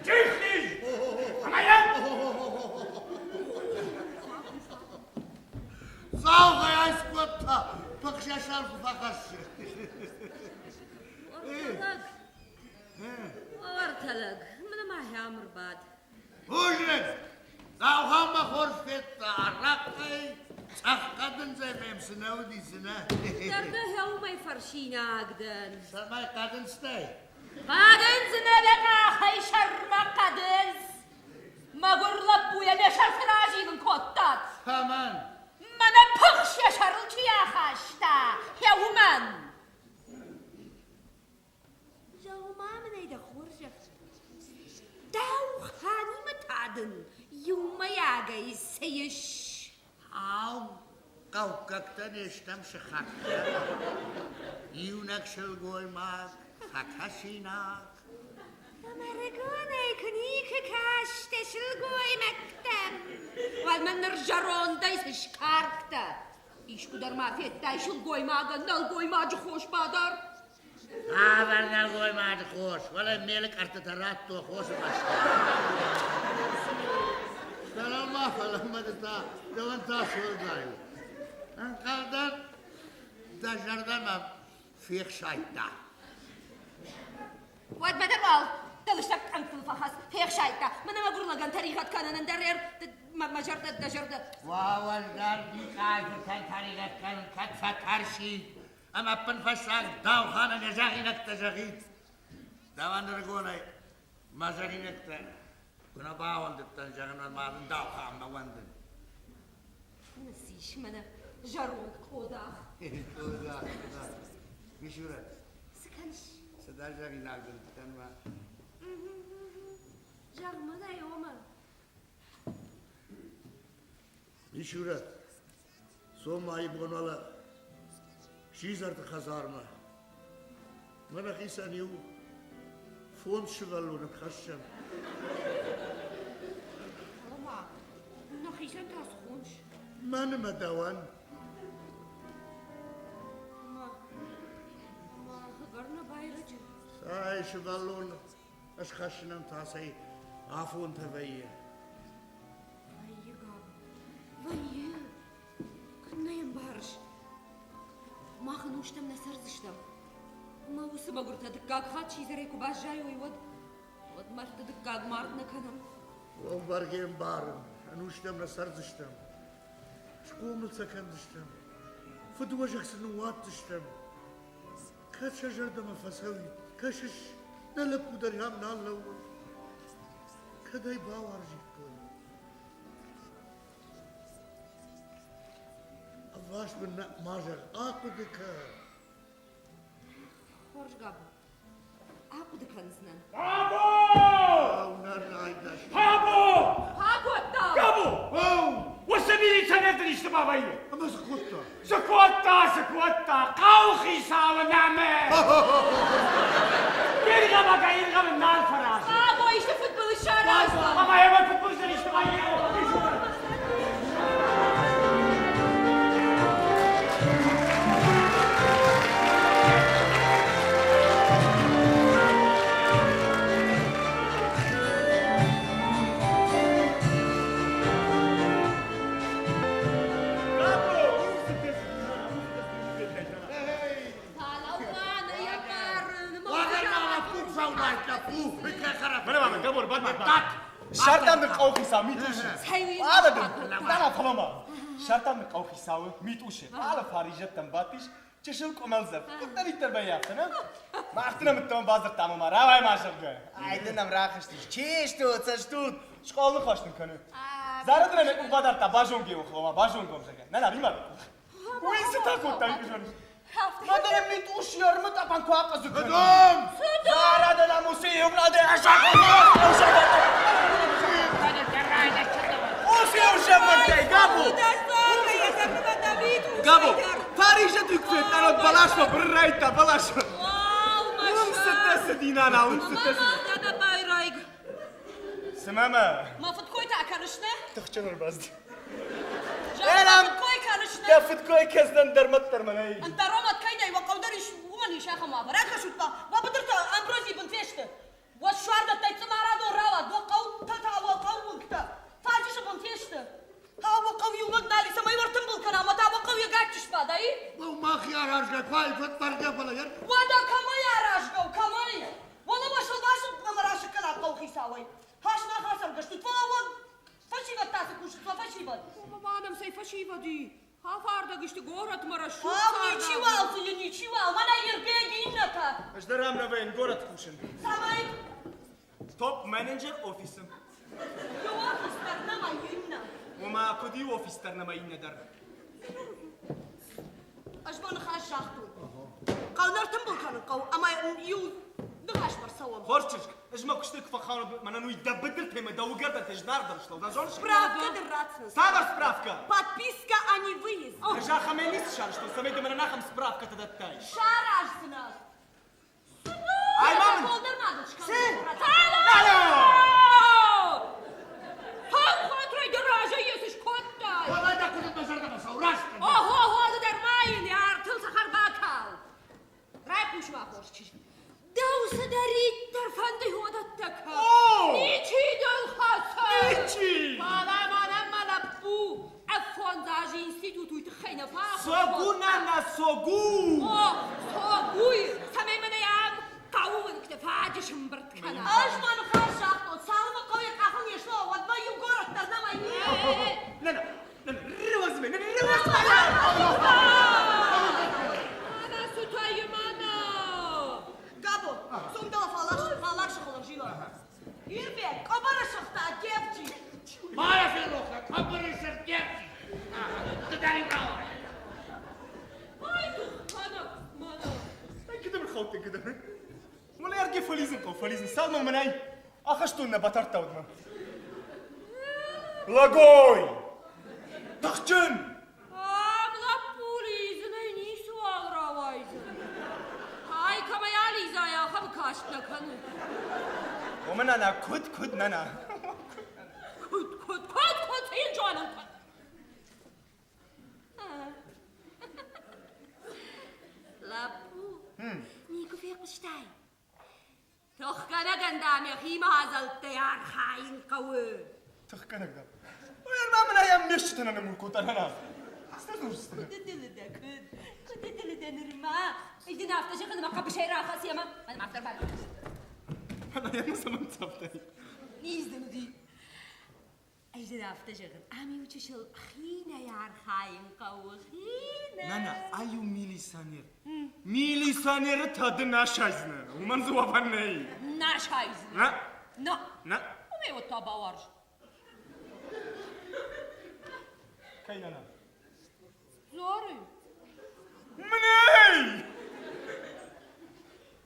S1: Дихниз! Ӕмӕ йӕ!
S3: Цалхӕй айскодта, пыхсӕсӕр куы фӕхӕссы.
S2: Уӕртӕлӕг, уӕртӕлӕг, мӕнӕ ма ахӕм ӕрбад.
S3: Бузныг! Цалхӕн мӕ хорз федта арахъхъӕй, цъӕх хъӕдындзӕй мӕм цы нӕ уыди, цы нӕ.
S2: Зӕрдӕ хӕумӕй фӕрсинаг дӕн.
S3: Цӕмӕй хъӕдындзтӕй?
S2: Хъӕдындз нӕ дӕ къахӕй сӕрмӕ хъӕдындз. Мӕгуыр лӕппуйӕ йӕ сӕрты разилын кодтат.
S3: Цӕмӕн?
S2: Мӕнӕ пыхс йӕ сӕрыл чи ахаста, йӕ уымӕн. Зӕгъ-ма мын ӕй дӕ хорзӕх. Дауханимӕ та дын иумӕйагӕй цы ис?
S3: Ау, хъӕуккӕгтӕ не стӕм сыхӕгтӕ. Иунӕг сылгоймаг, фӕкӕсинаг.
S2: Ӕмӕ рагонӕй куы никуы кастӕ сылгоймӕгтӕм, уӕд мӕ ныр зӕрондӕй цы скарктӕ? Искуыдӕр ма федтай сылгоймагӕн нӕлгоймаджы хос бадар?
S3: Цавӕр нӕлгоймаджы хос, фӕлӕ мелы къӕрттытӕ радтой хосы бӕсты. Фӕлӕ-ма, фӕлӕ-ма ды та, дӕуӕн та цы уӕлдай у? Ӕнхъӕлдӕн, дӕ зӕрдӕ мӕм фехсайдта.
S2: Уӕдмӕ дӕр уал дӕ лыстӕг тъӕнгтыл фӕхӕц, фехсайдта. Мӕнӕ мӕгуыр лӕгӕн тӕригъӕд кӕнын ӕндӕр мӕ зӕрдӕ, дӕ зӕрдӕ.
S3: Уӕ, Никъайы фыртӕн тӕригъӕд кӕнын кӕд фӕтӕрсид, ӕмӕ ӕппынфӕстаг Дауханӕн йӕ зӕгъинӕгтӕ зӕгъид. Дӕуӕн ӕрыгонӕй мӕ зӕгъинӕгтӕ куы нӕ бауӕндыдтӕн зӕгъын, уӕд ма дын Дауханмӕ уӕндын.
S2: Ссис мӕнӕ зӕронд къодах.
S3: Къодах, къодах. Мисурӕт.
S2: Цы кӕныс?
S3: Цыдӕр зӕгъинаг дын дӕн ма.
S2: Зӕгъ мын ӕй, ома.
S3: Мисурӕт, цом бон уӕлӕ сидзӕрты хӕдзармӕ. Мӕнӕ хицӕн иу фондз сывӕллоны хӕссӕм.
S2: Нӕхицӕн та цы хоныс?
S3: Мӕнмӕ дӕуӕн.
S2: Ма, ма ӕгӕр нӕ байрӕджы.
S3: Цӕй, сывӕллон ысхӕссынӕн та цӕй афонтӕ вӕййы.
S2: Вӕййы, Габо, вӕййы. Куыннӕ йӕ мбарыс? Мах ӕнустӕм нӕ цӕрдзыстӕм. Ӕмӕ уыцы мӕгуыртӕ дыккаг хатт сидзӕрӕй куы баззайой, уӕд уӕд мӕрдты дыккаг мард нӕ кӕнӕм.
S3: Уӕв бӕргӕ ӕмбарын, ӕнустӕм нӕ цӕрдзыстӕм. Схъомыл сӕ кӕндзыстӕм. Фыдуӕзӕг сын ныууадздзыстӕм. Кӕд сӕ зӕрдӕмӕ фӕцӕуид, кӕсыс, нӕ лӕппу дӕр ам нал лӕууы. Кӕд ӕй бауарзиккой. Ӕвваст мын ма зӕгъ, ахъуыды кӕ.
S2: Хорз, Габо, ахъуыды кӕндзынӕн.
S1: Габо!
S3: Нӕ райдас.
S1: Габо!
S2: Фӕкодта!
S1: Габо!
S3: Оу!
S1: Уыцы милиционер дын исты ма вӕййы?
S3: Ӕмӕ цы кодта?
S1: Цы кодта, цы кодта? Хъӕуыхицауы нӕмы! Иргъӕвӕгӕй иргъӕвын нал фӕразы.
S2: Габо, исты фыдбылыз сарӕзта!
S1: Ӕмӕ йӕ фыдбылызӕн исты вӕййы?
S5: Сӕртам дын хъӕуыхицау Митъусы. Ала дын, дала фӕлӕ-ма. Сӕртам дын хъӕуыхицауы Митъусы. Ала фаризӕттӕм бадтис, чысыл къуымӕлдзӕф, куыддӕриддӕр баййафта, нӕ? Мах дын ӕмыдтон бадзырдтам ӕмӕ рауай ма, зӕгъгӕ. Ай дын ӕм рахызтис. Чи стут, цы стут? Скъолы ныхас дын кӕны. Зары дын ӕм йӕ къух бадардта, базонгӕ у, хъуамӕ базонгӕ, зӕгъгӕ. Нӕ, нӕ, римар. Уый цы та кодта, уый зоныс? Мадӕлӕ Митъуси армытъӕпӕн куы ахъазы кӕны.
S3: Дом!
S5: Зара дӕ муси еунаде Уси ушеммӕттӕй, Габо! Габо, Парижы дюкфет, народ балашма быррайта, балашма. Уым цытӕ цыди, нана, уым цытӕ цыди. Цымӕ мӕ?
S6: Мӕ фыдкой та кӕныс, нӕ?
S5: Тыхджын ӕрбацыд.
S6: Зӕгъ, фыдкой кӕныс, нӕ?
S5: Дӕ фыдкой кӕсдӕн дӕр мӕддӕр мӕнӕй.
S6: Ӕндӕромӕт кӕй нӕй, уӕ хъӕу дӕр ис, уымӕн ис ахӕм уавӕр. Ӕркӕсут ма, уӕ быдыртӕ амброзийы бын фесты. Уӕ суардӕттӕй цъымарадон рауад, уӕ хъӕутӕ та уӕ хъӕууынгтӕ фаджысы бын фесты. Ау, уӕ хъӕу иунӕг нал и, цӕмӕй уӕ ӕртымбыл кӕна, ӕмӕ та уӕ хъӕу йӕ гаччы сбада, и?
S3: Уӕ махи аразгӕ куы фӕтбаргӕ, фӕлӕ йӕ
S6: Уӕдӕ кӕмӕй аразгӕ у, кӕмӕй? Уӕлӕ уӕ сылвасы ӕмӕ расыг кӕнат хъӕуыхицауӕй. Хӕс мах ацӕргӕстут, фӕлӕ уӕ фӕсивӕд та цы кусынц, уӕ фӕсивӕд?
S2: Ма нӕм цӕй фӕсивӕд и? Афардӕг сты горӕтмӕ рӕсугъд
S6: Ау, ничиуал дзы и, ничиуал, мӕнӕ Ирбег иннӕтӕ.
S5: Ӕз дӕр ам нӕ вӕййын, горӕт кусын.
S6: Цӕмӕй?
S5: Топ-менеджер офисы.
S6: Иу офис дӕр нӕма иннӕ.
S5: Ома, куыд иу офис дӕр нӕма иннӕ дӕр.
S6: Ӕз мӕ ныхас загътон. Хъӕу нӕ ӕртымбыл кӕнын хъӕуы ӕмӕ иу ныхасмӕ рцӕуӕм.
S5: Хорз чызг, ӕз мӕ куысты куы фӕхауын, мӕнӕн уый дӕ быдыртӕй мӕ дӕ уыгӕрдӕнтӕ зынаргъдӕр сты, да зоныс?
S6: Справка дын ратдзынӕн.
S5: Цавӕр справка?
S6: Подписка о невыезде.
S5: Ӕз ахӕмӕй ницы сарӕзтон, цӕмӕй дӕ мӕнӕн ахӕм справкӕтӕ дӕттай.
S6: Сараздзынӕ.
S5: Ай ма мын!
S6: Фылдӕр ма дын
S5: Цы?
S2: Алло! Хаухатрӕй дӕ разӕй йӕ цы скодтай?
S3: Уӕлӕ дӕ куыд мӕ зӕрдӕмӕ цӕуы, раст кӕн.
S2: Охо, ды дӕр ма йын йӕ артыл цӕхӕр бакал. Райхъус ма, хорз чызг. Дӕу цыдӕриддӕр фӕнды уыдӕттӕ кӕн. Ничи дыл хӕцы.
S5: Ничи!
S2: Фӕлӕ мӕнӕн мӕ лӕппу ӕффондз азы институт уый тыххӕй нӕ фӕахуыр
S5: Согу, нана, согу!
S2: О, согуй! Цӕмӕй мӕнӕ ам хъӕуы уынгты фаджыс ӕмбырд кӕна.
S6: Ӕз мӕ ныхас загътон, цалынмӕ хъӕу йӕ къахыл не слӕууа, уӕдмӕ иу горӕт дӕр нӕма и.
S5: Нана, нана, рывӕзмӕ, рывӕзмӕ!
S2: Мӕнӕ цытӕ и мӕнӕ!
S6: Габо, цом дӕлӕ фаллаг сыхыл ӕрзилӕм. Ирбег, къӕбӕры сыгъта Гевджи.
S3: Ма йӕ ферох кӕн, къӕбӕры сыгъд Гевджи. Ды дӕр иу рауай.
S2: Ай, мӕнӕ, мӕнӕ.
S5: Кӕдӕм ӕрхаудтӕн, кӕдӕм? Мӕнӕ ӕрге фӕлидзын хъӕуы, фӕлидзын. Цалынмӕ мӕнӕй ахӕстон нӕ батардта, уӕдмӕ. Лӕгой! Тыхджын!
S2: Ам лӕппу лидзынӕй ницыуал рауайдзӕн. Ай кӕмӕй алидзай, ахӕм каст нӕ кӕны.
S5: Омӕ нана, куыд, куыд, нана?
S2: Куыд, куыд, куыд, куыд, цы йын зонын? Фехъуыстай? Тыхгӕнӕгӕн, дам, йӕхи мадзӕлттӕй архайын хъӕуы.
S5: Тыхгӕнӕг, дам. Ой, ӕрма мын ай ам ме стджытӕ нӕ ныммур кодта, нана. Цы дзурыс ты?
S2: Куыд ӕдылы дӕ, куыд? Куыд ӕдылы дӕ нырма? Ӕз дын афтӕ зӕгъын, ӕмӕ хъӕбысӕй рахӕц йемӕ. Мӕнмӕ афтӕ ӕрбалӕууыд.
S5: Нана, йӕ цӕмӕн цӕфтӕй?
S2: Низ дын уыди. Ӕз дын афтӕ зӕгъын, ам-иу чысыл хинӕй архайын хъӕуы, хинӕй.
S5: Нана, ай у милиционер. Милиционеры та ды нӕ сайдзынӕ, уымӕн дзы уӕвӕн нӕй.
S2: Нӕ сайдзынӕ.
S5: Нӕ.
S2: Нӕ.
S5: Нӕ.
S2: Уымӕй уӕд та бауарз.
S5: Кӕй нана?
S2: Зары.
S5: Мынӕй!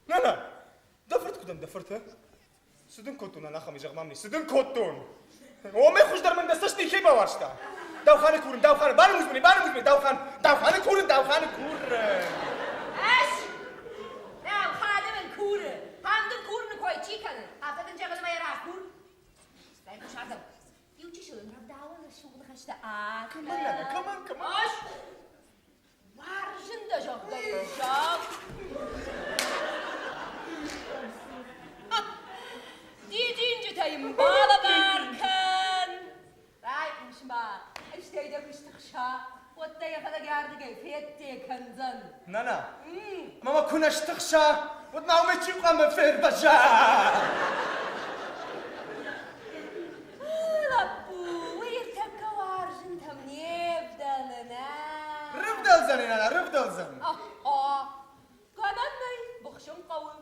S5: Нана, дӕ фырт куыд дӕ фырт, Цы дын кодтон, ӕнӕхъӕн изӕр мамни, цы дын кодтон? Омӕ хуыздӕр мын дӕ цӕст нихӕй бауарзта. Дауханы курын, Дауханы, барымуз мын, барымуз мын, Даухан, Дауханы курын, Дауханы курын.
S2: Ӕз Дауханы мын куры. Ам дын курыны кой чи кӕны? Афтӕ дын зӕгъын ӕмӕ йӕ ракур. Стӕй хъус ардӕм. Иу чысыл ын рӕвдауӕн рӕсугъд ныхӕстӕ акӕн.
S5: Кӕмӕн, нана, кӕмӕн, кӕмӕн?
S2: Ӕз Уарзын дӕ, зӕгъгӕ, зӕгъ. Дидинджытӕ йын балӕвар кӕн. Райхъус-ма, стӕй дӕ куы стыхса, уӕд дӕ йӕхӕдӕг ардыгӕй федде кӕндзӕн.
S5: Нана, ӕмӕ мӕ куы нӕ стыхса, уӕд ма уымӕй чи хъуамӕ фервӕза?
S2: Лӕппу, уый ӕртӕккӕ уарзынтӕм не вдӕлы, нӕ.
S5: Рывдӕлдзӕн, нана, рывдӕлдзӕн.
S2: Охо, гӕнӕн нӕй, быхсын хъӕуы.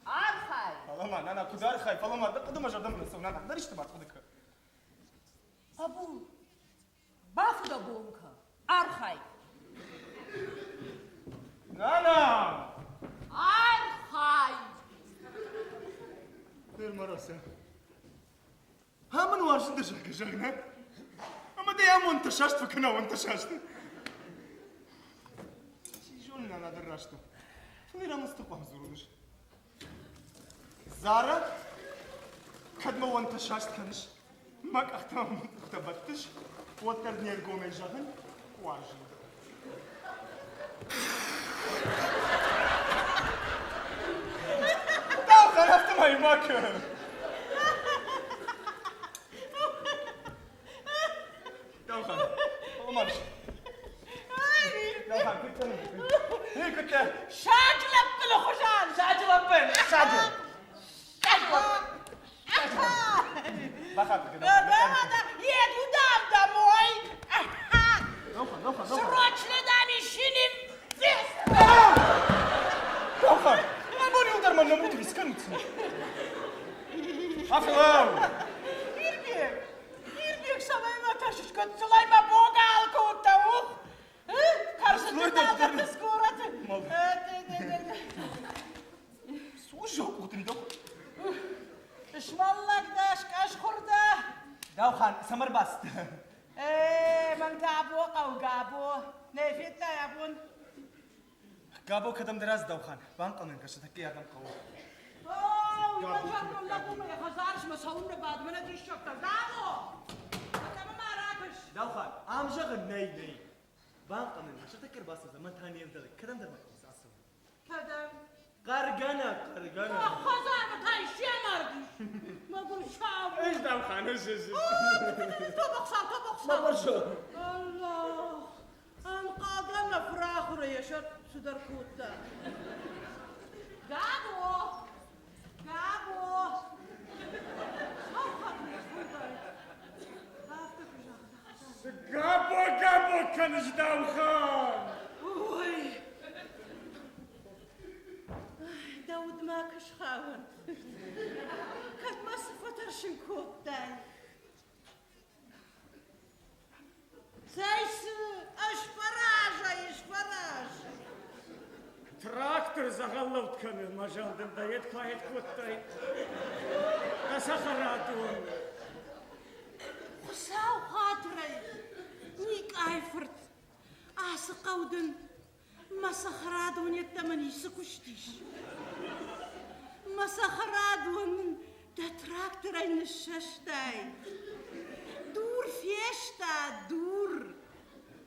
S2: Архай.
S5: Фӕлӕ-ма, нана, куыд архай, фӕлӕ-ма, дӕ хъуыдымӕ зӕрдӕмӕ нӕ цӕуы, нана, дӕр исты ма хъуыды кӕн.
S2: Хъӕбул, бафыдӕбон кӕн, архай.
S5: Нана!
S2: Архай!
S5: Фермарося. Ам ын уарзын дӕ зӕгъгӕ, зӕгъ, нӕ? Ӕмӕ дӕ амондтӕ саст фӕкӕна, уӕнтӕ саст. Чи зоны, нана дӕр раст у. Фӕлӕ рамысты хъуамӕ дзурон ӕз. Зара, кӕд мӕ уӕнтӕ саст кӕныс, мӕ къӕхтӕ мӕ къухтӕ бӕттыс, уӕддӕр не ргомӕй зӕгъын, уарзын. Даухан, афтӕмӕй ма кӕн. Даухан, Омар. Даухан, куыд кӕнын? Куыдтӕ?
S4: Саджы лӕппыны хуызӕн!
S5: Саджы лӕппын! Саджы! Саджы лӕппын! Бахатыр кӕн.
S4: Еду дам домой! Срочно дам ищи
S5: Даухан, абон иуылдӕр мӕ нӕмут скӕнут. Афӕлӕу!
S4: Ирбег! Ирбег, цӕмӕй мӕ тӕрсыс, гыццылӕй мӕ богал кодта, ух! Карзыты скораты.
S5: Слушай, къутри дох.
S4: Смӕллӕг дӕ, скъӕсхуыр дӕ.
S5: Даухан, цӕмӕ рбацыдтӕ?
S4: Э, мӕн Габо хъӕуы, Габо. Нӕ федтай абон?
S5: Габо кӕдӕмдӕр ацыд, Даухан. Банхъӕлмӕ кӕсы, тӕккӕ адӕм хъӕуы.
S4: О, мӕн загътон, лӕппумӕ йӕ хӕдзармӕ цӕуыннӕ бады, мӕнӕ диссӕгтӕ. Габо! Кӕмӕ ма ракӕс?
S5: Даухан, ам зӕгъын нӕй, нӕй. Банхъӕлмӕ кӕсы, тӕккӕ ӕрбацӕудзӕн, мӕн та не вдӕлы. Кӕдӕмдӕр ма хъӕуы ацӕуын.
S4: Кӕдӕм?
S5: Хъӕргӕнӕг, хъӕргӕнӕг.
S4: Хӕдзары та исчи амардис. Мӕгуыр сау.
S7: Ӕз Даухан, ӕз, ӕз.
S4: Тобохсау, тобохсау. Аллах. Ӕнхъӕлдӕн мӕ фырахуырӕй йӕ сӕр цыдӕр кодта. Габо! Габо! Сау хатт не схуыдтаид. Афтӕ куы загъта.
S7: Габо, Габо кӕныс, Даухан!
S4: Ой! Дӕ удмӕ куы схауӕнт. Кӕд мӕ цы фӕтӕрсын кодтай? Цӕй цы, ӕз фӕразӕй, ӕз фӕраз.
S1: Трактор дзӕгъӕллӕуд кӕны, мӕ зӕлдын дӕ йед куы аед кодтай. Дӕ цӕхӕрадон.
S4: Хуыцау хатырӕй, Никъайы фырт, ацы хъӕу дын Мӕ цӕхӕрадон йеддӕмӕ ницы куыст ис. Мӕ цӕхӕрадон мын дӕ тракторӕй ныссӕстай. Дур фестад, дур.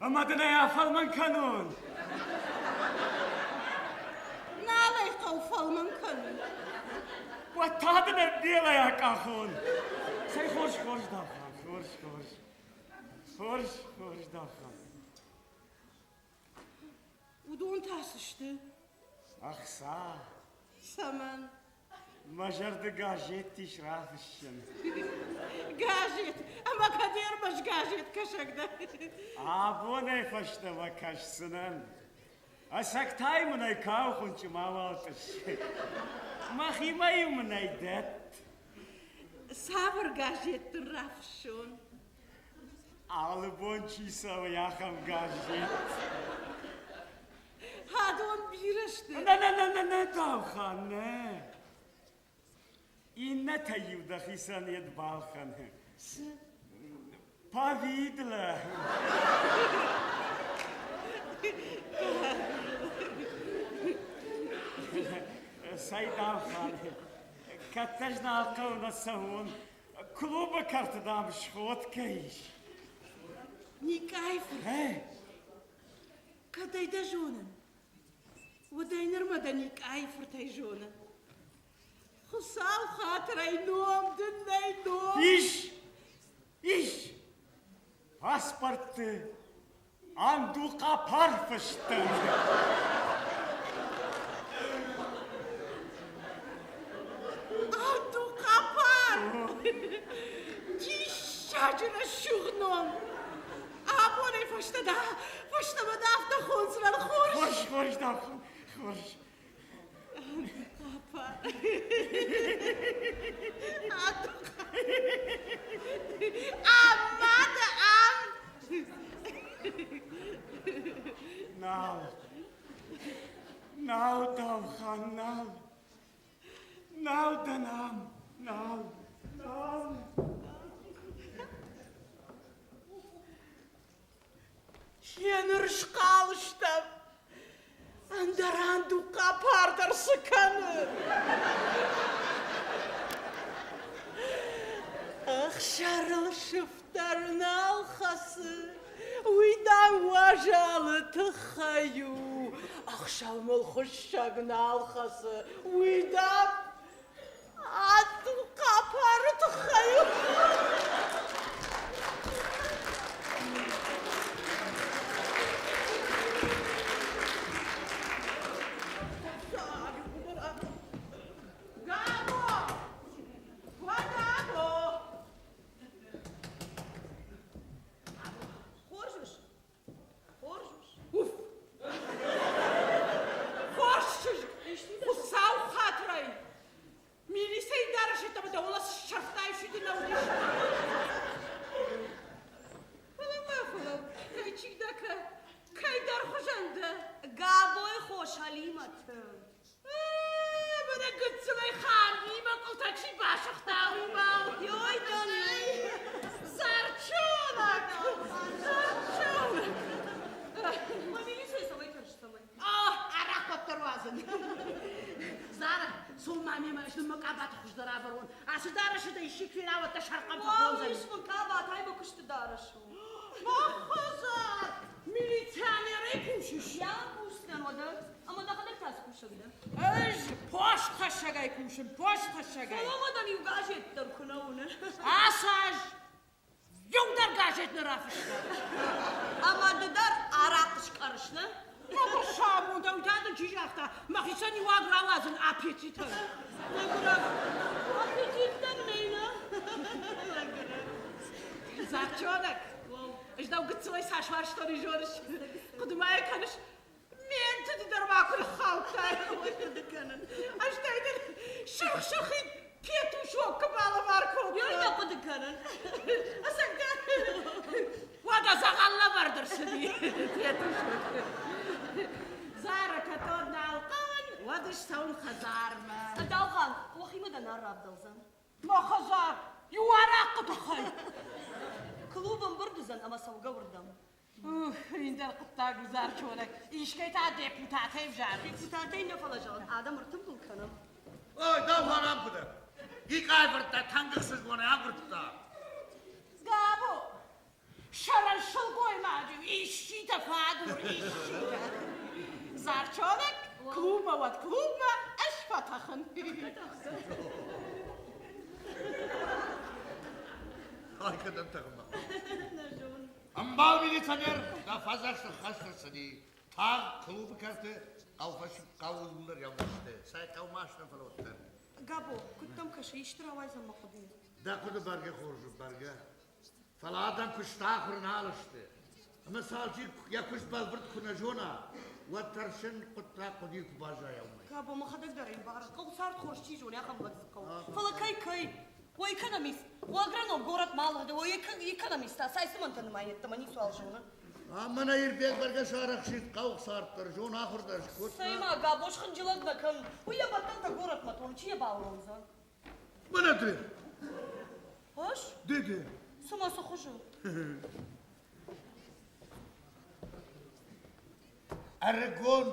S1: Ӕмӕ дын ӕй афӕлмӕн кӕнон.
S4: Нал ӕй хъӕуы фӕлмӕн кӕнын.
S1: Уӕд та дын ӕрбелӕй акъахон. Цӕй хорз, хорз, Даухан, хорз, хорз. Хорз, хорз, Даухан.
S4: Уыдон та цы сты?
S1: Ӕхца.
S4: Цӕмӕн?
S1: Мӕ зӕрды газет ис рафыссын.
S4: Газет? Ӕмӕ кӕд ӕрмӕст газет кӕсӕг дӕ?
S1: Абонӕй фӕстӕмӕ кӕсдзынӕн. Ӕцӕгтӕй мын ӕй кауы хуынчъы мауал тъысс. Мӕхимӕ-иу мын ӕй дӕтт.
S4: Цавӕр газет дын рафыссон?
S1: Алы бон чи цӕуы, ахӕм газет.
S4: Адон бирӕ сты.
S1: Нӕ, нӕ, нӕ, нӕ, нӕ, Даухан, нӕ. Иннӕтӕй-иу дӕхицӕн йед балхӕн.
S4: Цы?
S1: Повидло. Цӕй, Даухан, кӕддӕр нал хъӕуы нӕ цӕуон. Клубы кӕрты, дам, сходкӕ ис.
S4: Никъайы фырт. Кӕдӕй дӕ зонын? Уӕдӕй нырмӕ дӕ Никъайы фыртӕй зонын. Хуыцау хатырӕй ном дын нӕй ном.
S1: Ис! Ис! Паспортты Андухъапар фыстӕн.
S4: Андухъапар! Диссаджы рӕсугъд ном! Абонӕй фӕстӕдӕ фӕстӕмӕ дӕ афтӕ хондзынӕн хорз.
S1: Хорз, хорз, дам, хорз.
S4: Андухъапар. Ӕмӕ дӕ ам
S1: Нал. Нал, Даухан, нал. Нал дӕн ам, нал, нал.
S4: Еныр схъал стӕм. Ӕндӕрӕн духъапар дӕр цы кӕны? Ӕхсӕрыл сыфтӕр нал хӕцы. Уый дам уазалы тыххӕй у. Ӕхсӕв мыл хуыссӕг нал хӕцы. Уый дам Андухъапары тыххӕй у. Габо! Габо!
S6: Хорз ус. Хорз ус.
S4: Уф! Хорз чызг! Хуыцау хатырӕй! Милицӕйы дарӕсы ӕмӕ дӕ уӕлӕ сӕрфтай сиды нӕ уыдис. Фӕлӕ ма фӕлӕ, кӕй чи дӕ, кӕйдӕр хуызӕн дӕ.
S6: Габойы хос Алимӕт.
S4: Мӕнӕ гыццылӕй хӕрдимӕ къултӕ чи басыгъта, уымӕ.
S6: Йой, доней!
S4: Зарчонок! Зарчонок!
S6: Мӕ милицӕйы цӕмӕй тӕрсыс, цӕмӕй?
S4: Арахъ уӕддӕр уадзын. Зара, цом ма мемӕ, ӕз дын мӕ къабаты хуыздӕр авӕрон. Ацы дарӕсы дӕ исчи куы фена, уӕд дӕ сӕрхъӕн фӕхондзӕн.
S6: Уау, ис мын къабат, ай мӕ куысты дарӕс у.
S4: Мӕ хӕдзар! Милиционерӕй кусыс?
S6: Йа, кусдзынӕн уӕдӕ. Ӕмӕ дӕхӕдӕг та цы кусӕг дӕ?
S4: Ӕз постхӕссӕгӕй кусын, постхӕссӕгӕй.
S6: Фӕлӕ ма дӕм иу газет дӕр куы нӕ уыны.
S4: Ацы аз иу дӕр газет нӕ рафыста.
S6: Ӕмӕ ды дӕр арахъ скъӕрыс, нӕ?
S4: Мӕгуыр сӕ уый та дын чи загъта, мӕхицӕн иу аг рауадзын аппетитӕн.
S6: Мӕгуырӕг, аппетит дӕм нӕй, нӕ?
S4: Зарчонок, ӕз дӕу гыццылӕй цас уарзтон, уый зоныс? Хъуыды ма йӕ кӕныс? Ме нтыды дӕр ма куы ныххаудтай.
S6: Хъуыды кӕнын.
S4: Ӕз та дын сырх-сырхид петушок куы балӕвар кодтон.
S6: Йой нӕ хъуыды кӕнын.
S4: Ӕцӕгдӕр? Уӕдӕ дзӕгъӕл лӕвӕрд ӕрцыди петушок. Зара кӕд нал хъӕуын, уӕд ссӕуын хӕдзармӕ.
S6: Даухан, уӕхимӕ дӕ нал равдӕлдзӕн.
S4: Мӕ хӕдзар иу арахъхъы тыххӕй.
S6: Клуб ӕмбырд уыдзӕн ӕмӕ цӕугӕ уырдӕм.
S4: Ӕндӕр хъуыддаг у Зарчонӕг. Искӕй та депутатӕй взарынц.
S6: Депутатӕй нӕ, фӕлӕ зӕгъын, адӕм ӕртымбыл кӕнӕм.
S3: Ой, даухан ам куы дӕ. Икъайы-фырттӕ тынг ӕхсызгонӕй агуырдта.
S4: Габо, сӕрӕн сылгоймаджы исчитӕ фӕагур, исчитӕ. Зарчонӕг, клубмӕ уӕд клубмӕ. атӕхын.
S3: Ай кӕдӕм тӕхын бахъӕуы? Ӕмбал милиционер, дӕ фӕдзӕхст ӕххӕст ӕрцыди. Тагъд клубы кӕрты хъӕуы лӕудзысты. Цӕй хъӕу ма стӕм, фӕлӕ уӕддӕр.
S6: Габо, куыд дӕм кӕсы, исты рауайдзӕн мӕ хъуыдыйы?
S3: Дӕ хъуыды бӕргӕ хорз у, бӕргӕ. Фӕлӕ адӕм куысты ахуыр нал сты. Ӕмӕ сӕ алчи йӕ куыст бӕлвырд куы нӕ зона, уӕд тӕрсын хъуыддаг хъуыдыйы куы баззайа, уымӕй.
S6: Габо, мӕхӕдӕг дӕр ӕй ӕмбарын, хъӕу цард хорз чи зоны, ахӕм лӕг дзы хъӕуы. Фӕлӕ кӕй, кӕй? О экономист, о агроном горӕтмӕ алыгъд, о экономист та цай цымӕнтӕ нымайы йеддӕмӕ ницуал зоны.
S3: Ӕмӕ нӕ Ирбег бӕргӕ сарӕхсид хъӕуы цард дӕр, зон ахуыр дӕр скодта.
S6: Цӕй-ма, Габо схынджылӕг нӕ кӕн, уый йӕ бӕттӕнтӕ горӕтмӕ тоны, чи йӕ бауромдзӕн?
S3: Мӕнӕ ды.
S6: Ӕз?
S3: Ды, ды.
S6: Цымӕ цы хуызы?
S3: Ӕрыгон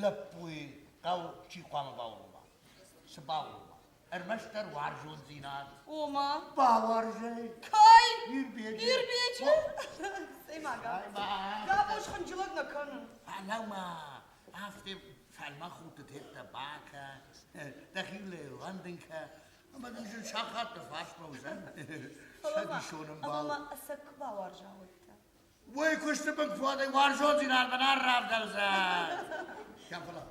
S3: лӕппуйы хъӕу чи хъуамӕ баурома? Цы баурома? Ӕрмӕстдӕр уарзондзинад.
S6: Ома?
S3: Бауарзай.
S6: Кӕй?
S3: Ирбеджы.
S6: Ирбеджы? Цӕй-ма, Габо схынджылӕг нӕ кӕны.
S3: Фӕлӕ-ма, афтӕ фӕлмӕн худтытӕ бакӕ, дӕхи лӕууӕндын кӕ, ӕмӕ дын зын сахат дӕ фарсмӕ уыдзӕн. Цӕдисон ӕмбал.
S6: Ӕмӕ ма ӕцӕг куы бауарза, уӕд та?
S3: Уый куысты бын фуадӕй уарзондзинадмӕ нӕ равдӕлдзӕн.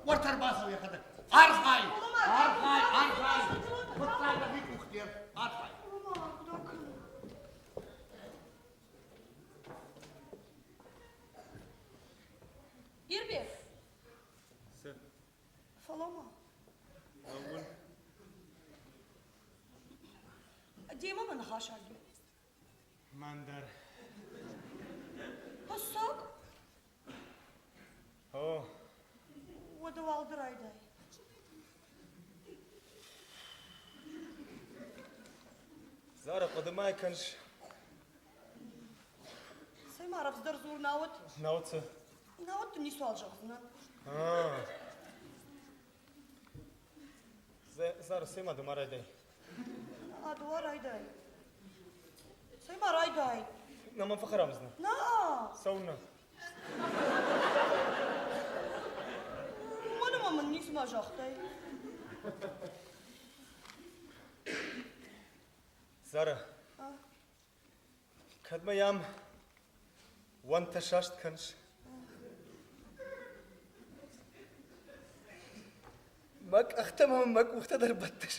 S3: Уӕртӕ ӕрбацӕуы йӕхӕдӕг. Архай! Архай! Архай! Хъуыддаг дӕхи къухты архай!
S6: Ирбег!
S5: Цы?
S6: Фӕлӕуу-ма.
S5: Лӕууын.
S6: Демӕ мӕ ныхасаг и.
S5: Мӕн дӕр.
S6: Хӕссаг?
S5: О.
S6: Уӕдӕ уал ды райдай.
S5: Зара, хъуыды ма кӕныс?
S6: Цӕй ма рӕвдздӕр дзур, науӕд.
S5: Науӕд цы?
S6: Науӕд дын ницуал зӕгъдзынӕн.
S5: Зара, цӕй ма ды ма райдай.
S6: А ды ма райдай. Цӕй ма райдай.
S5: На мӕм фӕхӕрам уыдзынӕ.
S6: На!
S5: Цӕуылнӕ?
S6: Уымӕн ӕмӕ мын ницыма загътай.
S5: Зара, кӕд ма йӕм уӕнтӕ саст кӕныс? Мӕ къӕхтӕ ӕмӕ мӕ къухтӕ дӕр бӕттыс.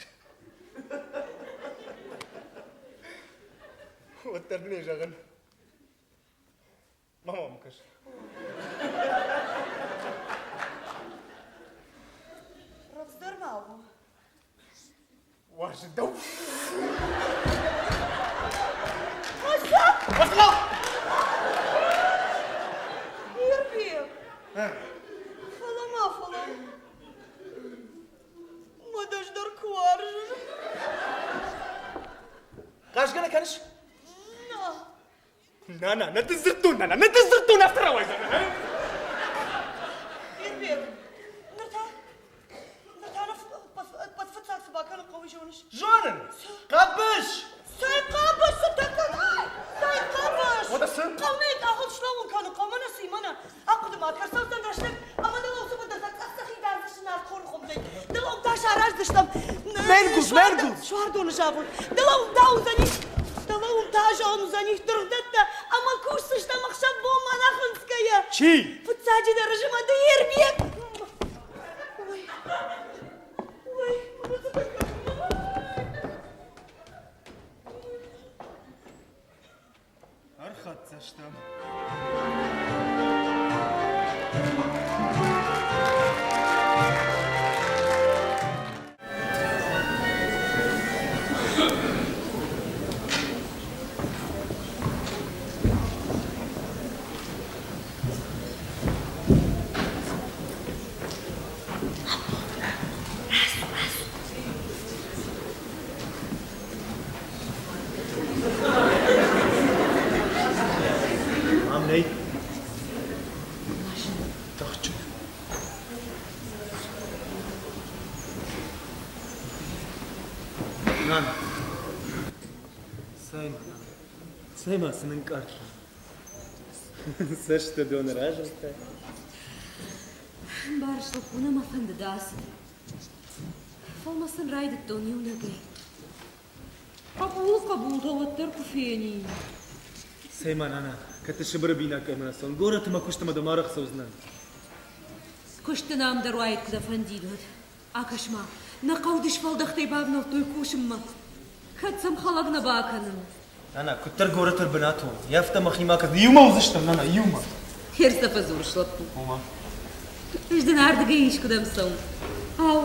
S5: Уӕддӕр дын ӕй зӕгъын. Ма мӕм кӕс.
S6: Рӕвдздӕр ма у.
S5: Уарзын дӕу.
S6: Мӕ Ирбег! Фӕлӕ ма, фӕлӕ. Мӕ ӕз дӕр куы уарзын.
S5: Хъазгӕ нӕ кӕныс?
S6: Нӕ.
S5: Нана, нӕ дын дзырдтон, нана, нӕ дын дзырдтон, афтӕ рауайдзӕн,
S6: Ирбег, ныр та, ныр та фыццаг цы бакӕнын хъӕуы, зоныс?
S5: Зонын! Хъӕбыс!
S6: Цӕй хъӕбыс, цы дӕ Цӕй хъӕбыс!
S5: Уӕдӕ цы?
S6: Хъӕумӕ къахыл слӕууын кӕны, хъӕумӕ нӕ цы, мӕнӕ. Ахъуыды ма, кӕрцӕудзӕн рӕстӕг, ӕмӕ дыл уыцы быдыртӕ цъӕх-цъӕхид дардзысты нартхоры хуымтӕй. Дӕлӕ та сараздзыстӕм.
S5: Мӕнгуз, мӕнгуз!
S6: Суардоны завод. Дӕлӕ уым та уыдзӕнис, дӕлӕ уым та уыдзӕнис дыргъдӕттӕ ӕмӕ кусдзыстӕм ӕхсӕв-бонмӕ нӕхынцгӕйӕ.
S5: Чи?
S6: Фыццаджыдӕр зымӕды Ирбег. Ой, ой,
S5: Ӕрхӕццӕ стӕм. Ам нӕй. Тыхджын. Нана. Цӕй-ма, нана. Цӕй-ма, цы нынкъард дӕн. Цӕсты доны разылдтай.
S2: Ӕмбарыс, лӕппу, нӕ мӕ фӕндыд ацыд. Фӕлмӕцын райдыдтон иунӕгӕй. Хъӕбулы хъӕбултӕ уӕддӕр куы фенин.
S5: Цӕй-ма, нана, кӕд ты Сыбыры бинаг кӕмӕн ацӕуын, горӕты мӕ куыстмӕ дӕм арӕх цӕудзынӕн.
S2: Куысты нӕм дӕр уаид, куы дӕ фӕндид, уӕд. Акӕс-ма, нӕ хъӕу дысфӕлдӕхтӕй бавнӕлдтой кусынмӕ. Кӕд сӕм хӕлӕг нӕ бакӕнын.
S5: Нана, куыддӕр горӕты ӕрбынатон, афтӕ мӕхимӕ кӕд иумӕ уыдзыстӕм, нана, иумӕ.
S2: Херцӕ фӕдзурыс, лӕппу.
S5: Ома?
S2: Ӕз дын ардыгӕй искуыдӕм цӕуын. Ау,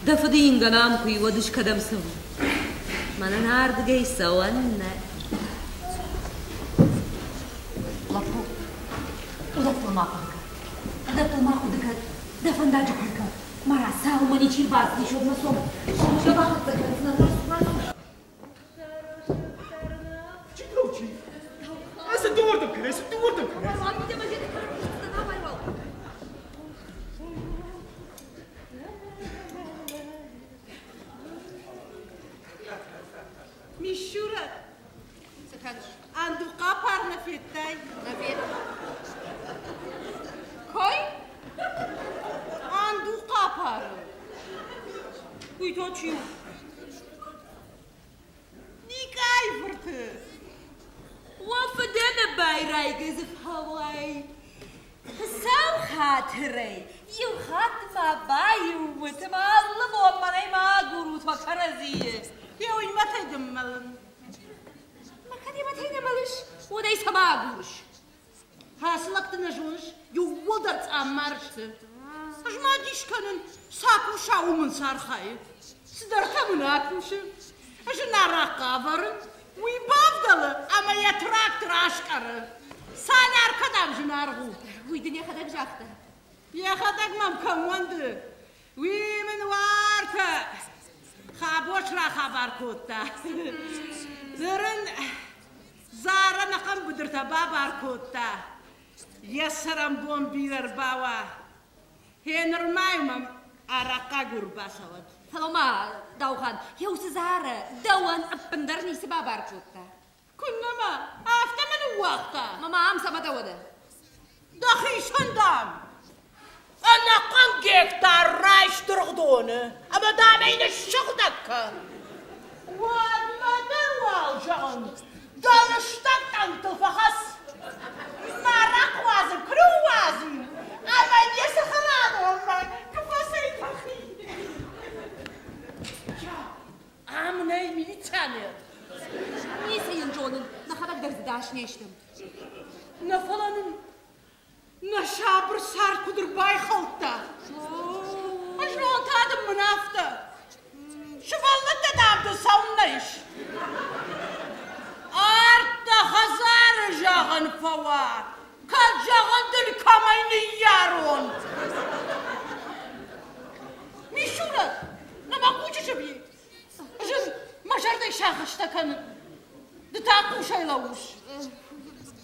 S2: дӕ фыды ингӕн ам куы и, уӕд ӕз кӕдӕм цӕуын? Мӕнӕн ардыгӕй цӕуӕн нӕ. Лӕппу, уыдӕттыл ма хъуыды кӕн. Уыдӕттыл ма хъуыды кӕн. Дӕ фӕндаджы кой кӕн. Ма рацӕуы, мӕ ничи рбацыдис, уӕдмӕ цом. Сомы бахӕццӕ кӕндзынӕн, рацу, рацу.
S5: Чи чи? Цы дыууӕрдӕм кӕнай, цы дыууӕрдӕм кӕнай?
S4: Мишура, Андухъапар нӕ федтай?
S2: Нӕ федтон. Кой?
S4: Андухъапары. Уый та чи у? Никъайы фырты.
S2: Уӕ фыдӕны байрайгӕ дзы фӕуай. Хуыцау хатырӕй, иу хатт ма баиу ут ӕмӕ алы бон мӕнӕй ма агурут уӕ кӕрӕдзийы.
S4: Йе уый мӕтӕй дын мӕлын.
S2: Мӕ кӕд йӕ мӕтӕй нӕ мӕлыс, уӕд ӕй цӕмӕ агурыс?
S4: Ацы лӕгты нӕ зоныс, иууылдӕр цъаммар сты. Ӕз ма дис кӕнын, цы акуса, уым ын цы архайы. Цыдӕртӕ мын акусы. Ӕз ын арахъхъ ӕвӕрын, уый бавдӕлы ӕмӕ йӕ трактор аскъӕры. Цалӕр кӕдӕм зынаргъ у?
S2: Уый дын йӕхӕдӕг загъта.
S4: Йӕхӕдӕг мӕм кӕм уӕнды, уый мын уартӕ Хабос рахабар кодта. Ныр ын Зара нӕхъӕн быдыртӕ бабар кодта. Йӕ цӕрӕнбон бирӕ рбауа. Гъенырмӕ-иу мӕм арахъхъагур бацӕуӕд.
S2: Фӕлӕ-ма, Даухан, йӕ уыцы Зара дӕуӕн ӕппындӕр ницы бабар кодта.
S4: Куыннӕ ма, афтӕ мӕ ныууагъта.
S2: Мама, ам цӕмӕ дӕ уӕдӕ?
S4: Дӕхицӕн, дам, ӕнӕхъӕн гектар райс дыргъдоны ӕмӕ, дам ӕй ныссыгъдӕг кӕн. Уӕдмӕ дӕр уал, зӕгъын, дӕ лыстӕг тъӕнгтыл фӕхӕц. Мӕ арахъхъ уадзын куы ныууадзин, ӕмӕ йӕ цӕхӕрадонмӕ куы фӕцӕйтӕхин. Ам нӕй милиционер.
S2: Ницы йын зонын, нӕхӕдӕг дӕр дзы дӕсны стӕм.
S4: Нӕ фӕлӕ нын нӕ сабыр цард куыд ӕрбайхӕлдта. Знон та дын мын афтӕ. Сывӕллӕттӕ, дам, дын цӕуыннӕ ис? Ард дӕ хӕдзары зӕгъын фӕуа, кӕд зӕгъын дын кӕмӕй ныййарон. Мисурӕт, нӕ мӕ хъусыс ӕви? Ӕз ын мӕ зӕрдӕйы сагъӕстӕ кӕнын. Ды та хъусӕй лӕууыс.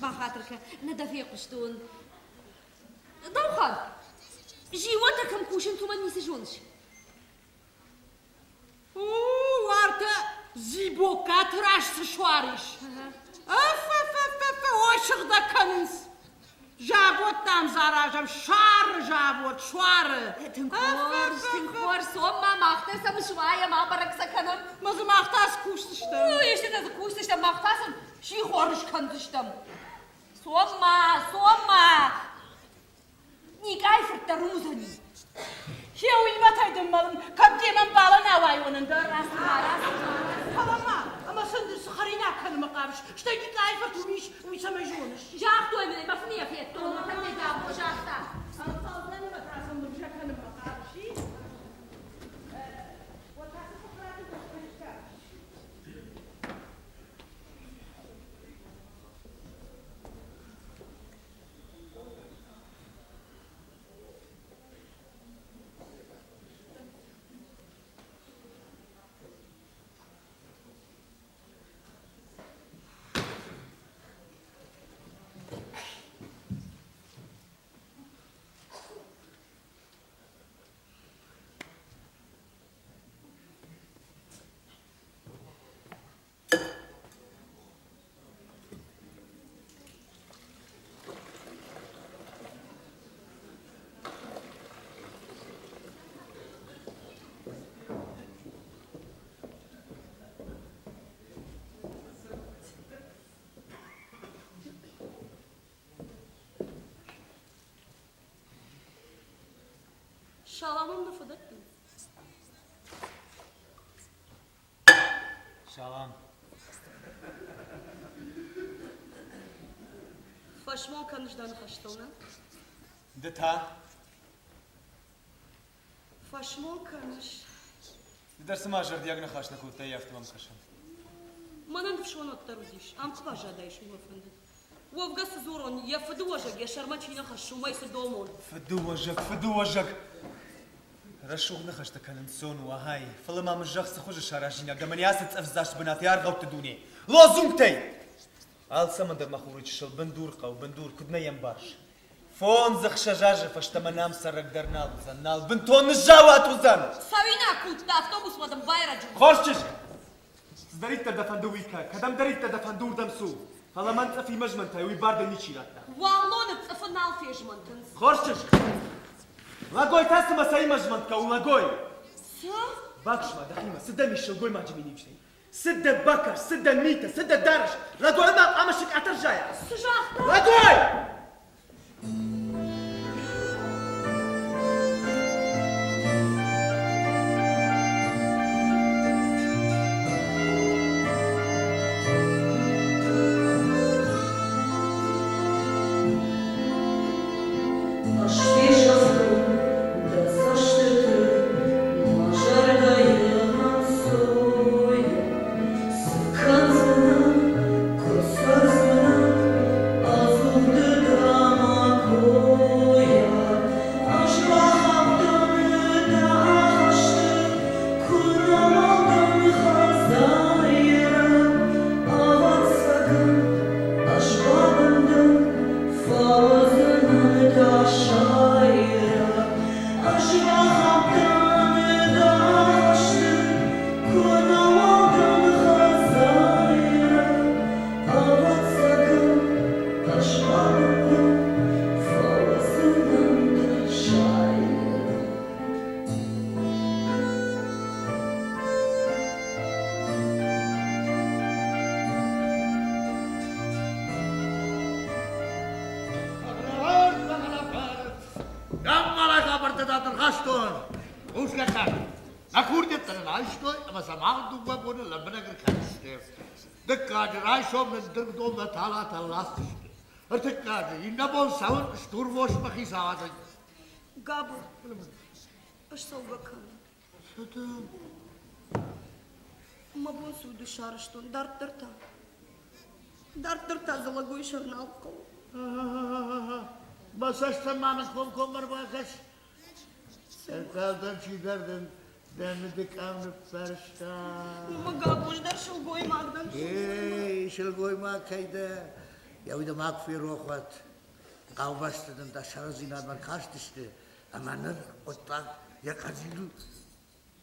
S2: Бахатыр кӕ, нӕ дӕ фехъуыстон. Даухан, зиуӕтӕ кӕм кусынц, уымӕн ницы зоныс?
S4: У, уартӕ Дзибокаты раз цы суар ис. Ӕф-ӕф-ӕф-ӕф, ой, сыгъдӕг кӕнынц. Завод, дам, заразӕм, суары завод, суары.
S2: Тынг хорз, тынг хорз. Цом-ма, мах дӕр сӕм суайӕм, абӕрӕг сӕ кӕнӕм.
S4: Мӕ дзы мах та скусдзыстӕм.
S2: Истытӕ дзы кусдзыстӕм, мах та сын сихор скӕндзыстӕм. Цом-ма, цом-ма. Никъайы фырт дӕр уыдзӕни.
S4: Хе уыимӕтӕй дын мӕлын, кӕд демӕ мбалӕн ауайон ӕндӕр.
S2: Рацу-ма, рацу-ма.
S4: Фӕлӕ-ма, ӕмӕ сын цы хӕринаг кӕнынмӕ хъавыс, стӕй Никъайы фырт уым ис, уый цӕмӕй зоныс?
S2: Загътой мын ӕй, мӕ фыны йӕ федтон, мӕ фӕндӕй дӕм загъта.
S4: Ӕнхъӕлдӕн ӕмӕ та сын лывзӕ кӕнынмӕ хъавыс, и? Уӕд та цы Сократы фӕстӕ?
S6: Салам ӕм нӕ фӕдӕттынц.
S5: Салам.
S6: Фӕсмон кӕныс дӕ ныхӕстыл, нӕ?
S5: Ды та?
S6: Фӕсмон кӕныс.
S5: Ды дӕр цыма зӕрдиаг ныхас нӕ кодтай, афтӕ мӕм кӕсы.
S6: Мӕнӕн ӕфсон уӕддӕр уыдис. Ам куы баззадаис, уый мӕ фӕндыд. Уӕвгӕ цы дзурон, йӕ фыдыуӕзӕг йӕ сӕрмӕ чи нӕ хӕссы, уымӕй цы домон?
S5: Фыдыуӕзӕг, фыдыуӕзӕг! Рӕсугъд ныхӕстӕ кӕнын сон у, ахӕй, фӕлӕ ма мын зӕгъ, цы хуызы саразинаг дӕ мӕнӕ ацы цъӕфдзаст бынаты аргъӕутты дуне? Лозунгтӕй! Алцӕмӕн дӕр мӕ хуры чысыл бындур хъӕуы, бындур, куыд нӕ йӕ ӕмбарыс? Фондз-ӕхсӕз азы фӕстӕмӕ нӕм цӕрӕг дӕр нал уыдзӕн, нал, бынтон ныззауат уыдзӕн!
S6: Цӕуинаг куыдта автобусмӕ дын байрӕджы уыдзӕн.
S5: Хорз чызг! Цыдӕриддӕр дӕ фӕнды, уый кӕ, кӕдӕмдӕриддӕр дӕ фӕнды, уырдӕм цу. Фӕлӕ мӕн цъыфимӕ змӕнтай, уый бар дын ничи радта.
S6: Уаллоны цъыфы нал фезмӕнтынц.
S5: Хорз чызг! Лӕгой та цымӕ цӕимӕ змӕнтгӕ у, лӕгой?
S6: Цы?
S5: Бакус-ма дӕхимӕ, цы дӕм ис сылгоймаджы миниуджытӕй? Цы дӕ бакӕс, цы дӕ митӕ, цы дӕ дарыс? Лӕгой ма хъуамӕ сыкъатӕ рзайа?
S6: Цы загъта?
S5: Лӕгой!
S3: Хастон, хъусгӕ кӕн. Нӕ курдиӕттӕ нын айстой ӕмӕ сӕ мах дыууӕ боны лӕмбынӕг ӕркастысты. Дыккаджы райсом нын дыргъдонмӕ талатӕ ласдзысты. Ӕртыккаджы иннӕ бон цӕуын стурвосмӕ хицауадӕй.
S6: Габо, ӕз цӕугӕ кӕнын.
S3: Цы дын?
S6: Мӕ бон цы уыд, сарӕзтон. Дарддӕр та? Дарддӕр та Зӕлӕгойы сӕр нал хъӕуы.
S3: Мӕ цӕстӕн ма мын комкоммӕ ӕрбакӕс. Ӕнхъӕлдӕн чидӕр дын дӕ мыды къам ныппӕрста.
S6: Мӕ габоз дӕр сылгоймаг дӕн.
S3: Ей, сылгоймаг кӕй дӕ, йӕ уый дӕ макуы ферох уӕд. Хъӕубӕсты дын дӕ сӕрдзинадмӕ ркастысты, ӕмӕ ныр хъуыддаг йӕ къӕдзилыл,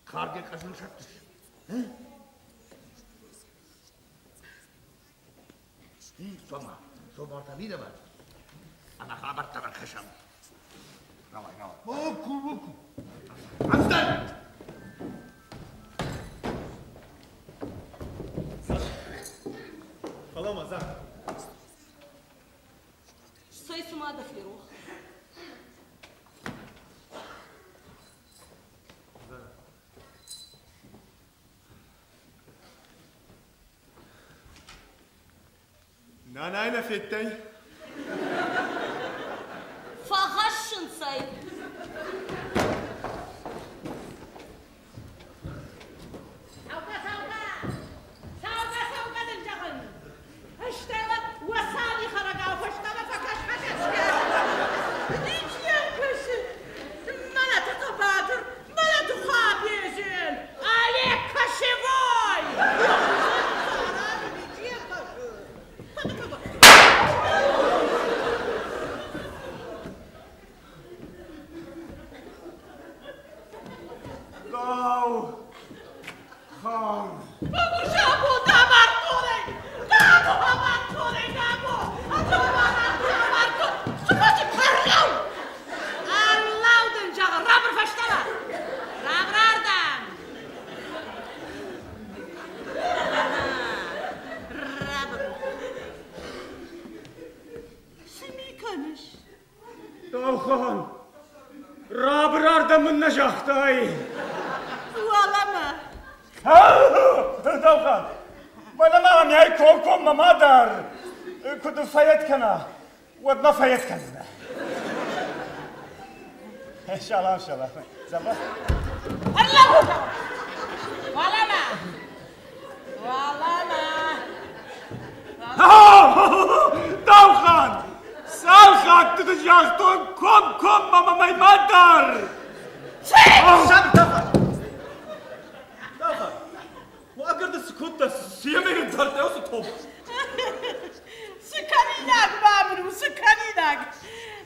S3: кард йӕ къӕдзилыл сӕттыс. Цома, цома та мидӕмӕ. Ӕмӕ хабӕрттӕ ӕркӕсӕм. Давай, давай. Боку, боку. Отстань!
S5: Фӕлӕ-ма, зӕгъ.
S6: Цӕй, цыма дӕ ферох.
S5: Нанай нӕ федтай?
S6: Фӕхӕссынц ӕй.
S4: Цӕугӕ, цӕугӕ! Цӕугӕ, цӕугӕ дын зӕгъын! Стӕй уӕд уӕ хӕрӕгау фӕстӕмӕ фӕкӕс-фӕкӕсгӕ. Ничи йӕм кӕсы. Мӕлӕты хъӕбатыр, мӕлӕты хабезен! Олег Кошевой! Ничи йӕм кӕсы.
S1: Дау хан.
S4: Цы ми кӕныс?
S1: Даухан, рабыр ардӕм. мын нӕ загътай?
S4: Уӕлӕмӕ.
S1: Даухан, мӕнӕ ма мӕй комкоммӕ ма дар. Куыд фӕйӕд кӕна, уӕд ма фӕйӕд кӕндзынӕ. Салам, салам. Дзӕбӕх.
S4: Ӕрлӕуу! Уӕлӕмӕ! Уӕлӕмӕ!
S1: Даухан! Цал хатты дын загътон комкоммӕ мӕ ма дар!
S5: Саби, Даухан! Даухан! Уагӕр ды цы кодта, цы йӕм ӕрдардта уыцы топп?
S4: Цы кӕнинаг ма мын у, цы кӕнинаг?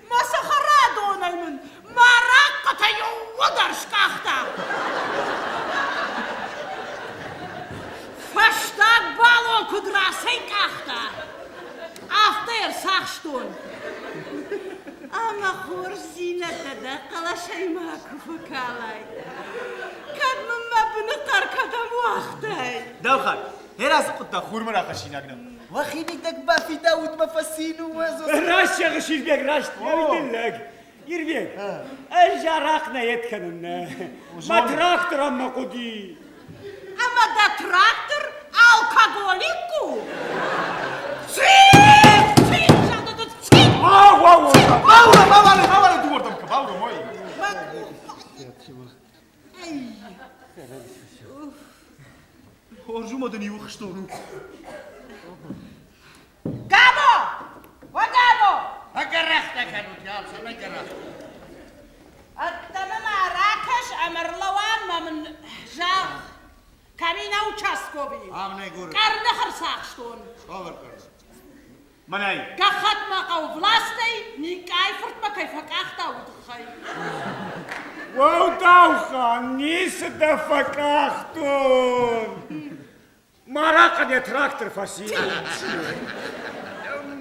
S4: Мӕ цӕхӕрадонӕй мын мӕ рахъхъытӕ иууылдӕр скъахта. Фӕстаг балон куыд рацӕйкъахта, афтӕ ӕрцахстон. Ӕмӕ хорздзинӕдтӕ дӕ хъӕлӕсӕй макуы фӕкалай. Кӕд мын мӕ быны хъӕр кӕдӕм уагътай?
S5: Даухан, гъер ацы хъуыддаг хурмӕ рахӕссинаг нӕу. Уӕхи мидӕг бафидаут мӕ фӕцин у
S1: Раст зӕгъыс, Ирбег, раст. Лӕг. Ирбег, ӕз арахъ нӕ ед кӕнын, нӕ. Мӕ трактор ам мӕ хъуыди.
S4: Ӕмӕ дӕ трактор алкоголик у? Цит! Цит! Загъта цит!
S1: Ау, ау, ау!
S5: Баура, баура, баура, дыууӕрдӕм кӕ, баура, мой. Хорз у ма дын иу хстон у.
S4: Габо! О, Габо!
S3: Фӕгӕрӕхтӕ кӕнут, Ялса, фӕгӕрӕхтӕ.
S4: Ӕддӕмӕ ма ракӕс ӕмӕ рлӕуӕн ма мын зӕгъ, кӕми нӕ участковый.
S3: Ам нӕ горы.
S4: Къӕрных ӕрцахстон.
S3: Цавӕр къӕрных?
S5: Мӕнӕй.
S4: Гӕххӕтмӕ хъӕуы властӕй Никъайы фыртмӕ кӕй фӕкъахта, уый тыххӕй.
S1: Уӕлдаухан, ницы дӕ фӕкъахтон. Марахъӕн йӕ трактор фӕци.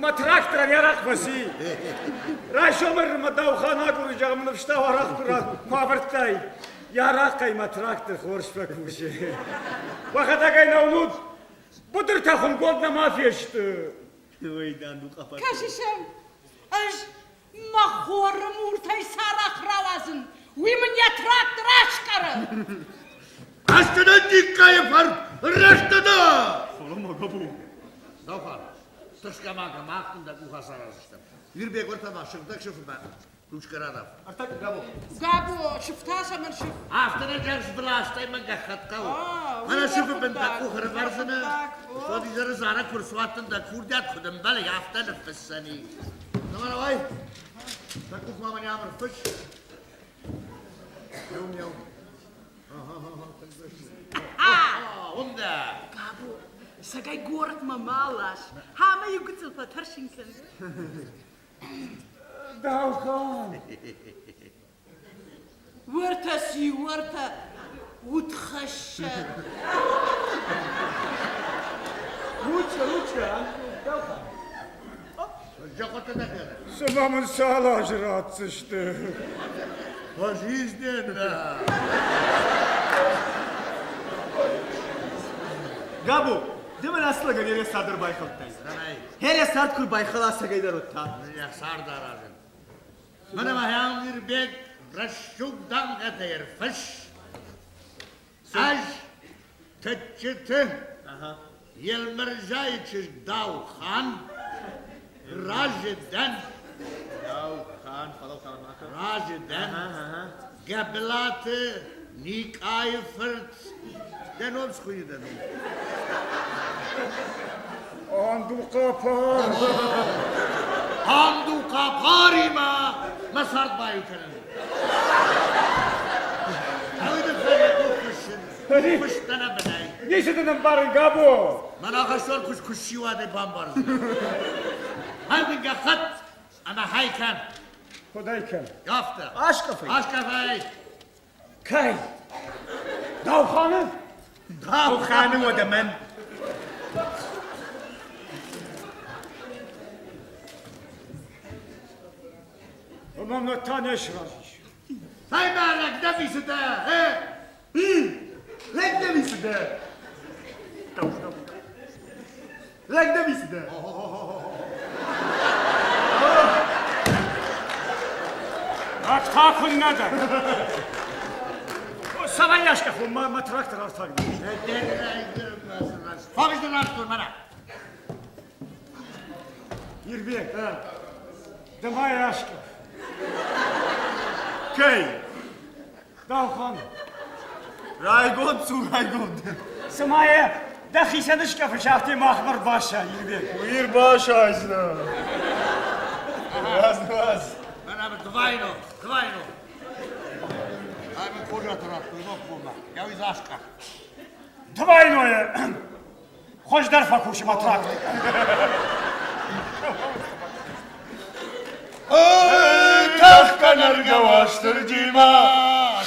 S1: Мӕ тракторӕн йӕ арахъ фӕци. Райсомы мӕ Даухан агуры, зӕгъ, мын ӕфстау арахъ куы авӕрдтай. Йӕ арахъӕй мӕ трактор хорз фӕкусы. Уӕхӕдӕг ӕй нӕ уынут, быдыртӕ хуымгонд нӕма фесты.
S5: Ой, дандухъапар.
S4: Кӕсыс ӕм, ӕз мӕ хоры муртӕй сарахъ рауадзын, уый мын йӕ трактор аскъӕры.
S3: Рӕстӕдӕ Диккайы фырт, рӕстӕдӕ!
S5: Фӕлӕ Габо.
S3: Даухан, тыхсгӕ ма кӕн, мах дын дӕ къух ацараздзыстӕм. Ирбег уӕртӕ ма сыгъдӕг сыфмӕ ручкӕ радав.
S5: Ӕртӕк, Габо.
S4: Габо, сыфтӕ цӕмӕн сыф?
S3: Афтӕ нӕ гӕрзбыластӕй мӕ гӕххӕтт хъӕуы. Мӕнӕ сыфы бын дӕ къух ӕрӕвӕрдзынӕ, Содизӕры зарӕг куы рцуаттын дӕ курдиат куыд ӕмбӕлы, афтӕ ныффыссӕни. Давай, давай. Дӕ къух ма мӕнӕ ам ӕрфысс. Еу, еу. Уым дӕ.
S4: Габо, сӕгӕй горӕтмӕ ма лас. Ӕмӕ иу гыццыл фӕтӕрсын кӕн.
S1: Даухан!
S4: Уӕртӕ си, уӕртӕ удхӕссӕг.
S5: Ручка, ручка, Даухан.
S1: Цымӕ мын цал азы ратдзысты?
S3: Пожизненно.
S5: Габо, ды мын ацы лӕгӕн йӕ цард ӕрбайхӕлдтай. Хере цард куы рбайхӕла ӕцӕгӕйдӕр уӕд та?
S3: Йӕ цард аразын. Мӕнӕ ма Ирбег рӕсугъд дамгъӕтӕ ӕрфысс. Ӕз тыччыты Елмӕрзайы чызг Даухан разы дӕн.
S5: Даухан,
S3: разы дӕн. Гӕбылаты Никъайы фырт. Дӕ ном схуыйны дӕ ном.
S1: Андухъапар!
S3: Андухъапаримӕ мӕ цард баиу кӕнын.
S1: Ницы дын ӕмбарын, Габо!
S3: Мӕн ахӕстон куыд куыссиуадӕй бамбардзынӕ. Хай дын гӕххӕтт ӕмӕ хай кӕн.
S1: Куыд ӕй кӕн?
S3: Афтӕ.
S5: Аскъӕф ӕй.
S3: Аскъӕф ӕй.
S1: Кӕй? Дауханы?
S5: Дауханы уӕдӕ мӕн.
S1: Ӕмӕ мӕ та не сразы ис.
S3: Цӕй-ма, лӕг дӕ висы дӕ, э?
S5: Лӕг дӕ висы дӕ. Лӕг дӕ висы дӕ.
S1: Лӕг та куыннӕ дӕ. Цӕмӕй аскъӕфон мӕ, мӕ трактор артаг.
S3: Фагызды растон мӕнӕ.
S1: Ирбег, ды ма йӕ аскъӕф. Кӕй? Даухан.
S5: Райгонд цу, райгонд.
S1: Цыма йӕ дӕхицӕн ыскъӕфыс, афтӕ махмӕ рбасай, Ирбег.
S5: Уый рбасайдзынӕ. Раз, раз.
S3: Мӕнӕ двайно, двайно. Ай мын кожаты радтой ног бонмӕ. Йӕ уый аскъӕф.
S1: Двайное хуыздӕр фӕкусы мӕ трактор.
S7: Тӕхгӕ нӕргӕ Уастырджимӕ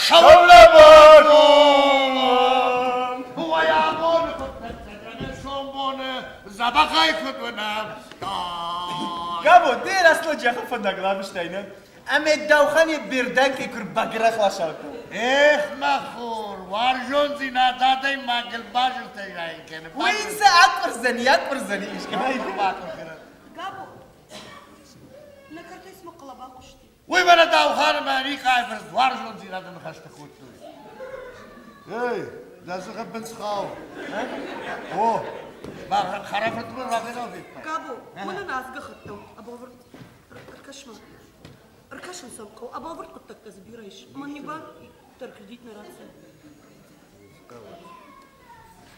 S7: сӕллӕбӕрон.
S3: Уӕй абоны хъуыддӕгтӕ сомбоны дзӕбӕхӕй куыд уынӕм.
S5: Габо, ды раст лӕджы фӕндагыл абыстай, нӕ? Ӕмӕ Даухани берданкӕй куы рбагӕрах ласалта.
S3: Эх, мӕ хур, уарзондзинад адӕймагыл базыртӕ зайын кӕны.
S5: Уый сӕ акъуырдзӕни, акъуырдзӕни искӕмӕй.
S6: Габо, нӕ кӕртӕй цыма хъӕлӕба хъуысти.
S3: Уый мӕнӕ Дауханы мӕ Никъайы фырт уарзондзинады ныхӕстӕ кодтой. Эй, дӕ дзыхы бындз хауы. О, мӕ хӕрӕфыртмӕ рагӕй федтай.
S6: Габо, мӕнӕн азгӕ хаттау, абовырд Ӕркӕс-ма. Ӕркӕсын сӕм хъӕуы. Ӕбӕлвырд хъуыддӕгтӕ дзы бирӕ ис. Мӕн не бар дӕр кредит нӕ ратдзӕн.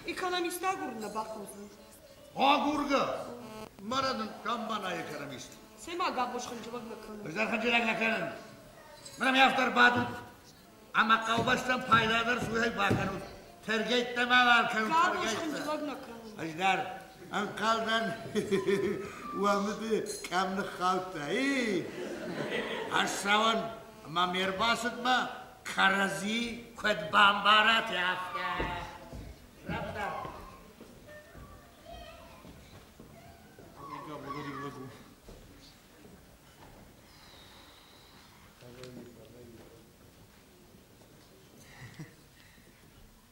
S6: Экономист агурын нӕ бахъӕудзӕн.
S3: Агургӕ! Мӕнӕ дын замманай экономист.
S6: Цӕй-ма Габош хынджылӕг нӕ кӕны.
S3: Ӕз дӕр хынджылӕг нӕ кӕнын. Мӕнӕ ме автор бадут ӕмӕ хъӕубӕстӕн пайдадӕр суйӕй бакӕнут. Тӕргӕйттӕ ма уал кӕнут.
S6: Габош хынджылӕг нӕ кӕны.
S3: Ӕз дӕр ӕнхъӕлдӕн уӕ мыды къӕм ныххаудта. И ӕз цӕуын ӕмӕ ме рбацыдмӕ кӕрӕдзи куыд бамбарат, афтӕ. Рӕвдау.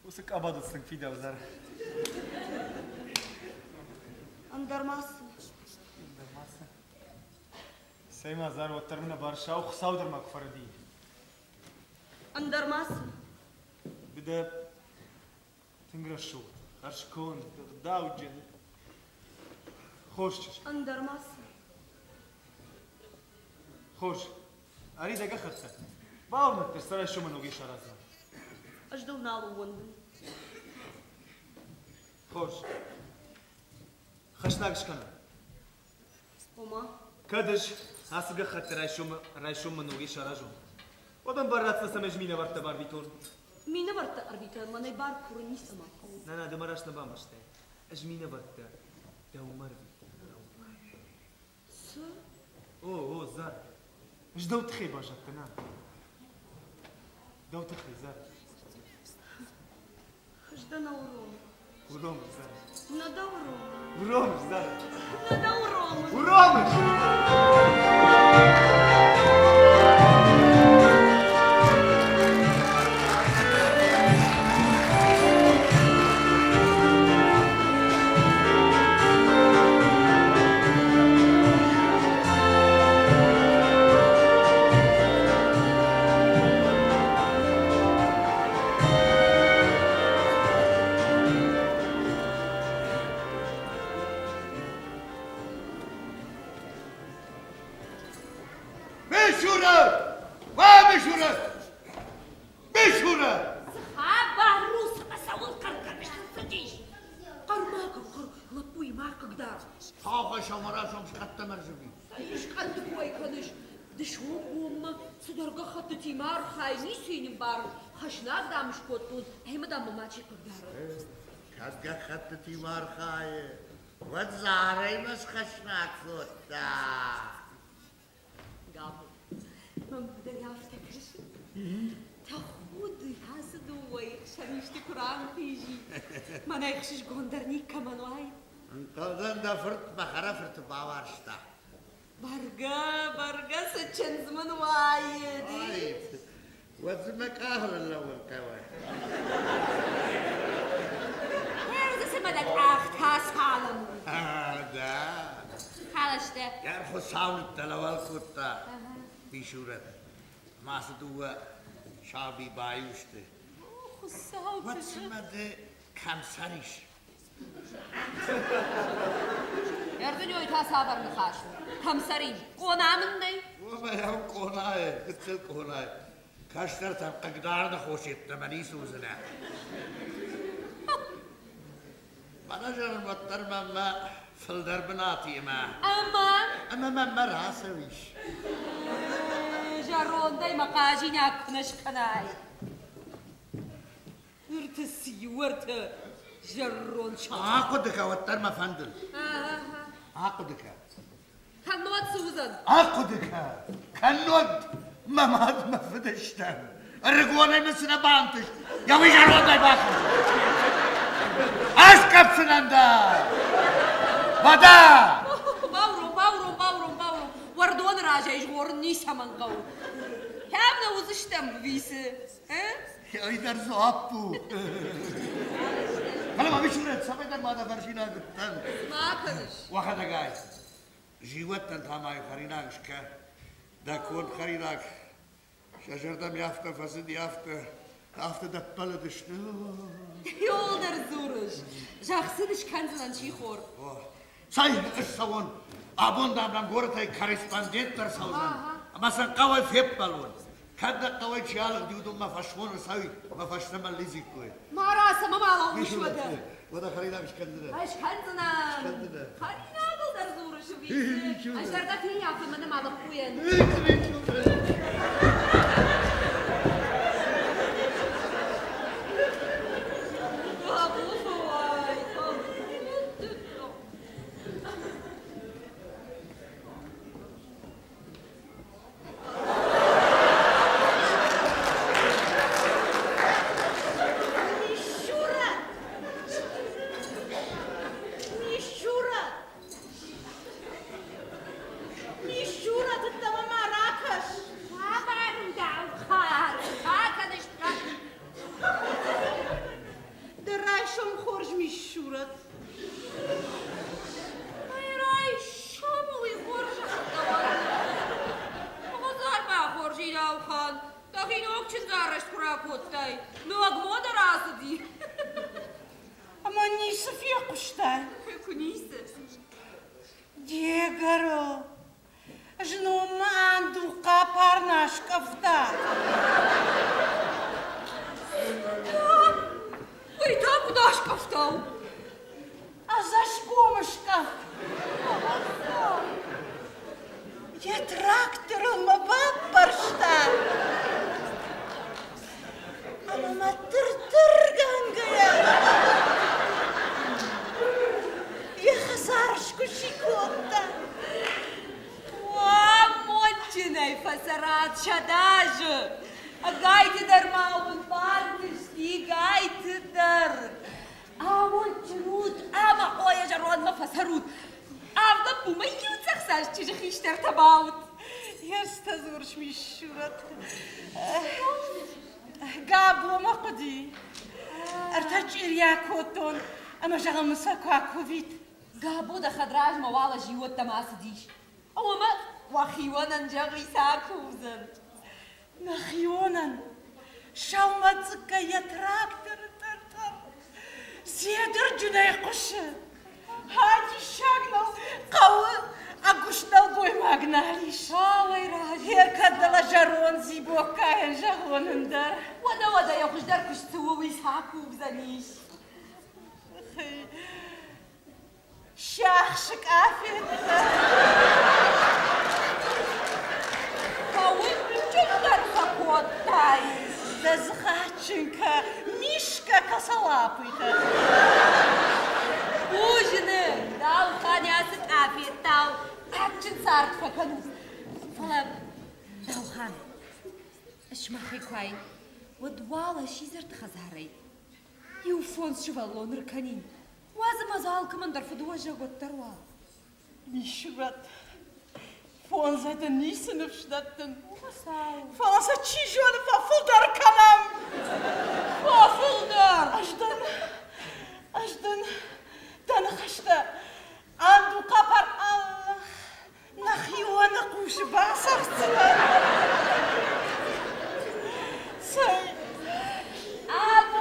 S5: Уыцы къабадыл тынг фидаудзӕн.
S6: Ӕндӕр ма цы?
S5: Ӕндӕр ма цы? Цӕй ма зар, уӕддӕр мын ӕбар сау Хуыцау дӕр ма куы фӕрӕдийы.
S6: Ӕндӕр ма цы?
S5: Ды дӕ тынг рӕсугъд, хӕрзконд, ӕгъдауджын, хорз чызг.
S6: Ӕндӕр ма цы?
S5: Хорз. Ӕри дӕ гӕххӕттӕ. Бауырныдта, сӕ райсомы ногӕй сараздзӕн.
S6: Ӕз дыл нал ӕууӕндын.
S5: Хорз. Хӕснаг скӕнӕм.
S6: Ома?
S5: Кӕд ӕз ацы гӕххӕттӕ райсомы райсоммӕ ногӕй саразон, уӕд ӕм бар ратдзӕн, цӕмӕй ӕз минӕвӕрттӕ барвитон.
S6: Минӕвӕрттӕ ӕрвитӕн мӕнӕй бар курын ницӕмӕ хъӕуы.
S5: Нӕ, нӕ, ды мӕ раст нӕ бамбӕрстай. Ӕз минӕвӕрттӕ дӕумӕ ӕрвитон.
S6: Цы?
S5: О, о, Зар. Ӕз дӕу тыххӕй баззадтӕн, а? Дӕу тыххӕй, Зар.
S6: Ӕз дӕ нӕ уромын.
S5: Уромыс, Зар.
S6: Нӕ дӕ уромын.
S5: Уромыс, Зар.
S6: Нӕ дӕ уромын.
S5: Уромыс!
S3: Мишурӕ! Уӕ, Мишурӕ! Мишурӕ!
S2: Хабар у, цымӕ цӕуыл хъӕр кӕныс, цыдис? Хъӕр ма кӕн, хъӕр, лӕппуйы ма хъыгдар.
S3: Хохы сӕумӕрайсом скъӕттӕм ӕрзыди.
S2: Искӕнды кой кӕныс, дысон-бонмӕ цыдӕр гӕххӕттытимӕ архай, ницы йын ӕмбарын. Хӕснаг, дам, скодтон, ӕмӕ, дам, мӕ мачи хъыгдарӕд.
S3: Кӕд гӕххӕттытимӕ архайы, уӕд Зарӕимӕ схӕснаг кодта.
S2: Габо, мӕнмӕ дӕр афтӕ кӕсы. Тӕхуды, ацы дыууӕйы хсӕн исты куы ранхъизид. Мӕнӕ ӕхсызгондӕр никӕмӕн уаид.
S3: Ӕнхъӕлдӕн дӕ фырт мӕ хӕрӕфырты бауарзта.
S2: Бӕргӕ, бӕргӕ, цы чындз мын уаид!
S3: Уӕд дзы мӕ къахыл лӕууын хъӕуы.
S2: Ӕрдзы цымӕ дӕ къӕхтӕ цалым?
S3: Да.
S2: Халастӕ.
S3: Йӕ Хуыцау ныддӕлӕуӕл кодта Мисурӕт. Ӕмӕ ацы дыууӕ саби баиу сты.
S2: Хуыцау,
S3: Уӕд цымӕ ды кӕм цӕрис?
S2: Ӕрдынёй та цавӕр ныхас у? Кӕм цӕрин? Къона мын нӕй?
S3: Уомӕ ау къонайы, гыццыл къонайы. Кӕстӕртӕм хъыгдарыны хос йеддӕмӕ ницы уыдзынӕ. Мӕнӕ зӕгъын, уӕддӕр мӕнмӕ фылдӕр бынат и ӕмӕ...
S2: Ӕмӕ?
S3: Ӕмӕ мӕнмӕ рацӕуис.
S2: Зӕрондӕй мӕ хъазинаг куы нӕ скӕнай. Ӕртӕ цы иу ӕртӕ зӕронд сахат.
S3: Ахъуыды кӕ, уӕддӕр мӕ фӕндыл. Ахъуыды кӕ.
S2: Кӕннод цы уыдзӕн?
S3: Ахъуыды кӕ, кӕннод мӕ мад мӕ фыдыстӕн. Ӕрыгонӕй мын цы нӕ бантыст, йӕ уый зӕрондӕй бахызт. Аскъӕпдзынӕн дӕ! Уӕдӕ!
S2: Бауром, бауром, бауром, бауром. Уӕрдоны разӕй згъорын ницӕмӕн хъӕуы. Кӕм нӕ уыдзыстӕм, висы?
S3: Ай дӕр дзуапп у. Фӕлӕ ма Мисурӕт, цӕмӕйдӕр ма дӕ фӕрсинаг уыдтӕн.
S2: Ма кӕныс?
S3: Уӕхӕдӕгӕй. Зиуӕттӕн та ма хӕринаг скӕ. Дӕ конд хӕринаг. Сӕ зӕрдӕмӕ афтӕ фӕцыди, афтӕ, афтӕ дӕ ппӕлыдысты.
S2: Иуылдӕр дзурыс. Зӕгъ сын, скӕндзынӕн сихор.
S3: Цӕй, ссӕуон. Абон, дам, нӕм горӕтӕй корреспондент ӕрцӕудзӕн, ӕмӕ сын хъӕуӕй феппӕлон. Кӕд нӕ хъӕуӕй чи алыгъди, уыдонмӕ фӕсмон ӕрцӕуид ӕмӕ фӕстӕмӕ лидзиккой.
S2: Ма рацӕ, ма лӕууыс уӕдӕ.
S3: Уӕдӕ хӕринаг скӕндзынӕ.
S2: Ӕз кӕндзынӕн. Хӕринагыл дӕр дзурыс, Вице. Ӕз дӕр дӕ феййафын мӕнӕ ма лӕппуйӕн. Бабу фӕуай.
S6: Мишура! Мишура! Мишура, дӕдтӕмӕ ма ракӕс!
S2: Хабар у дӕу хъӕр,
S4: Дӕ райсом хорз, Мишурат.
S2: Райсом уый хорзӕх Хӕдзармӕ хорз Илаухан, дӕхи ног чындзарӕзт куы ракодтай, ног мода рацыди.
S4: Ӕмӕ ницы фехъуыстай?
S2: Куы ницы.
S4: Де гӕрыл, Знон мӕ андухъа парна скъӕфта.
S2: Уый та куыд аскъӕфтау?
S4: Ӕдзӕсгом скъӕфт. Йӕ тракторыл мӕ баппӕрста. Ӕмӕ мӕ тыр-тыргӕнгӕйӕ йӕ хӕдзар скуыси кодта.
S2: Амондджынӕй фӕцӕрат сӕдӕазы. Ӕгайты дӕр ма уын бантысти, гайты дӕр. Амондджын ут ӕмӕ къойӕ зӕрондмӕ фӕцӕрут. Авд лӕппумӕ иу цъӕхсаст чызджы хистӕртӕ баут.
S4: Естӕ дзурыс, Мисурӕт. Габомӕ хъуыди. Ӕртӕ чъирийӕ кодтон ӕмӕ зӕгъын сӕ куы акувид.
S2: Габо дӕ хӕдразмӕ уал зиууӕттӕм ацыдис. Ӕмӕ уӕхионӕн зӕгъи цы акувдзӕн.
S4: Нӕхионӕн сӕумӕцъыккӕй йӕ тракторы тӕр-тӕр Зедырджынӕй хъуысы. Диссаг нӕу, хъӕуы ӕгуыст нӕлгоймаг нал ис.
S2: Ауӕй раджы.
S4: Гъер кӕд дӕлӕ зӕронд Дзибоккайӕн зӕгъон ӕндӕр.
S2: Уӕдӕ, уӕдӕ йӕ хуыздӕр куыст цы у, уый цы акувдзӕнис.
S4: Сиахсы къафеттӕ.
S2: Хъӕуы чындӕр фӕкодтай.
S4: Дӕ дзыхаджынкӕ, Мишка косолапый-тӕ.
S2: Бузныг, Даухани ацы къафеттау адджын цард фӕкӕнут. Фӕлӕ, Даухан, сымахӕй куы уаин, уӕд уал сидзӕрты хӕдзарӕй иу фондз сывӕллоны ркӕнин. Уадз ӕмӕ дзы алкӕмӕн дӕр фыдуӕзӕг уӕддӕр уа.
S4: Мисурӕт, фондзӕй дын ницы ныфс дӕттын. Фӕлӕ сӕ чи зоны, фӕфылдӕр кӕнӕм.
S2: Фӕфылдӕр!
S4: Ӕз дын, ӕз дын дӕ ныхӕстӕ андухъапар Аллах нӕхионы хъусы бацӕгъддзынӕн. Цӕй,
S2: Абон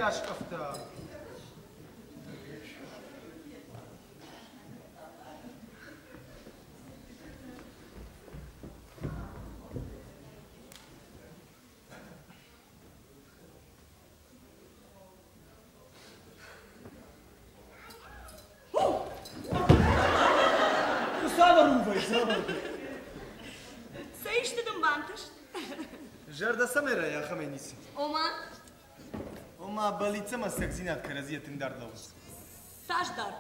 S5: аскъӕфта? Цавӕр увӕй, цавӕр?
S6: Цӕй исты дын бантыст?
S5: Зӕрдӕ цӕмӕй райа, ахӕмӕй ницы.
S6: Ома?
S5: Ома, бӕллиц ӕмӕ ӕцӕгдзинад кӕрӕдзийӕ тынг дард лӕууынц.
S6: Цас дард?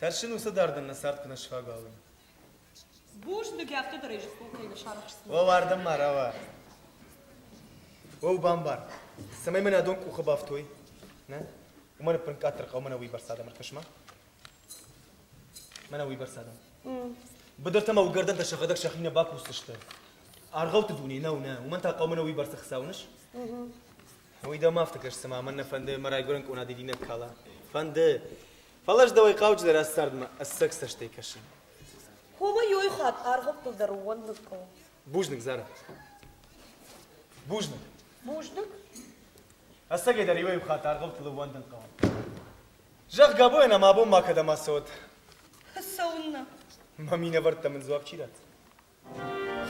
S5: Тӕрсын уыцы дардӕн нӕ цард куы нӕ сфаг уа, уый.
S6: Бузныг, афтӕ дӕр ӕй зыдтон, кӕй нӕ сарӕхсдзынӕ.
S5: Уӕ, ардӕм ма рауа. Уӕ, бамбар, цӕмӕй мын адон къухы бафтой, нӕ? Уымӕн ӕппын къаддӕр хъӕуы мӕнӕ уыйбӕрц адӕм ӕркӕс-ма. Мӕнӕ уыйбӕрц адӕм. Быдыртӕ ӕмӕ уыгӕрдӕнтӕ сӕхӕдӕг сӕхи нӕ бакусдзысты. Аргъӕутты дуне нӕу, нӕ. Уымӕн та хъӕуы мӕнӕ уыйбӕрц ӕхца, уыныс? Уый дӕм афтӕ кӕсы, цыма мӕн нӕ фӕнды мӕ райгуырӕн къона дидинӕг кала. Фӕнды. Фӕлӕ ӕз дӕуӕй хъауджыдӕр ацы цардмӕ ӕцӕг цӕстӕй кӕсын.
S6: Хомӕ иуӕй хатт аргъӕуттыл дӕр ууӕндын хъӕуы.
S5: Бузныг, Зара. Бузныг.
S6: Бузныг.
S5: Ӕцӕгӕй дӕр иуӕй-иу хатт аргъӕуттыл ӕууӕндын хъӕуы. Зӕгъ, Габойӕн ӕмӕ абон ма кӕдӕм ацӕуӕд?
S6: Цӕуыннӕ?
S5: Мӕ минӕвӕрттӕ мын дзуапп чи ратдзӕн?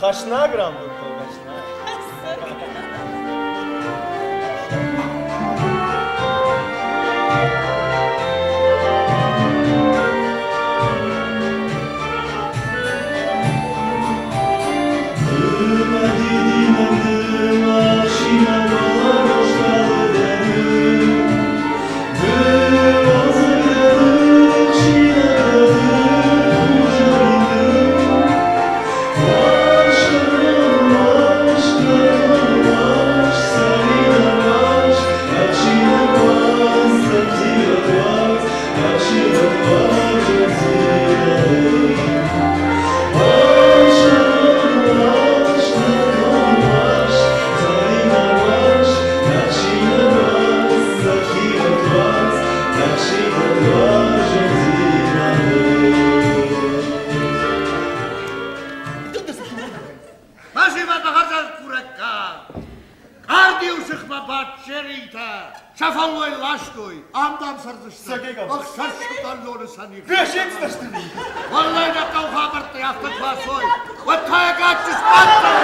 S5: Хӕснаг рамбылдтой, хӕснаг.
S3: Фӕсивӕд хӕрзӕггурӕггаг, Къардиу сыхмӕ бадджеритӕ сӕ фӕллой ластой, ам дам цӕрдзысты, ӕхсӕз сывӕллоны сӕ Уӕллӕй нӕ хъӕу хабӕрттӕй афтӕ куы ацой, уӕд та йӕ гаччы сбаддзӕн.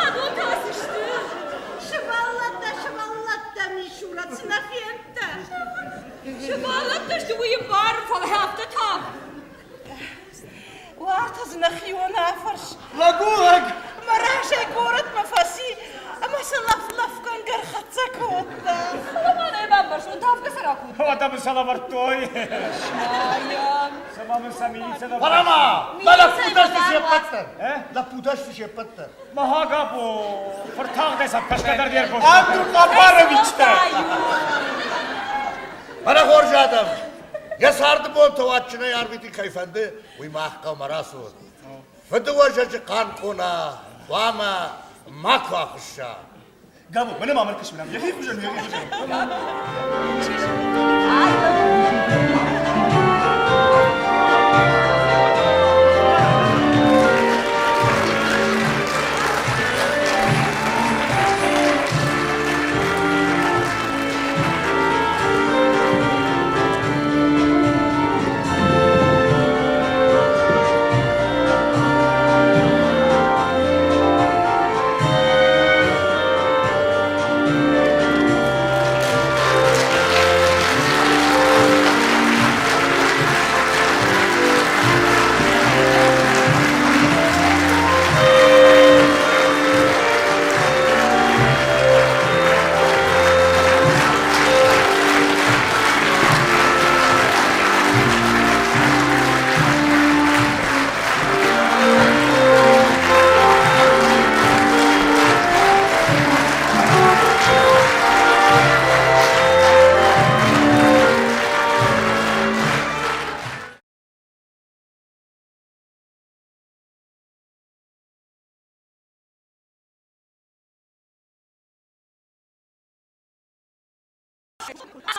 S2: Адон та цы сты?
S4: Сывӕллӕттӕ, сывӕллӕттӕ, Мисурӕт, цы нӕ фендтӕ?
S2: Сывӕллӕттӕ сты, уый ӕмбарын, фӕлӕ афтӕ та.
S4: Уартӕ дзы нӕхион афӕрс.
S5: Лӕг у лӕг!
S4: Мӕ разӕй горӕтмӕ фӕци ӕмӕ сӕ лӕф-лӕфгӕнгӕ ӕрхӕццӕ кодта.
S2: Фӕлӕ ма нӕ бамбӕрстон, тавгӕ сӕ ракодта.
S1: Уӕдӕ мын сӕ лӕвӕрдтой. Цыма мын сӕ милицӕ лӕвӕрдта.
S3: Фӕлӕ ма, мӕ лӕппутӕ сты се ппӕт дӕр. Лӕппутӕ сты се ппӕт дӕр.
S1: Махагабо, фыртагъдӕй сӕ кӕсгӕ дӕр не ркодта.
S5: Андур Хъапаровичтӕ!
S3: Мӕнӕ хорз адӕм, йӕ царды бонтӕ уадджынӕй арвитын кӕй фӕнды, уый мах хъӕумӕ рацуд. Фыдыуӕзӕджы хъарм къона хъуамӕ макуы ахуысса.
S5: Габо, мӕнӕ ма мӕркыс мӕнӕ, йӕхи хуызӕн, йӕхи хуызӕн.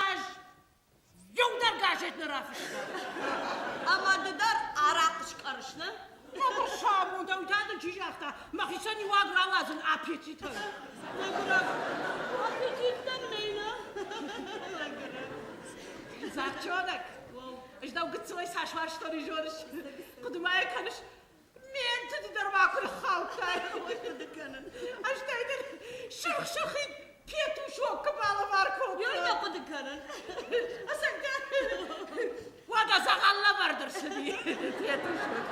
S4: Ӕз иу дӕр газет нӕ рафыста.
S6: Ӕмӕ ды дӕр арахъхъ скъӕрыс, нӕ?
S4: Мӕгуыр самонд, ау та дын чи загъта, мӕхицӕн иу аг рауадзын аппетитӕн.
S6: Мӕгуырӕг, аппетит дӕм нӕй, нӕ? Мӕгуырӕг.
S4: Зарчонок, ӕз дӕу гыццылӕй цас уарзтон, уый зоныс? Хъуыды ма йӕ кӕныс? Ме нтыды дӕр ма куы ныххаудтай.
S6: Хъуыды кӕнын.
S4: Ӕз дӕ дын сырх-сырхид петушок куы балӕвар кодтон.
S6: Йой нӕ хъуыды кӕнын.
S4: Ӕцӕгдӕр. Уӕдӕ дзӕгъӕл лӕвӕрд ӕрцыди петушок.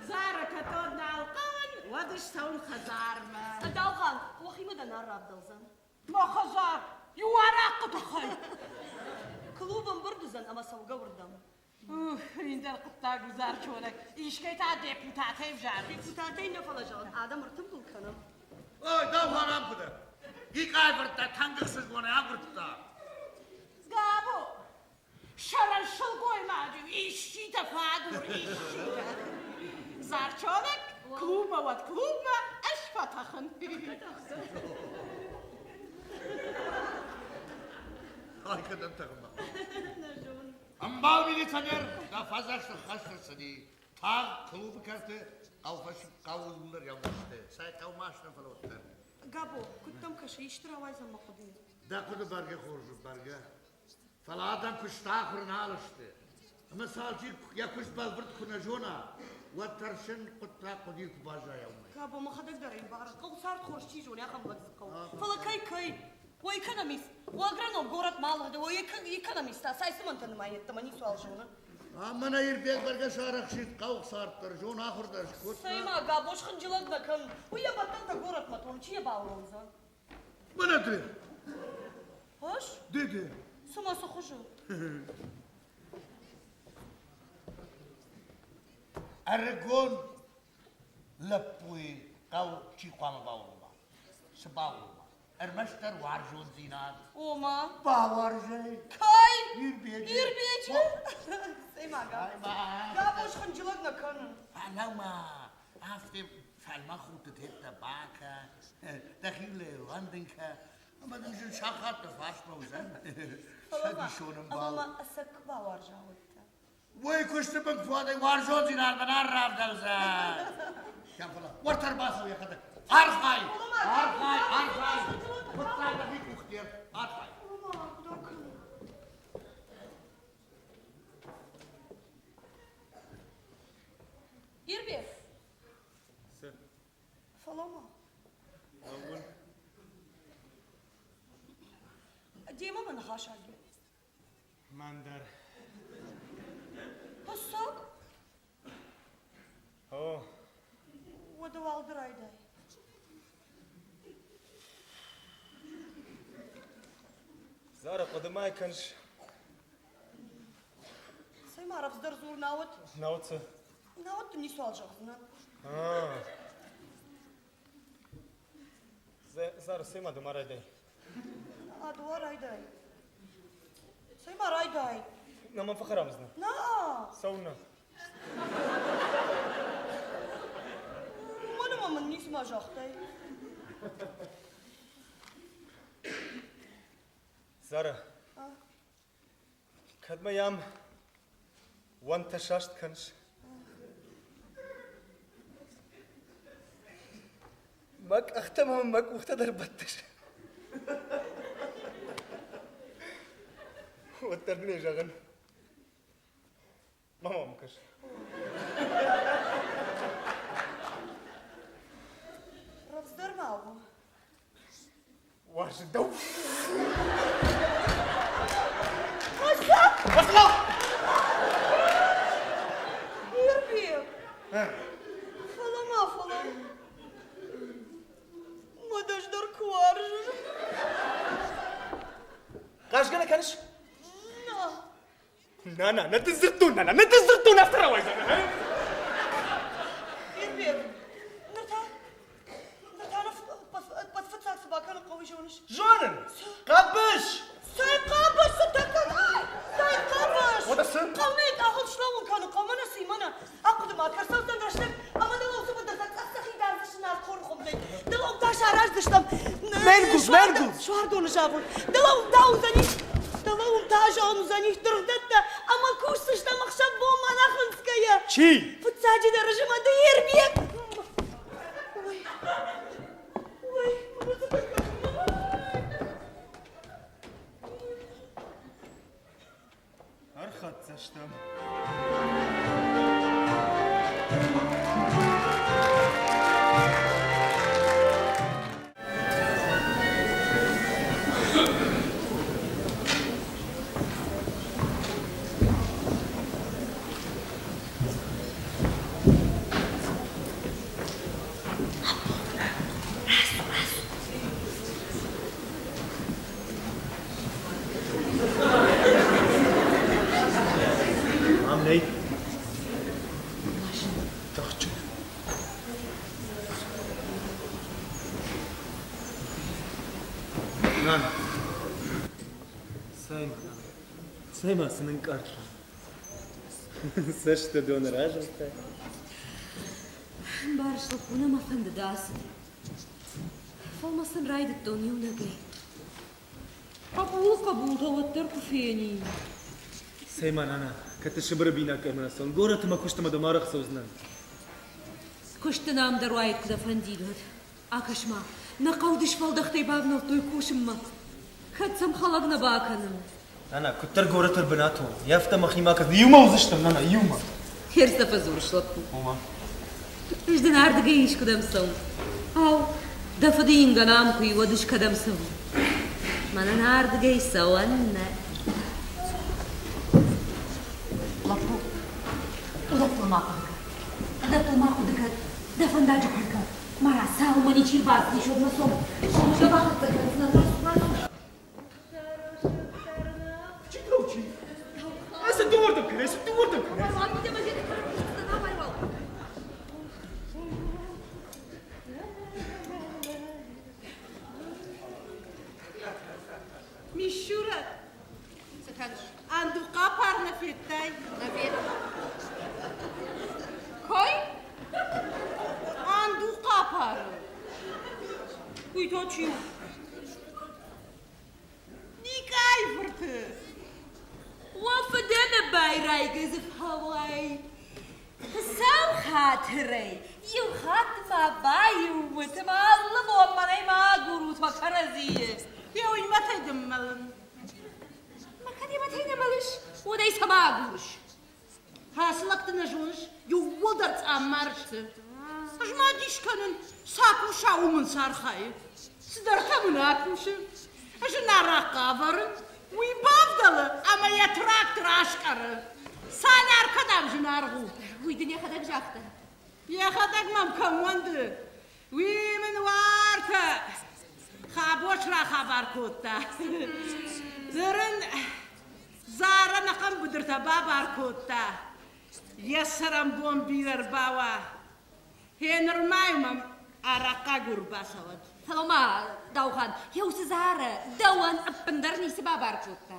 S4: Зара кӕд нал хъӕуын, уӕд ссӕуын хӕдзармӕ.
S6: Даухан, уӕхимӕ дӕ нал равдӕлдзӕн.
S4: Мӕ хӕдзар иу арахъхъы тыххӕй.
S6: Клуб ӕмбырд уыдзӕн ӕмӕ цӕугӕ уырдӕм.
S4: Ӕндӕр хъуыддаг у Зарчонӕг. Искӕй та депутатӕй взарынц.
S6: Депутатӕй нӕ, фӕлӕ зӕгъын, адӕм ӕртымбыл кӕнӕм.
S3: Ой, даухан ам куы дӕ. Икъайы фырттӕ тынг ӕхсызгонӕй агуырдта.
S4: Габо, сӕрӕн сылгоймаджы исчи дӕ фӕагур, исчи дӕ. Зарчонӕг, клубмӕ уӕд клубмӕ, ӕз фӕтӕхын.
S3: Ай, кӕдӕм тӕхын бахъуыд? Ӕмбал милиционер, дӕ фӕдзӕхст ӕххӕст ӕрцыди. Тагъд клубы кӕрты хъӕуы иууылдӕр лӕудзысты. Цӕй хъӕу ма стӕм, фӕлӕ уӕддӕр.
S6: Габо, куыд дӕм кӕсы, исты рауайдзӕн мӕ хъуыдыйы?
S3: Дӕ хъуыды бӕргӕ хорз у, бӕргӕ. Фӕлӕ адӕм куысты ахуыр нал сты. Ӕмӕ сӕ алчи йӕ куыст бӕлвырд куы нӕ зона, уӕд тӕрсын хъуыддаг хъуыдыйы куы баззайа, уымӕй.
S6: Габо, мӕхӕдӕг дӕр ӕй мбарын, хъӕу цард хорз чи зоны, ахӕм лӕг дзы хъӕуы. Фӕлӕ кӕй, кӕй? О экономист, о агроном горӕтмӕ алыгъд, о экономист та цайцымӕнтӕ нымайын йеддӕмӕ ницуал зоны.
S3: Ӕмӕ нӕ Ирбег бӕргӕ сарӕхсид хъӕуы цард дӕр, зон ахуыр дӕр скодта.
S6: Цӕй-ма, Габо схынджылӕг нӕ кӕн, уый йӕ бӕттӕнтӕ горӕтмӕ тоны, чи йӕ бауромдзӕн?
S3: Мӕнӕ ды.
S6: Ӕз?
S3: Ды, ды.
S6: Цымӕ цы хуызы?
S3: Ӕрыгон лӕппуйы хъӕу чи хъуамӕ баурома? Цы баурома? Ӕрмӕстдӕр уарзондзинад.
S6: Ома?
S3: Бауарзай.
S6: Кӕй?
S3: Ирбеджы.
S6: Ирбеджы? Цӕй-ма, Габо схынджылӕг нӕ кӕны.
S3: Фӕлӕ-ма, афтӕ фӕлмӕн худтытӕ бакӕ, дӕхи лӕууӕндын кӕ, ӕмӕ дын зын сахат дӕ фарсмӕ уыдзӕн. Цӕдисон ӕмбал.
S6: Ӕмӕ ма ӕцӕг куы бауарза, уӕд та?
S3: Уый куысты бын куы уарзондзинад мӕ нӕ равдӕлдзӕн. Кӕм фӕлӕ, уӕртӕ ӕрбацӕуы йӕхӕдӕг. Архай! Архай! Архай! Хъуыддаг дӕхи къухты архай!
S6: Ирбег!
S5: Цы?
S6: Фӕлӕуу-ма.
S5: Лӕууын.
S6: Демӕ мӕ ныхасаг и.
S5: Мӕн дӕр.
S6: Хӕссаг?
S5: О.
S6: Уӕдӕ уал ды райдай.
S5: Зара, хъуыды ма кӕныс?
S6: Цӕй ма рӕвдздӕр дзур, науӕд.
S5: Науӕд цы?
S6: Науӕд дын ницуал зӕгъдзынӕн.
S5: Зара, цӕй ма ды ма райдай.
S6: А дуа райдай. Цӕй ма райдай.
S5: На мӕм фӕхӕрам уыдзынӕ?
S6: На!
S5: Цӕуылнӕ?
S6: Уымӕн ӕмӕ мын ницыма загътай.
S5: Зара, кӕд ма йӕм уӕнтӕ саст кӕныс? Мӕ къӕхтӕ ӕмӕ мӕ къухтӕ дӕр бӕттыс. Уӕддӕр дын ӕй зӕгъын. Ма мӕм кӕс.
S6: Рӕвдздӕр ма у.
S5: Уарзын дӕу.
S6: Мӕ Ирбег! Фӕлӕ ма, фӕлӕ мӕ ӕз дӕр куы уарзын.
S5: Хъазгӕ нӕ кӕныс?
S6: Нӕ.
S5: На, на, нӕ дын дзырдтон, нана, нӕ дын дзырдтон, афтӕ рауайдзӕн,
S6: Ирбег, ныр та, ныр та фыццаг цы бакӕнын хъӕуы, зоныс?
S5: Зонын! Хъӕбыс!
S6: Цӕй хъӕбыс, цы дӕ кӕнай? Цӕй хъӕбыс!
S5: Уӕдӕ цы?
S6: Хъӕумӕ къахыл слӕууын кӕны, хъӕумӕ нӕ цы, мӕнӕ. Ахъуыды ма, кӕрцӕудзӕн рӕстӕг, ӕмӕ дыл уыцы быдыртӕ цъӕх-цъӕхид дардзысты нартхоры хуымтӕй. Дӕлӕ та сараздзыстӕм.
S5: Мӕнгуз, мӕнгуз!
S6: Суардоны завод. Дӕлӕ уым та уыдзӕнис, дӕлӕ уым та уыдзӕнис дыргъдӕттӕ ӕмӕ кусдзыстӕм ӕхсӕв-бонмӕ нӕ хынцгӕйӕ.
S5: Чи?
S6: Фыццаджыдӕр змӕнды Ирбег! Ой, ой,
S5: Ӕрхӕццӕ стӕм. Ам нӕй. Тыхджын. Нана. Цӕй-ма, нана. Цӕй-ма, цы нынкъард Цӕсты доны разылдтай.
S2: Ӕмбарыс, лӕппу, нӕ мӕ фӕндыд ацыд. Фӕлӕ ма сын райдыдтон иунӕгӕй. Хъӕбулы хъӕбултӕ уӕддӕр куы фенин.
S5: Цӕй-ма, нана, кӕд ты Сыбыры бинаг кӕмӕн ацӕуын, горӕты мӕ куыстмӕ дӕм арӕх цӕудзынӕн.
S2: Куысты нӕм дӕр уаид, куы дӕ фӕндид, уӕд. Акӕс-ма, нӕ хъӕу дысфӕлдӕхтӕй бавнӕлдтой кусынмӕ. Кӕд сӕм хӕлӕг нӕ бакӕнын.
S5: Нана, куыддӕр горӕты ӕрбынат уон, афтӕ мӕхимӕ кӕд иумӕ уыдзыстӕм, нана, иумӕ.
S2: Херцӕ фӕдзурыс, лӕппу.
S5: Ома?
S2: Ӕз дын ардыгӕй искуыдӕм цӕуын. Ау, дӕ фыды ингӕн ам куы и, уӕд ӕз кӕдӕм цӕуын? Мӕнӕн ардыгӕй цӕуӕн нӕ. Лӕппу, лӕппу ма хъуыды кӕн. Лӕппу ма хъуыды кӕн, дӕ фӕндаджы куы кӕн. Мара, цалынмӕ ничи рбацыдис, уӕдмӕ цом. Цом, дӕ бахӕццӕ кӕндзынӕн, рацу, рацу.
S5: Чи чи? Цы дыууӕрдӕм кӕнай, цы дыууӕрдӕм кӕнай?
S4: Мишура, Андухъапар нӕ федтай?
S2: Нӕ федтон. Кой?
S4: Андухъапары. Уый та чи у? Никъайы фырты.
S2: Уӕ фыдӕны байрайгӕ дзы фӕуай. Хуыцау хатырӕй, иу хатт ма баиу ут ӕмӕ алы бон мӕнӕй ма агурут уӕ кӕрӕдзийы.
S4: Йе уый мӕтӕй дын мӕлын.
S2: Мӕ кӕд йӕ мӕтӕй нӕ мӕлыс, уӕд ӕй цӕмӕ агурыс?
S4: Ацы лӕгты нӕ зоныс, иууылдӕр цъаммар сты. Ӕз ма дис кӕнын, цы акуса, уым ын цы архайы. Цыдӕртӕ мын акусы. Ӕз ын арахъхъ ӕвӕрын, уый бавдӕлы ӕмӕ йӕ трактор аскъӕры. Цалӕр кӕдӕм зынаргъ у?
S2: Уый дын йӕхӕдӕг загъта.
S4: Йӕхӕдӕг мӕм кӕм уӕнды, уый мын уартӕ Хабос рахабар кодта. Ныр ын Зара нӕхъӕн быдыртӕ бабар кодта. Йӕ цӕрӕнбон бирӕ рбауа. Гъенырмӕ-иу мӕм арахъхъагур бацӕуӕд.
S2: Фӕлӕ ма, Даухан, йӕ уыцы Зара дӕуӕн ӕппындӕр ницы бабар кодта.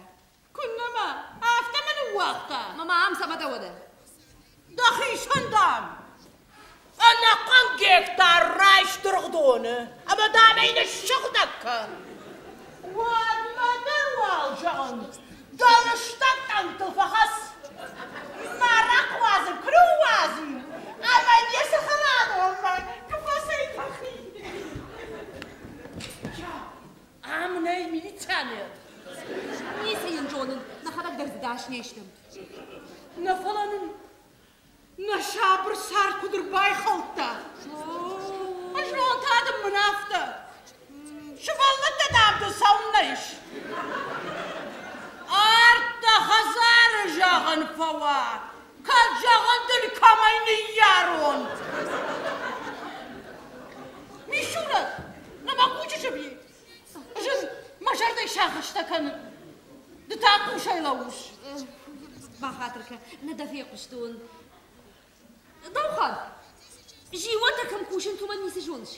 S4: Куыннӕ ма, афтӕ мӕ ныууагъта.
S2: Мама, ам цӕмӕ дӕ уӕдӕ?
S4: Дӕхицӕн, дам, ӕнӕхъӕн гектар райс дыргъдоны ӕмӕ, дам ӕй ныссыгъдӕг кӕн. Уӕдмӕ дӕр уал, зӕгъын, дӕ лыстӕг тъӕнгтыл фӕхӕц. Мӕ арахъхъ уадзын куы ныууадзин, ӕмӕ йӕ цӕхӕрадонмӕ куы фӕцӕйтӕхин. Ам нӕй милиционер.
S2: Ницы йын зонын, нӕхӕдӕг дӕр дзы дӕсны стӕм.
S4: Нӕ фӕлӕ нын нӕ сабыр цард куыд ӕрбайхӕлдта. Знон та дын мын афтӕ. Сывӕллӕттӕ, дам, дын цӕуыннӕ ис? Ард дӕ хӕдзары зӕгъын фӕуа, кӕд зӕгъын дын кӕмӕй ныййарон. Мисурӕт, нӕ мӕ хъусыс ӕви? Ӕз ын мӕ зӕрдӕйы сагъӕстӕ кӕнын. Ды та хъусӕй лӕууыс.
S2: Бахатыр кӕн, нӕ дӕ фехъуыстон. Даухан, зиуӕтӕ кӕм кусынц, уымӕн ницы зоныс?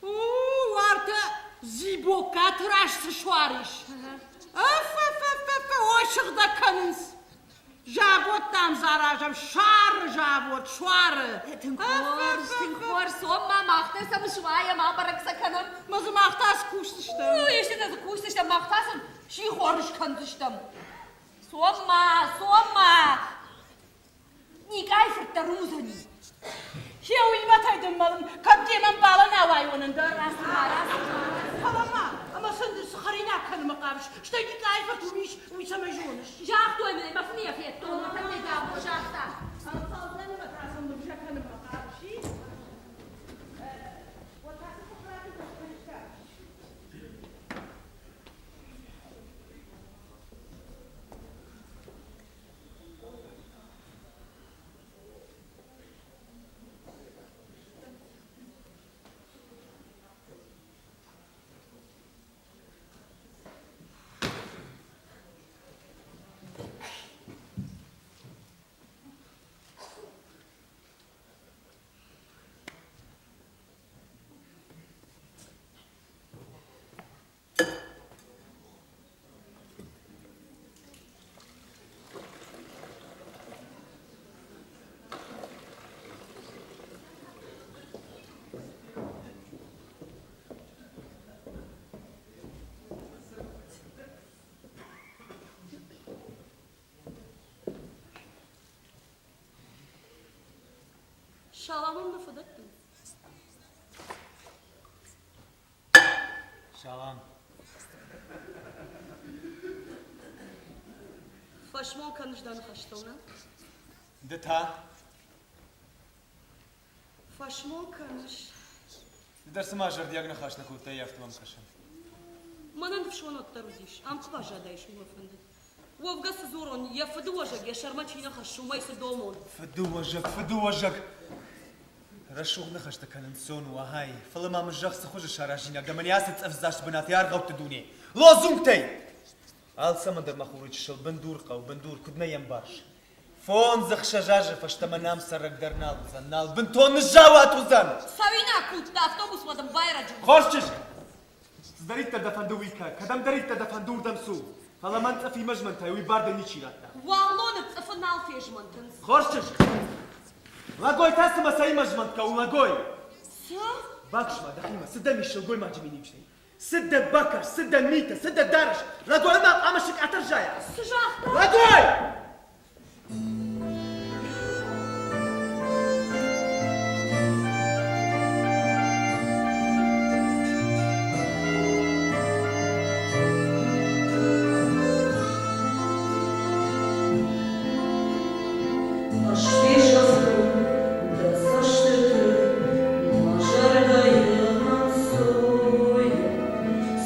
S4: У, уартӕ Дзибокаты раз цы суар ис. Ӕф-ӕф-ӕф-ӕф, ой, сыгъдӕг кӕнынц. Завод, дам, заразӕм, суары завод, суары.
S2: Тынг хорз, тынг хорз. Цом ма, мах дӕр сӕм суайӕм, абӕрӕг сӕ кӕнӕм.
S4: Мӕ дзы мах та скусдзыстӕм.
S2: Истытӕ дзы кусдзыстӕм, мах та сын сихор скӕндзыстӕм. Цом ма, цом ма. Никъайы фырт дӕр уым уыдзӕни.
S4: Хе уыимӕтӕй дын мӕлын, кӕд демӕ мбалӕн ауайон ӕндӕр.
S2: Рацу-ма, рацу-ма.
S4: Фӕлӕ-ма, ӕмӕ сын цы хӕринаг кӕнынмӕ хъавыс, стӕй Никъайы фырт уым ис, уый цӕмӕй зоныс?
S2: Загътой мын ӕй, мӕ фыны йӕ федтон, мӕ фӕндӕй Габо загъта.
S4: Ӕнхъӕлдӕн ӕмӕ та сын лывзӕ кӕнынмӕ хъавыс, и? Уӕд та цы фыхраты кӕныс? Салам ын нӕ фӕдӕттынц.
S5: Салам.
S6: Фӕсмон кӕныс дӕ ныхӕстыл, нӕ?
S5: Ды та?
S6: Фӕсмон кӕныс.
S5: Ды дӕр цыма зӕрдиаг ныхас нӕ кодтай, афтӕ мӕм кӕсы.
S6: Мӕнӕн ӕфсон уӕддӕр уыдис. Ам куы баззадаис, уый мӕ фӕндыд. Уӕвгӕ цы дзурон, йӕ фыдыуӕзӕг йӕ сӕрмӕ чи нӕ хӕссы, уымӕй цы домон?
S5: Фыдыуӕзӕг, фыдыуӕзӕг! Рӕсугъд ныхӕстӕ кӕнын сон у, ахӕй, фӕлӕ ма мын зӕгъ, цы хуызы саразинаг дӕ мӕнӕ ацы цъӕфдзаст бынаты аргъӕутты дуне? Лозунгтӕй! Алцӕмӕн дӕр мӕ хуры чысыл бындур хъӕуы, бындур, куыд нӕ йӕ ӕмбарыс? Фондз-ӕхсӕз азы фӕстӕмӕ нӕм цӕрӕг дӕр нал уыдзӕн, нал, бынтон ныззауат уыдзӕн!
S6: Цӕуинаг куыдта автобусмӕ дын байрӕджы уыдзӕн.
S5: Хорз чызг! Цыдӕриддӕр дӕ фӕнды, уый кӕ, кӕдӕмдӕриддӕр дӕ фӕнды, уырдӕм цу. Фӕлӕ мӕн цъыфимӕ змӕнтай, уый бар дын ничи радта.
S6: Уаллоны цъыфы нал фезмӕнтынц.
S5: Хорз чызг! Лӕгой та цымӕ цӕимӕ змӕнтгӕ у, лӕгой?
S6: Цы?
S5: Бакӕс-ма дӕхимӕ, цы дӕм ис сылгоймаджы миниуджытӕй? Цы дӕ бакӕс, цы дӕ митӕ, цы дӕ дарыс? Лӕгой ӕмӕ ӕмӕ сыкъатӕ рзайа?
S6: Цы загъта?
S5: Лӕгой!
S6: Дӕ цӕстыты мӕ зӕрдӕйы ӕнцой.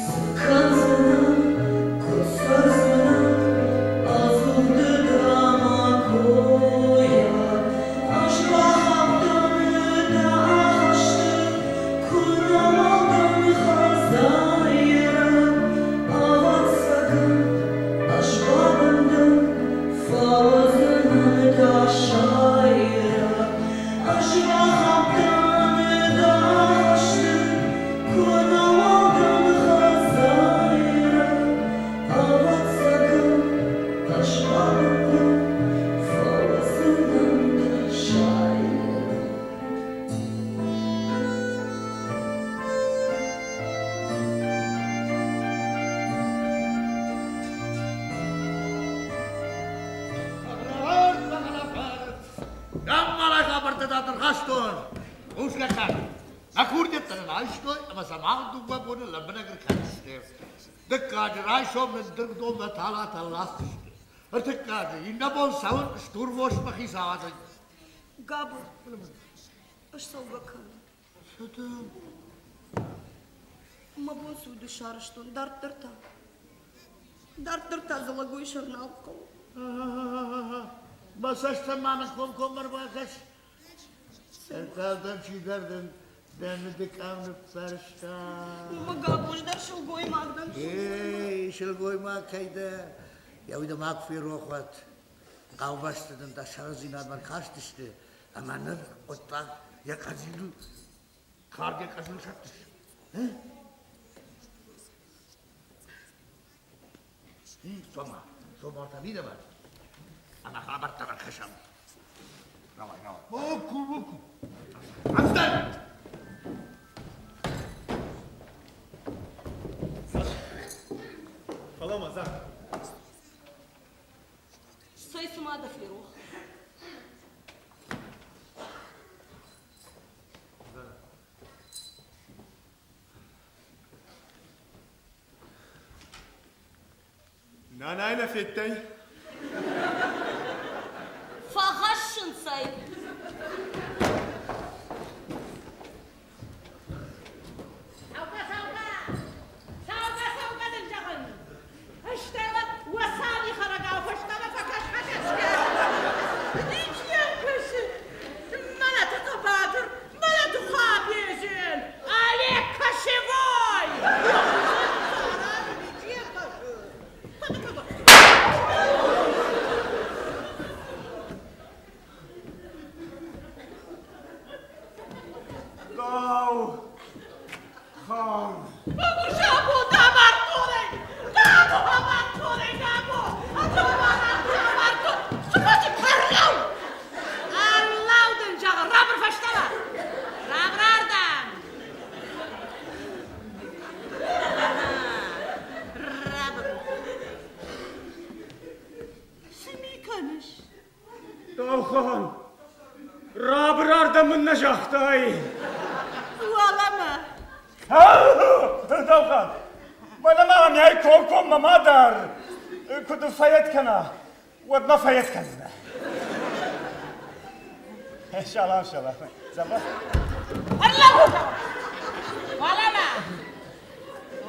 S6: Цы кӕндзынӕн, куыд цӕрдзынӕн, ӕдзух ды дӕ мӕ койӕ. Ӕз бахаудтӕн дӕ ахӕсты, куы нӕма дӕн хӕдзарӕн. Ӕвӕццӕгӕн, ӕз бабын дӕн, фӕуыдзынӕн дӕ сайраг. Ӕз бахаудтӕн дӕ ахӕсты, куы нӕуал дӕн хӕдзарӕн. Ӕвӕццӕгӕн, ӕз бабын дӕн, фӕуыдзынӕн дӕ сайраг.
S3: Гаммалай хабӕрттӕ дӕр ӕрхастон. Хъусгӕ кӕн. Нӕ курдиӕттӕ нын айстой ӕмӕ сӕ мах дыууӕ боны лӕмбынӕг ӕркастысты. Дыккаджы райсом нын дыргъдонмӕ талатӕ ласдзысты. Ӕртыккаджы иннӕ бон цӕуын стурвосмӕ хицауадӕй.
S6: Габо, ӕз цӕугӕ кӕнын.
S3: Цы дын?
S6: Мӕ бон цы уыд, сарӕзтон. Дарддӕр та? Дарддӕр та Зӕлӕгойы сӕр нал хъӕуы.
S3: Мӕ цӕстӕн ма мын комкоммӕ ӕрбакӕс. Ӕнхъӕлдӕн чидӕр дын дӕ мыды къам ныппӕрста.
S6: Уымӕ Габоз дӕр сылгоймаг дӕн.
S3: Ей, сылгоймаг кӕй дӕ, йӕ уый дӕ макуы ферох уӕд. Хъӕубӕсты дын дӕ сӕрдзинадмӕ ркастысты, ӕмӕ ныр хъуыддаг йӕ къӕдзилыл, кард йӕ къӕдзилыл сӕттыс. Цома, цома та мидӕмӕ. Ӕмӕ хабӕрттӕ ракӕсӕм. Давай, давай. Боку, боку. Отстань!
S5: Фӕлӕ-ма, зӕгъ.
S6: Цӕй, цыма дӕ ферох.
S5: Нанай нӕ федтай?
S6: Фӕхӕссынц ӕй.
S4: Цӕугӕ, цӕугӕ! Цӕугӕ, цӕугӕ дын зӕгъын! Стӕй уӕд уӕсали хӕрӕгау фӕстӕмӕ фӕкӕс-фӕкӕсгӕ. Ничи йӕм кӕсы. Мӕлӕты хъӕбатыр, мӕлӕты хабезен, Олег Кошевой! Ничи йӕм кӕсы.
S1: Дау хан.
S4: Ӕрлӕудын, зӕгъы, рабыр фӕстӕмӕ! Рабыр ардӕм! Рабыр. Цы ми кӕныс?
S1: Даухан, рабыр ардӕм мын нӕ загътай.
S4: Уӕлӕмӕ.
S1: Даухан, мӕнӕ ма мӕй комкоммӕ ма дӕр куыд фӕйӕд кӕна, уӕд ма фӕйӕд кӕндзынӕ. Шалам, шалам. Дзӕбӕх.
S4: Ӕрлӕуу! Уӕлӕмӕ!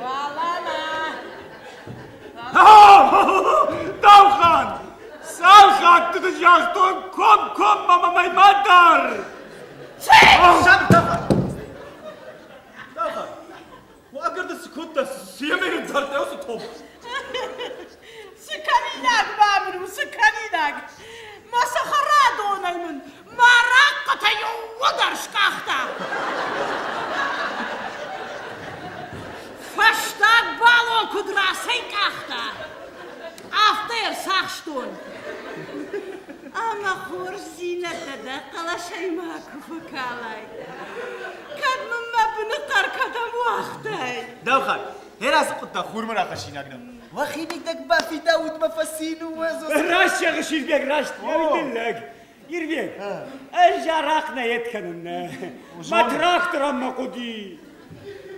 S4: Уӕлӕмӕ!
S1: Даухан! Цал хатты дын загътон комкоммӕ мӕ ма дар!
S5: Сабыр, Даухан! Уагӕр ды цы кодта, цы йӕм ӕрдардта уыцы топп?
S4: Цы кӕнинаг ма мын у, цы кӕнинаг? Мӕ цӕхӕрадонӕй мын мӕ рахъхъытӕ иууылдӕр скъахта. Фӕстаг балон куыд рацӕйкъахта, афтӕ ӕрцахстон. Ӕмӕ хорздзинӕдтӕ дӕ хъӕлӕсӕй макуы фӕкалай. Кӕд мын мӕ быны хъӕр кӕдӕм уагътай?
S5: Даухан, гъер ацы хъуыддаг хурмӕ рахӕссинаг нӕу. Уӕхи мидӕг бафидаут мӕ фӕцин у
S1: Раст зӕгъыс, Ирбег, раст. Лӕг. Ирбег, ӕз арахъ нӕ ед кӕнын, нӕ. Мӕ трактор ам мӕ хъуыди.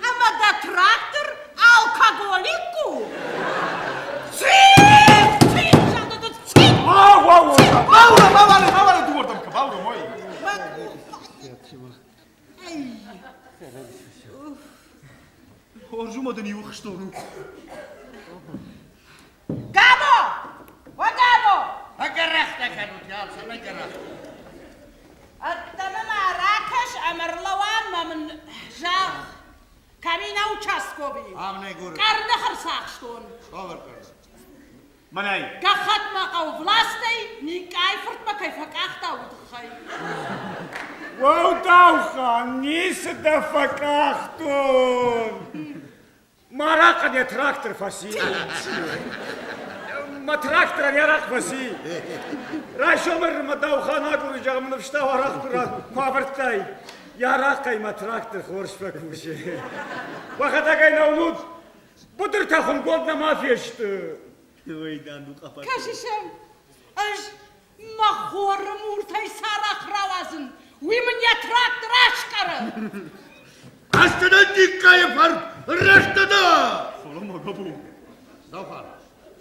S4: Ӕмӕ дӕ трактор алкоголик у? Цит! Цит! Загъта тут цит!
S1: Ау, ау, ау!
S5: Баура, баура, баура, дыууӕрдӕм кӕ, баура, мой. Хорз у ма дын иу хстон у.
S4: Габо! О, Габо!
S3: Фӕгӕрӕхтӕ кӕнут, йал, цӕмӕй гӕрӕхтӕ?
S4: Ӕддӕмӕ ма ракӕс ӕмӕ рлӕуӕн ма мын зӕгъ, кӕми нӕ участковый?
S3: Ам нӕ горы.
S4: Къӕрных ӕрцахстон.
S3: Цавӕр къӕрных?
S1: Мӕнӕй.
S4: Гӕххӕтмӕ хъӕуы властӕй Никъайы фыртмӕ кӕй фӕкъахта, уый тыххӕй.
S1: Уӕлдаухан, ницы дӕ фӕкъахтон. Марахъӕн йӕ трактор фӕци. Мӕ тракторӕн йӕ арахъ фӕци. Райсомы мӕ Даухан агуры, зӕгъ, мын ӕфстау арахъ куы авӕрдтай. Йӕ арахъӕй мӕ трактор хорз фӕкусы. Уӕхӕдӕг ӕй нӕ уынут, быдыртӕ хуымгонд нӕма фесты.
S4: Кӕсыс ӕм, ӕз мӕ хоры муртӕй цы арахъ рауадзын, уый мын йӕ трактор аскъӕры.
S3: Астыдӕн Никкайы фырт, рӕстӕдӕ!
S5: Фӕлӕ Габо.
S3: Даухан,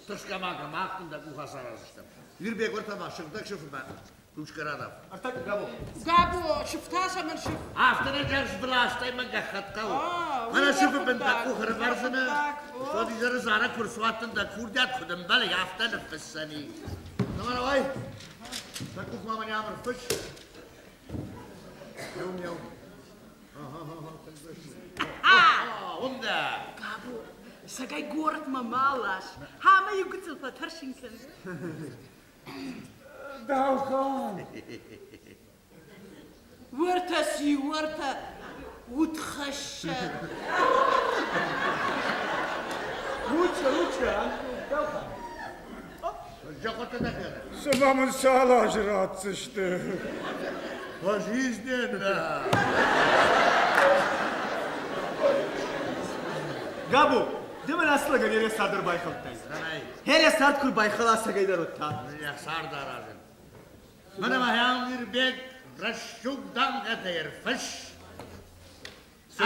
S3: тыхсгӕ ма кӕн, мах дын дӕ къух ацараздзыстӕм. Ирбег уӕртӕ ма сыгъдӕг сыфмӕ ручкӕ радав.
S5: Ӕртӕк, Габо.
S4: Габо, сыфтӕ цӕмӕн сыф?
S3: Афтӕ нӕ зӕрзбыластӕй мӕ гӕххӕтт хъӕуы. Фӕлӕ сыфы бын дӕ къух ӕрӕвӕрдзынӕ, уӕд изӕры зарӕг куы рцуат дын дӕ курдиат куыд ӕмбӕлы, афтӕ ныффыссӕни. Давай, давай. Дӕ къух ма мӕнӕ ам ӕрфысс. Еу, еу. Уым дӕ.
S4: Габо, сӕгӕй горӕтмӕ ма лас. Ӕмӕ иу гыццыл фӕтӕрсын кӕн.
S1: Даухан!
S4: Уӕртӕ си, уӕртӕ удхӕссӕг.
S5: Ручка, ручка, Даухан.
S1: Цымӕ мын цал азы ратдзысты?
S3: Пожизненно!
S5: Габо, ды мын ацы лӕгӕн йӕ цард ӕрбайхӕлдтай. Хере цард куы рбайхӕла ӕцӕгӕйдӕр уӕд та?
S3: Йӕ цард аразын. Мӕнӕ ма Ирбег рӕсугъд дамгъӕтӕ ӕрфысс.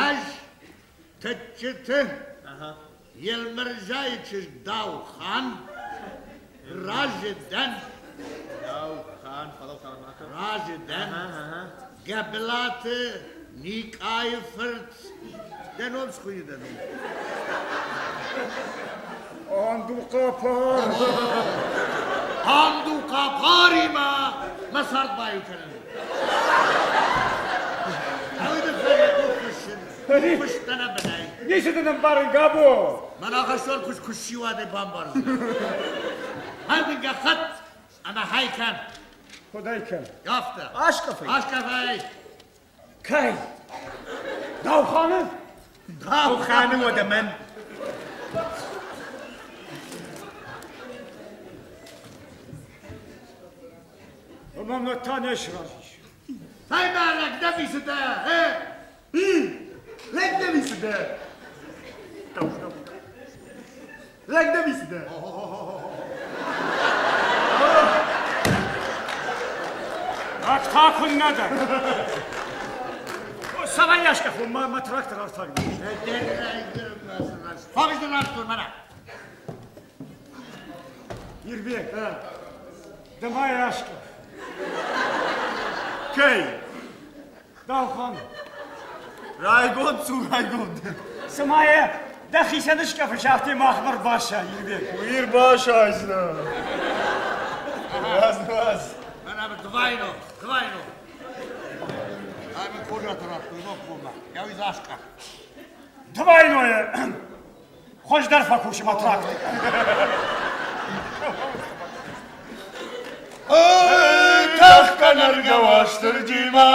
S3: Ӕз тыччыты Елмӕрзайы чызг Даухан. Разы дӕн.
S5: Даухан, фӕлӕуу та ма кӕн.
S3: Разы дӕн. Гӕбылаты Никъайы фырт. Дӕ ном схуыйны дӕ ном.
S1: Андухъапар!
S3: Андухъапаримӕ мӕ цард баиу кӕнын. Ӕви дын фӕлӕ къух фыссын, фыст дӕ нӕ бынӕй.
S1: Ницы дын ӕмбарын, Габо!
S3: Мӕн ахӕстон куыд куыссиуадӕй бамбардзынӕ. Хӕр дын гӕххӕтт ӕмӕ хай кӕн.
S1: Куыд ӕй кӕн?
S3: Афтӕ.
S5: Аскъӕф ӕй.
S3: Аскъӕф ӕй.
S1: Кӕй? Дауханы?
S5: Дауханы уӕдӕ мӕн.
S1: Ӕмӕ мӕ та не сразы ис.
S3: Цӕй-ма, лӕг дӕ висы дӕ, э?
S5: Лӕг дӕ висы дӕ. Лӕг дӕ висы дӕ.
S1: Лӕг та куыннӕ дӕ. Цӕмӕй аскъӕфон, мӕ трактор артаг.
S3: Фӕгъдын радтон мӕнӕ.
S1: Ирбег, ды ма йӕ аскъӕф.
S7: Кӕй?
S1: Даухан.
S7: Райгонд цу, райгонд.
S1: Цыма йӕ дӕхицӕн ыскъӕфыс, афтӕ махмӕ рбасай, Ирбег.
S7: Уый рбасайдзынӕ. Раз, раз.
S3: Мӕнӕ двайно, двайно. Ай мын кожаты радтой ног бонмӕ. Я уый заскъӕф.
S1: Двайное хуыздӕр фӕкусы мӕ трактор.
S7: Тӕхгӕ нӕргӕ Уастырджимӕ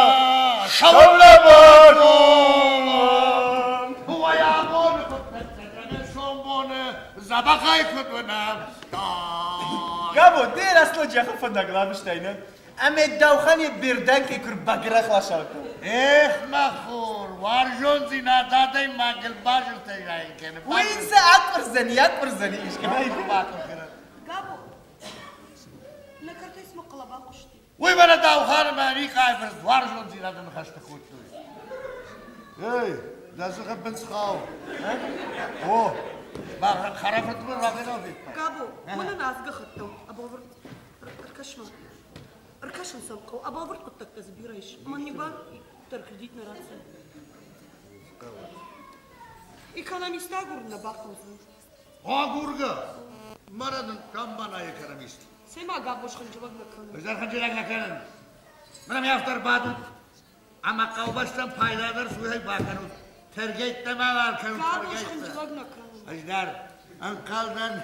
S7: сӕллӕбӕрон.
S3: Уӕй абоны хъуыддӕгтӕ сомбоны дзӕбӕхӕй куыд уынӕм.
S5: Габо, ды рӕстӕджы ахӕм фӕндагыл абыстай, нӕ? Ӕмӕ Даухани берданкӕй куы рбагӕрах ласалта.
S3: Эх, мӕ хур, уарзондзинад адӕймагыл базыртӕ зайын кӕны.
S5: Уый сӕ акъуырдзӕни, акъуырдзӕни искӕмӕй.
S6: Габо, нӕ кӕртӕй цыма хъӕлӕба хъуысти.
S3: Уый мӕнӕ Дауханы мӕ Никъайы фырт уарзондзинады ныхӕстӕ кодтой. Эй, дӕ дзыхы бындз хауы. О, мӕ хӕрӕфыртмӕ рагӕй федтай.
S6: Габо, мӕнӕн азгӕ хаттау, абовыр Ӕркӕс-ма. Ӕркӕсын сӕм хъӕуы. Ӕбӕлвырд хъуыддӕгтӕ дзы бирӕ ис. Мӕн не бар дӕр кредит нӕ ратдзӕн. Экономист агурын нӕ бахъӕудзӕн.
S3: Агургӕ! Мӕнӕ дын замманай экономист.
S6: Цӕй-ма Габош хынджылӕг нӕ кӕны.
S3: Ӕз дӕр хынджылӕг нӕ кӕнын. Мӕнӕ ме автор бадут ӕмӕ хъӕубӕстӕн пайдадӕр суйӕй бакӕнут. Тӕргӕйттӕ ма уал кӕнут.
S6: Габош хынджылӕг нӕ кӕны.
S3: Ӕз дӕр ӕнхъӕлдӕн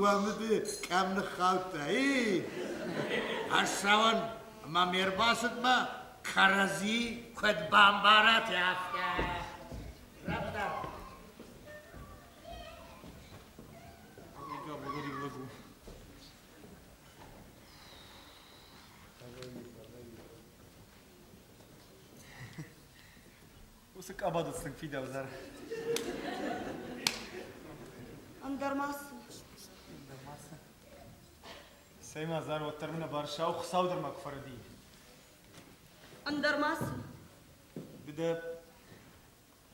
S3: уӕ мыды къӕм ныххаудта. И ӕз цӕуын ӕмӕ ме рбацыдмӕ кӕрӕдзи куыд бамбарат, афтӕ. Рӕвдау.
S5: Уыцы къабадыл тынг фидауы
S6: Ӕндӕр ма цы?
S5: Ӕндӕр ма цы? Цӕй ма зар, уӕддӕр мын ӕбар сау Хуыцау дӕр ма куы фӕрӕдийы.
S6: Ӕндӕр ма цы?
S5: Ды дӕ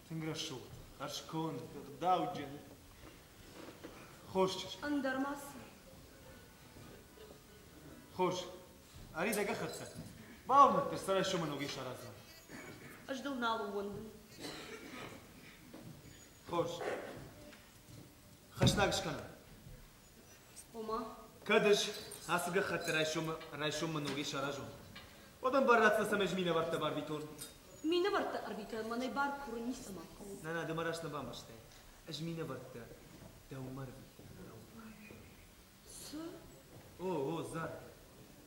S5: тынг рӕсугъд, хӕрзконд, ӕгъдауджын. Хорз чызг.
S6: Ӕндӕр ма цы?
S5: Хорз. Ӕри дӕ гӕххӕттӕ. Бауырныдта, сӕ райсомы ногӕй сараздзӕн.
S6: Ӕз дыл нал ууӕндын.
S5: Хорз. Хӕснаг скӕнӕм.
S6: Ома?
S5: Кӕд ӕз ацы гӕххӕттӕ райсомы райсоммӕ ногӕй саразон, уӕд ӕм бар ратдзӕн, цӕмӕй ӕз минӕвӕрттӕ барвитон.
S6: Минӕвӕрттӕ ӕрвитӕн мӕнӕй бар курын ницӕмӕн хъӕуы.
S5: Нӕ, нӕ, ды мӕ раст нӕ бамбӕрстай. Ӕз минӕвӕрттӕ дӕумӕ ӕрвитын.
S6: Цы?
S5: О, о, Зар.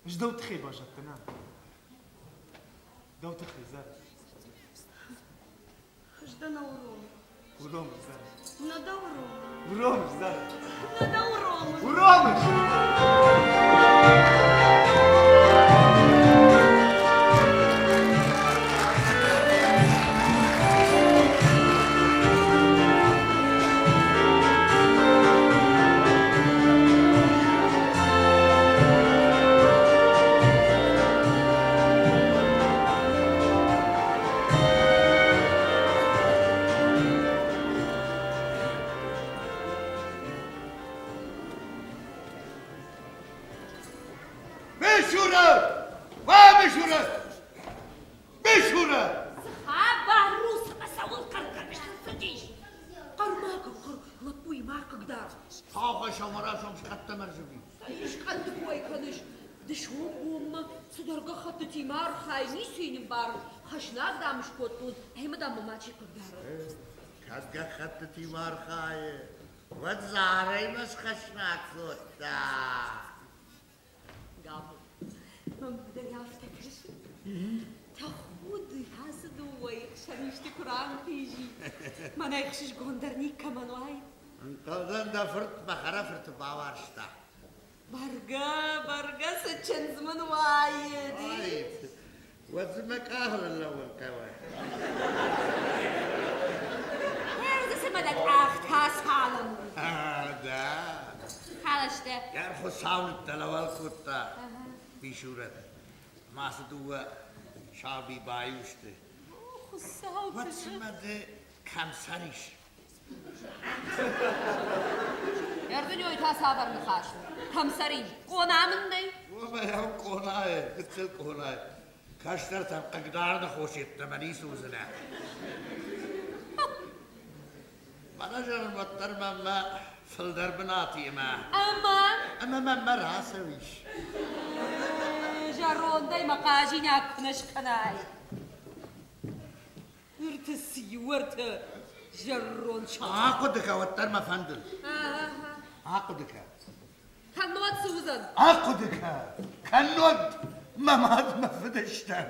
S5: Ӕз дӕу тыххӕй баззадтӕн, а? Дӕу тыххӕй, Зар.
S6: Ӕз дӕ нӕ уромын.
S5: Уромыс, Зар.
S6: Нӕ дӕ уромын.
S5: Уромыс, Зар.
S6: Нӕ дӕ уромын.
S5: Уромыс!
S3: ӕддӕмӕ рзыди.
S2: Искӕнды кой кӕныс, дысон-бонмӕ цыдӕр гӕххӕттытимӕ архайы, ницы йын ӕмбарын, хӕснаг, дам, скодтон, ӕмӕ, дам, мӕ мачи хъыгдары.
S3: Кӕд гӕххӕттытимӕ архайы, уӕд Зарӕимӕ схӕснаг кодта.
S2: Габо, мӕнмӕ дӕр афтӕ кӕсы. Тӕхуды, ацы дыууӕйы хсӕн исты куы ранхъизид. Мӕнӕ ӕхсызгондӕр никӕмӕн уаид.
S3: Ӕнхъӕлдӕн дӕ фырт мӕ хӕрӕфырты бауарзта.
S2: Бӕргӕ, бӕргӕ, цы чындз мын уаид!
S3: Уаид. Уӕд дзы мӕ къахыл лӕууын хъӕуы.
S2: Ӕрдзы цымӕ дӕ къӕхтӕ салын.
S3: Да.
S2: Халастӕ.
S3: Йӕ Хуыцау ныддӕлӕуӕл кодта Мисурӕт. Ма цы дыууӕ саби баиу сты.
S2: Хуыцау,
S3: Уӕд цымӕ ды кӕм цӕрис?
S2: Ӕрдынёй та цавӕр ныхас у? Кӕм цӕрин? Къона мын нӕй?
S3: Уомӕ йӕм къонайы, гыццыл къонайы. Кӕстӕртӕм хъыгдарыны хос йеддӕмӕ ницы уыдзынӕ. Мӕнӕ зӕгъын, уӕддӕр мӕнмӕ фылдӕр бынат и ӕмӕ...
S2: Ӕмӕ?
S3: Ӕмӕ мӕнмӕ рацӕуис.
S2: Зӕрондӕй мӕ хъазинаг куы нӕ скӕнай. Ӕртӕ цы иу ӕртӕ зӕронд сахат.
S3: Ахъуыды кӕ, уӕддӕр мӕ фӕндыл. Ахъуыды кӕ.
S2: Кӕннод цы уыдзӕн?
S3: Ахъуыды кӕ. Кӕннод мӕ мад мӕ фыдыстӕн.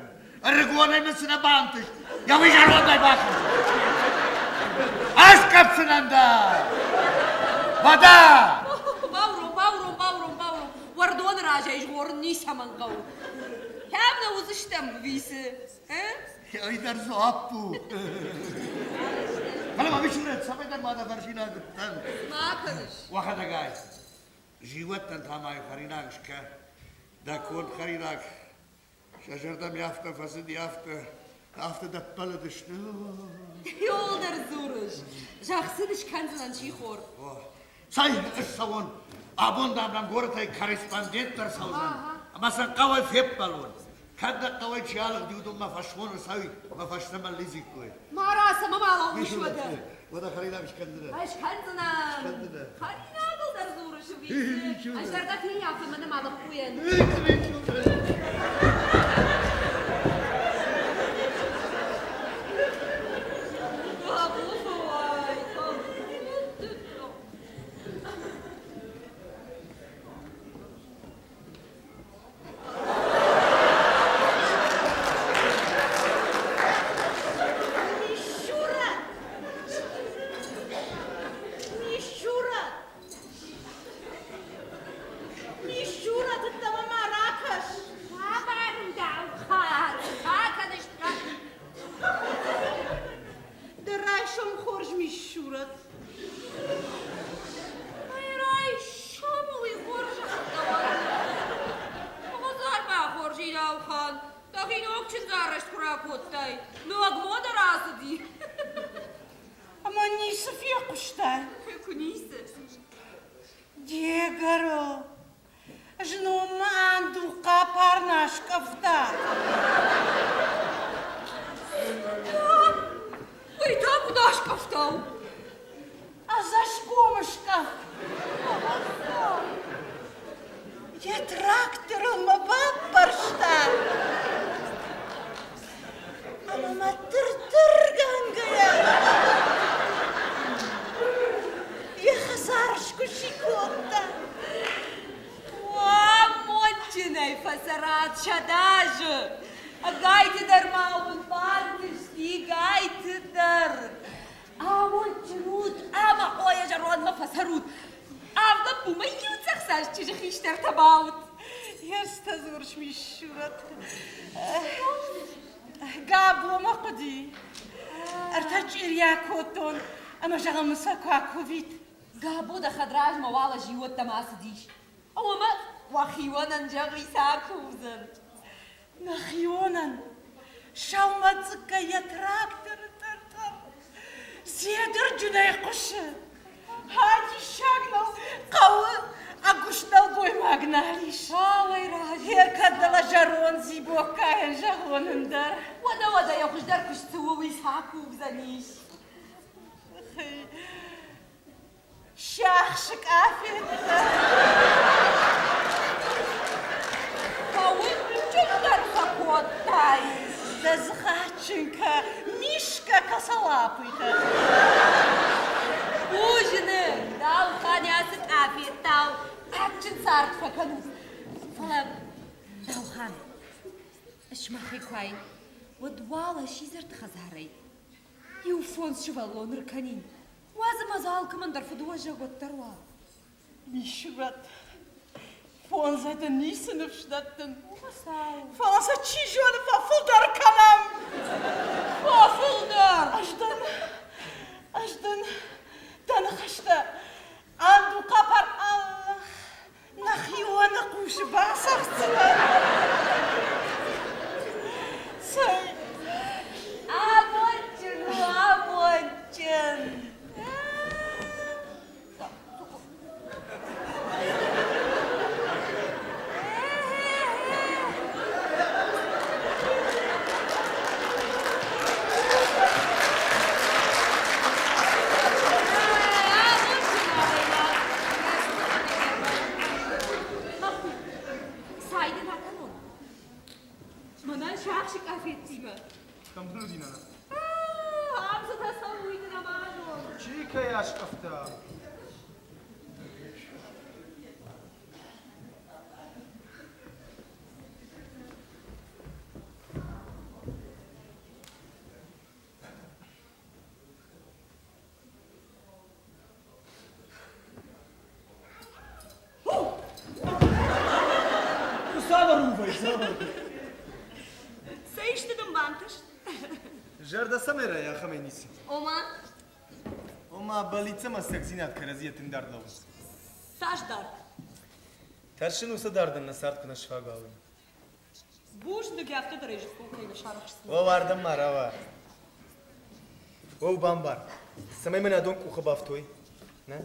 S3: Ӕрыгонӕй мын цы нӕ бантыст, йӕ уый зӕрондӕй бакӕндзӕн. Аскъӕпдзынӕн дӕ! Уӕдӕ!
S2: Бауром, бауром, бауром, бауром. Уӕрдоны разӕй згъорын ницӕмӕн хъӕуы. Кӕм нӕ уыдзыстӕм, висы?
S3: Ай дӕр дзуапп у. Фӕлӕ ма Мисурӕт, цӕмӕйдӕр ма дӕ фӕрсинаг уыдтӕн.
S2: Ма кӕныс?
S3: Уӕхӕдӕгӕй. Зиуӕттӕн та ма хӕринаг скӕ. Дӕ конд хӕринаг. Сӕ зӕрдӕмӕ афтӕ фӕцыди, афтӕ, афтӕ дӕ ппӕлыдысты.
S2: Иуылдӕр дзурыс. Зӕгъ сын, скӕндзынӕн сихор.
S3: Цӕй, ссӕуон. Абон, дам, нӕм горӕтӕй корреспондент ӕрцӕудзӕн, ӕмӕ сын хъӕуӕй феппӕлон. Кӕд нӕ хъӕуӕй чи алыгъди, уыдонмӕ фӕсмон ӕрцӕуид ӕмӕ фӕстӕмӕ лидзиккой.
S2: Ма рацӕ, ма лӕууыс уӕдӕ.
S3: Уӕдӕ хӕринаг скӕндзынӕ.
S2: Ӕз кӕндзынӕн. Хӕринагыл дӕр дзурыс, Витя. Ӕз дӕр дӕ феййафын мӕнӕ ма лӕппуйӕн. Бабу,
S6: Мишура! Мишура! Мишура, дӕддӕмӕ ма ракӕс!
S2: Хабар дӕу хатӕныс
S4: Дӕ райсом хорз, Мишурат.
S2: Райсом уый хорзӕх Хӕдзармӕ хорз Инал-хан, дӕхи ног чындзарӕзт куы ракодтай, ног мода рацыди.
S4: Ӕмӕ ницы фехъуыстай?
S2: Куы ницы.
S4: Де гӕрыл, Знон мӕ андухъхъа парна скъӕфта.
S2: Уый та куыд аскъӕфтау?
S4: Ӕдзӕсгом скъӕфт. Йӕ тракторыл мӕ баппӕрста. Ӕмӕ мӕ тыр-тыргӕнгӕйӕ йӕ хӕдзар скуыси кодта.
S2: Амондджынӕй фӕцӕрат сӕдӕазы. Ӕгайты дӕр ма уын бантысти, гайты дӕр. Амондджын ут ӕмӕ къойӕ зӕрондмӕ фӕцӕрут. Авд лӕппумӕ иу цъӕхсаст чызджы хистӕртӕ баут.
S4: Естӕ дзурыс, Мисурӕт. Габомӕ хъуыди. Ӕртӕ чъирийӕ кодтон ӕмӕ зӕгъын сӕ куы акувид.
S2: Габо дӕ хӕдразмӕ уал зиууӕттӕм ацыдис. Ӕмӕ уӕхионӕн зӕгъи цы акувдзӕн.
S4: Нӕхионӕн сӕумӕцъыккӕй йӕ тракторы тӕр-тӕр дзедырджынӕй хъуысы. Диссаг нӕу, хъӕуы ӕгуыст нӕлгоймаг нал ис.
S2: Ауӕй рази.
S4: Гъер кӕд дӕлӕ зӕронд дзибоккайӕн зӕгъон ӕндӕр.
S2: Уӕдӕ, уӕдӕ йӕ хуыздӕр куыст цы у, уый цы акувдзӕнис.
S4: Сиахсы къафеттӕ.
S2: Фӕуындджындӕр фӕкодтай.
S4: Дӕ дзыхаджын кӕ, Мишка косолапыйтӕ.
S2: Бузныг, Даухъан ацы къафеттау адджын цард фӕкӕнут. Фӕлӕ, Даухан, сымахӕй куы уаин, уӕд уал сидзӕрты хӕдзарӕй иу фондз сывӕллоны ркӕнин. Уадз ӕмӕ дзы алкӕмӕн дӕр фыдуӕзӕг уӕддӕр уа.
S4: Мисурӕт, фондзӕй дын ницы ныфс дӕттын. Фӕлӕ сӕ чи зоны, фӕфылдӕр кӕнӕм.
S2: Фӕфылдӕр!
S4: Ӕз дын, ӕз дын дӕ ныхӕстӕ Андухъапар Аллах нӕхионы хъусы бацӕгъддзынӕн. Цӕй,
S2: Амондджын у, амондджын! Сайды ма кӕнон. Мӕнӕн сиахсы къафеттимӕ.
S5: Кӕм дын уыди, нана?
S2: Ам цытӕ цӕуы, уый дын ӕма зон.
S5: Чи кӕй аскъӕфта? Цавӕр у вӕй, цавӕр?
S6: Цӕй исты дын бантыст?
S5: Зӕрдӕ цӕмӕй райа, ахӕмӕй ницы.
S6: Ома?
S5: Ома, бӕллиц ӕмӕ ӕцӕгдзинад кӕрӕдзийӕ тынг дард лӕууынц.
S6: Цас дард?
S5: Тӕрсын уыцы дардӕн нӕ цард куы нӕ сфаг уа, уый.
S6: Бузныг, афтӕ дӕр ӕй зыдтон, кӕй нӕ сарӕхсдзынӕ.
S5: О, ардӕм ма рауа. О, бамбар, цӕмӕй мын адон къухы бафтой, нӕ?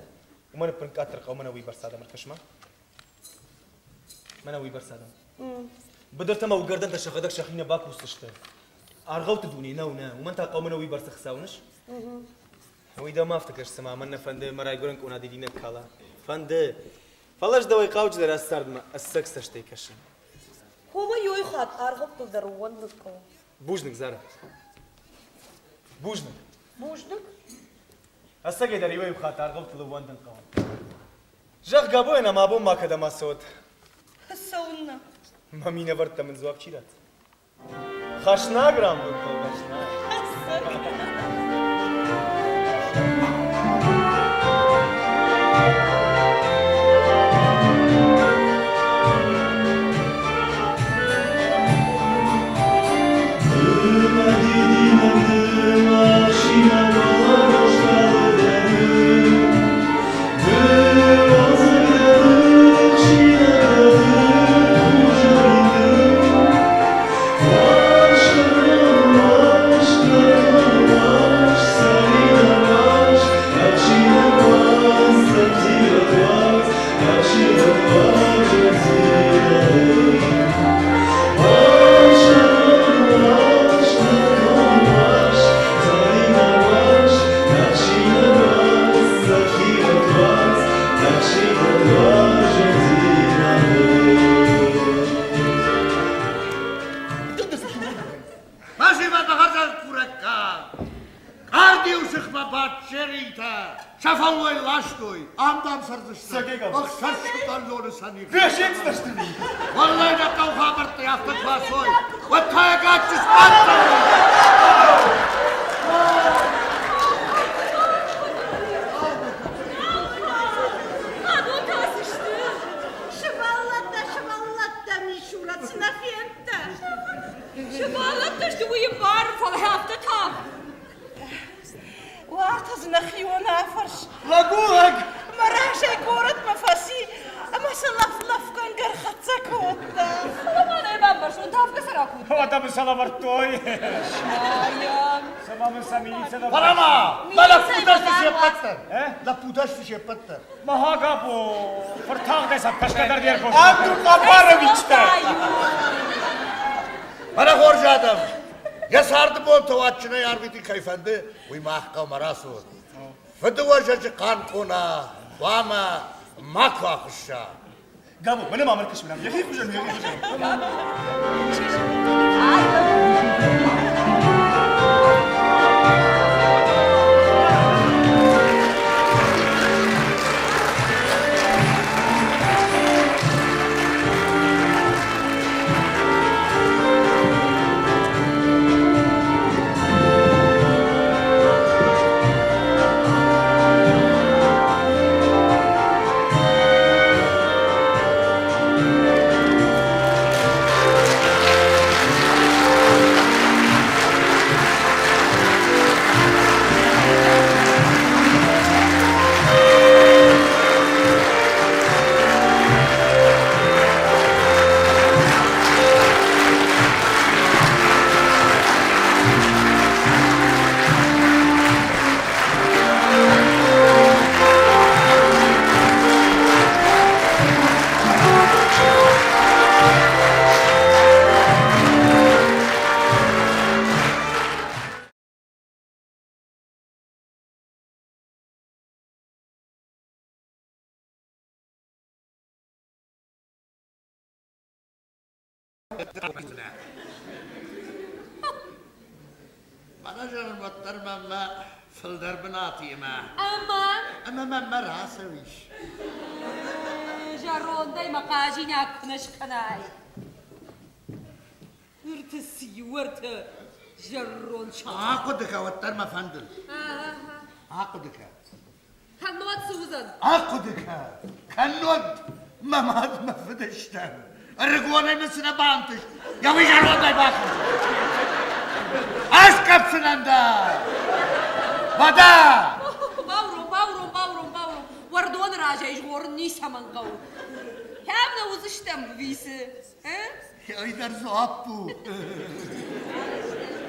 S5: Уымӕн ӕппын къаддӕр хъӕуы мӕнӕ уыйбӕрц адӕм ӕркӕс-ма. Мӕнӕ уыйбӕрц адӕм. Быдыртӕ ӕмӕ уыгӕрдӕнтӕ сӕхӕдӕг сӕхи нӕ бакусдзысты. Аргъӕутты дуне нӕу, нӕ. Уымӕн та хъӕуы мӕнӕ уыйбӕрц ӕхца, уыныс? Уый дӕм афтӕ кӕсы, цыма мӕн нӕ фӕнды мӕ райгуырӕн къона дидинӕг кала. Фӕнды. Фӕлӕ ӕз дӕуӕй хъауджыдӕр ацы цардмӕ ӕцӕг цӕстӕй кӕсын.
S6: Хомӕ иуӕй хатт аргъӕуттыл дӕр ууӕндын хъӕуы.
S5: Бузныг, Зара. Бузныг.
S6: Бузныг.
S5: Ӕцӕгӕй дӕр иуӕй-иу хатт аргъӕуттыл ӕууӕндын хъӕуы. Зӕгъ, Габойӕн ӕмӕ абон ма кӕдӕм ацӕуӕд.
S6: Цӕуыннӕ?
S5: Мӕ минӕвӕрттӕ мын дзуапп чи ратдзӕн? Хӕснаг рамбылдтой, хӕснаг.
S3: Фӕсивӕды хӕрзӕггурӕггаг Къардиу сыхмӕ бадджеритӕ сӕ фӕллой ластой, ам дам цӕрдзысты ӕхсӕз сывӕллоны сӕ Уӕллӕй нӕ хъӕу хабӕрттӕй афтӕ куы асой, уӕд та ӕгадджы сбаддзӕн.
S2: Адон та цы сты?
S4: Сывӕллӕттӕ, сывӕллӕттӕ, Мисурӕт, цы нӕ фендтӕ?
S2: Сывӕллӕттӕ сты, уый ӕмбарын, фӕлӕ афтӕ тагъд.
S4: Уартӕ дзы нӕхион афӕрс.
S5: Лӕг у лӕг!
S4: Мӕ разӕй горӕтмӕ фӕци ӕмӕ сӕ лӕф-лӕфгӕнгӕ ӕрхӕццӕ кодта.
S2: Фӕлӕ ма нӕ бамбӕрстон, давгӕ сӕ ракодта.
S1: Уӕдӕ мын сӕ лӕвӕрдтой. Цыма мын сӕ милицӕ лӕвӕрдта.
S3: Фӕлӕ-ма, мӕ лӕппутӕ сты се ппӕт дӕр.
S1: Э?
S3: Лӕппутӕ сты се ппӕт дӕр.
S1: Махагапо, фыртагъдӕй сӕ кӕсгӕ дӕр не ркодта.
S7: Андур Къапаровичтӕ!
S3: Мӕнӕ хорз адӕм, йӕ царды бонтӕ уадджынӕй арвитын кӕй фӕнды, уый мах хъӕумӕ рацу. Фыдыуӕзӕджы хъан къона. хъуамӕ макуы ахуысса.
S5: Габо, мӕнӕ ма мӕркӕс мӕнӕ, йӕхи хуызӕн, йӕхи хуызӕн.
S3: Мӕнӕ зӕгъын, уӕддӕр мӕнмӕ фылдӕр бынат и ӕмӕ.
S2: Ӕмӕ?
S3: Ӕмӕ мӕнмӕ рацӕуис.
S2: Зӕрондӕй мӕ хъазинаг куы нӕ скӕнай. Уырты цы уӕртӕ зӕронд сахат.
S3: Ахъуыды кӕ, уӕддӕр мӕ фӕндыл. Ахъуыды кӕ.
S2: Кӕннод цы уыдзӕн?
S3: Ахъуыды кӕ, кӕннод мӕ мад мӕ фыдыстӕн. Ӕрыгонӕй мын цы нӕ бантыст, йӕ уый зӕрондӕй бакӕндзӕн. Аскъӕпдзынӕн дӕ! Уӕдӕ!
S2: Бауром, бауром, бауром, бауром. Уӕрдоны разӕй згъорын ницӕмӕн хъӕуы. Кӕм нӕ уыдзыстӕм, висы?
S3: Ай дӕр дзуапп у.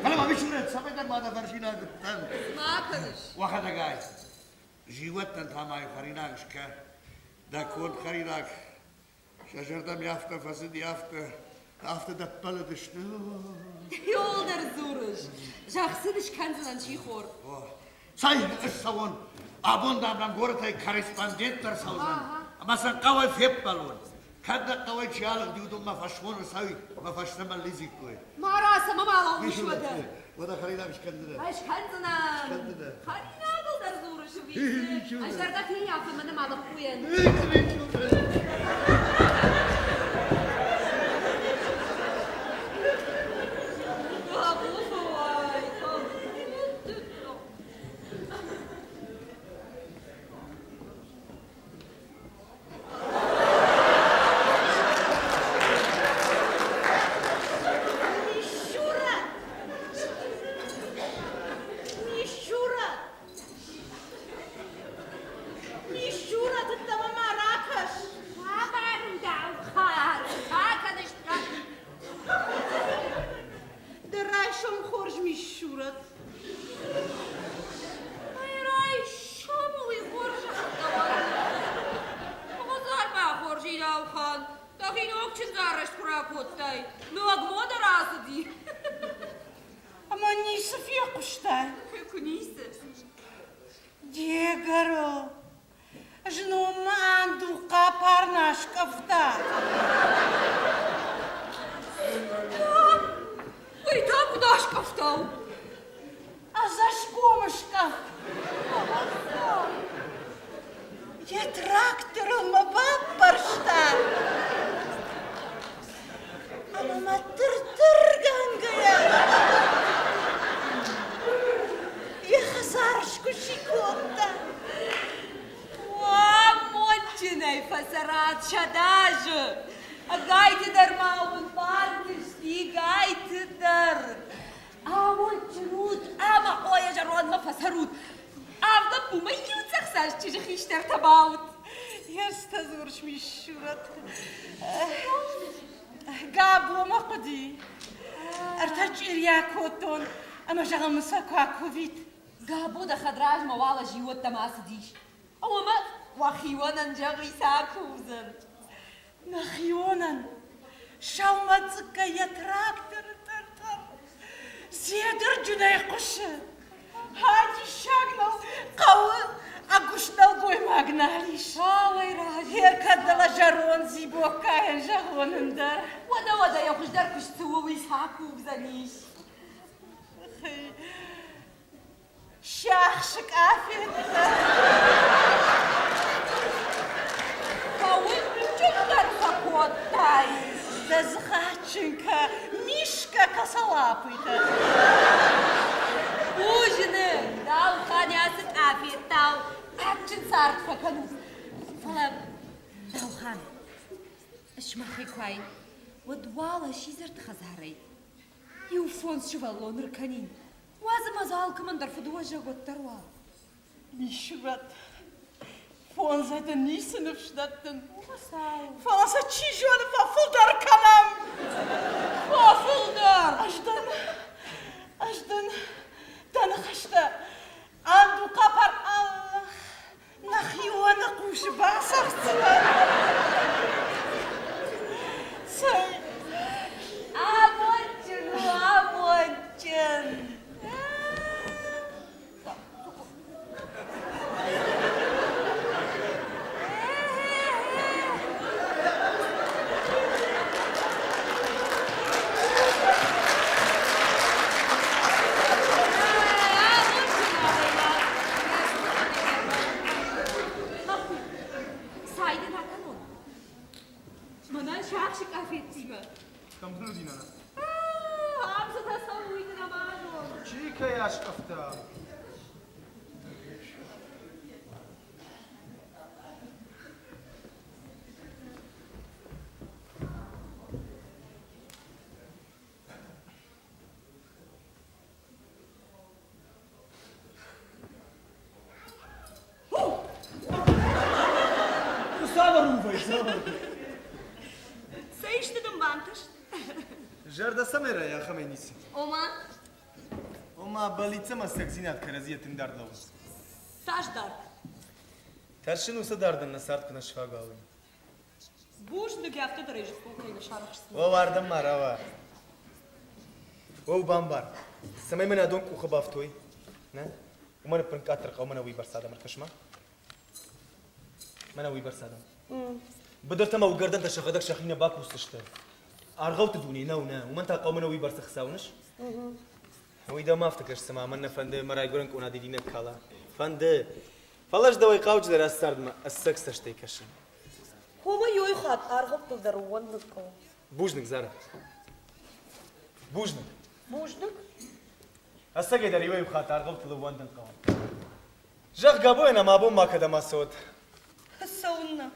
S3: Фӕлӕ ма Мисурӕт, цӕмӕй дӕр ма дӕ фӕрсинаг уыдтӕн.
S2: Ма кӕныс?
S3: Уӕхӕдӕгӕй. Зиууӕттӕн та ма хӕринаг скӕ. Дӕ конд хӕринаг. Сӕ зӕрдӕмӕ афтӕ фӕцыди, афтӕ, афтӕ дӕ ппӕлыдысты.
S2: Иуылдӕр дзурыс. Зӕгъ сын, скӕндзынӕн сихор.
S3: Цӕй, ӕз цӕуон. Абон, дам, нӕм горӕтӕй корреспондент ӕрцӕудзӕн, ӕмӕ сын хъӕуӕй феппӕлон. Кӕд нӕ хъӕуӕй чи алыгъди, уыдон мӕ фӕсмоны цӕуид ӕмӕ фӕстӕмӕ лидзиккой.
S2: Ма рацӕ, ма ма лӕууыс уӕдӕ.
S3: Уӕдӕ хӕринаг скӕндзынӕ.
S2: Ӕз скӕндзынӕн. Хӕринагыл дӕр дзурыс, Вице. Ӕз дӕр дӕ феййафын мӕнӕ ма лӕппуйӕн.
S6: Мишура! Мишура! Мишура, дыдтӕмӕ ма ракӕс!
S2: Хабар у дӕу хъӕр, бакӕныс
S4: Дӕ райсом хорз, Мишурат.
S2: Райсом уый хорзӕх Хӕдзармӕ хорз Илаухан, дӕхи ног чындзарӕзт куы ракодтай, ног мода рацыди.
S4: Ӕмӕ ницы фехъуыстай?
S2: Куы ницы.
S4: Де гӕрыл, знон мӕ андухъа парна скъӕфта.
S2: Уый та куыд аскъӕфтау?
S4: Ӕдзӕсгом скъӕфт. Йӕ тракторыл мӕ баппӕрста. Ӕмӕ мӕ тыр-тыргӕнгӕйӕ йӕ хӕдзар скуыси кодта.
S2: Амондджынӕй фӕцӕрат сӕдӕазы. Ӕгайты дӕр ма уын бантысти, гайты дӕр. Амондджын ут ӕмӕ къойӕ зӕрондмӕ фӕцӕрут. Авд лӕппумӕ иу цъӕхсаст чызджы хистӕртӕ баут.
S4: Естӕ дзурыс, Мисурӕт. Габомӕ хъуыди. Ӕртӕ чъирийӕ кодтон ӕмӕ зӕгъын сӕ куы акувид.
S2: Габо дӕ хӕдразмӕ уал зиууӕттӕм ацыдис. Ӕмӕ уӕхионӕн зӕгъи цы акувдзӕн.
S4: Нӕхионӕн сӕумӕцъыккӕй йӕ тракторы тӕр-тӕр дзедырджынӕй хъуысы. Диссаг нӕу, хъӕуы ӕгуыст нӕлгоймаг нал ис. Цоккайӕн зӕгъон ӕндӕр.
S2: Уӕдӕ, уӕдӕ йӕ хуыздӕр куыст цы у, уый цы акувдзӕнис?
S4: Сиахсы къафеттӕ.
S2: Кӕуыл дынджындӕр фӕкодтай?
S4: Дӕ дзыхаджынкӕ, Мишкӕ косолапыйтӕ.
S2: Бузныг, Даухъан ацы къафеттау адджын цард фӕкӕнут. Фӕлӕ, Даухан, сымахӕй куы уаин, уӕд уал сидзӕрты хӕдзарӕй иу-фондз сывӕллоны ркӕнин. Уадз ӕмӕ дзы алкӕмӕн дӕр фыдуӕзӕг уӕддӕр уа.
S4: Мисурӕт, фондзӕй дын ницы ныфс дӕттын. Фӕлӕ сӕ чи зоны, фӕфылдӕр кӕнӕм.
S2: Фӕфылдӕр!
S4: Ӕз дын, ӕз дын дӕ ныхӕстӕ Андухъапар Аллах нӕхионы хъусы бацӕгъддзынӕн. Цӕй,
S2: Амондджын у, амондджын! Сайды ма кӕнон. Мӕнӕн сиахсы къафеттимӕ.
S5: Кӕм дын уыди, нана?
S2: Ам цытӕ цӕуы, уый дын ӕма зон.
S5: Чи кӕй аскъӕфта? Цавӕр увӕй, цавӕр?
S6: Цӕй исты дын бантыст?
S5: Зӕрдӕ цӕмӕй райа, ахӕмӕй ницы.
S6: Ома?
S5: Ома, бӕллиц ӕмӕ ӕцӕгдзинад кӕрӕдзийӕ тынг дард лӕууынц.
S6: Цас дард?
S5: Тӕрсын уыцы дардӕн нӕ цард куы нӕ сфаг уа, уый.
S6: Бузныг, афтӕ дӕр ӕй зыдтон, кӕй нӕ сарӕхсдзынӕ.
S5: О, ардӕм ма рауа. О, бамбар, цӕмӕй мын адон къухы бафтой, нӕ? Уымӕн ӕппын къаддӕр хъӕуы мӕнӕ уыйбӕрц адӕм ӕркӕс-ма. Мӕнӕ уыйбӕрц адӕм. Быдыртӕ ӕмӕ уыгӕрдӕнтӕ сӕхӕдӕг сӕхи нӕ бакусдзысты. Аргъӕутты дуне нӕу, нӕ. Уымӕн та хъӕуы мӕнӕ уыйбӕрц ӕхца, уыныс? Уый дӕм афтӕ кӕсы, цыма мӕн нӕ фӕнды мӕ райгуырӕн къона дидинӕг кала. Фӕнды. Фӕлӕ ӕз дӕуӕй хъауджыдӕр ацы цардмӕ ӕцӕг цӕстӕй кӕсын.
S6: Хомӕ иуӕй хатт аргъӕуттыл дӕр ууӕндын хъӕуы.
S5: Бузныг, Зара. Бузныг.
S6: Бузныг.
S5: Ӕцӕгӕй дӕр иуӕй-иу хатт аргъӕуттыл ӕууӕндын хъӕуы. Зӕгъ, Габойӕн ӕмӕ абон ма кӕдӕм ацӕуӕд?
S6: Цӕуыннӕ?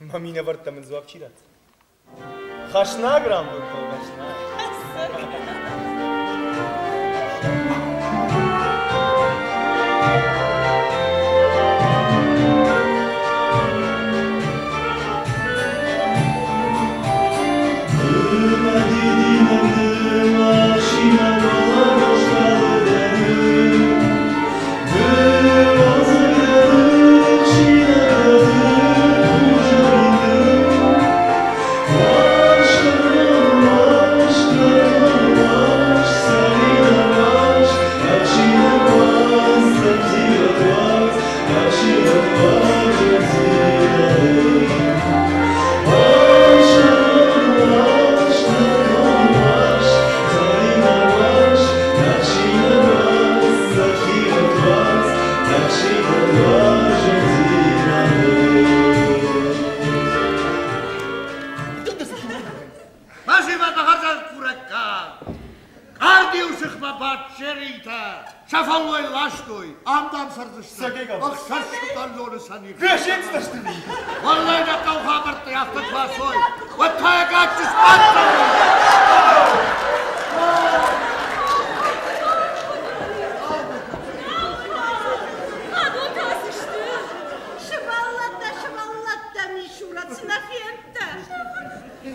S5: Мӕ минӕвӕрттӕ мын дзуапп чи ратдзӕн? Хӕснаг рамбылдтон, хӕснаг.
S3: Фӕсивӕд хӕрзӕггурӕггаг, къардиу сыхмӕ бадджеритӕ сӕ фӕллой ластой, ам дам цӕрдзысты, ӕхсӕз сывӕллоны сӕ Уӕллӕй нӕ хъӕу хабӕрттӕй афтӕ куы асой, уӕд та йӕ гаччы сбаддзӕн.
S2: Адон та цы сты?
S4: Сывӕллӕттӕ, сывӕллӕттӕ, Мисурӕт, цы нӕ фендтӕ?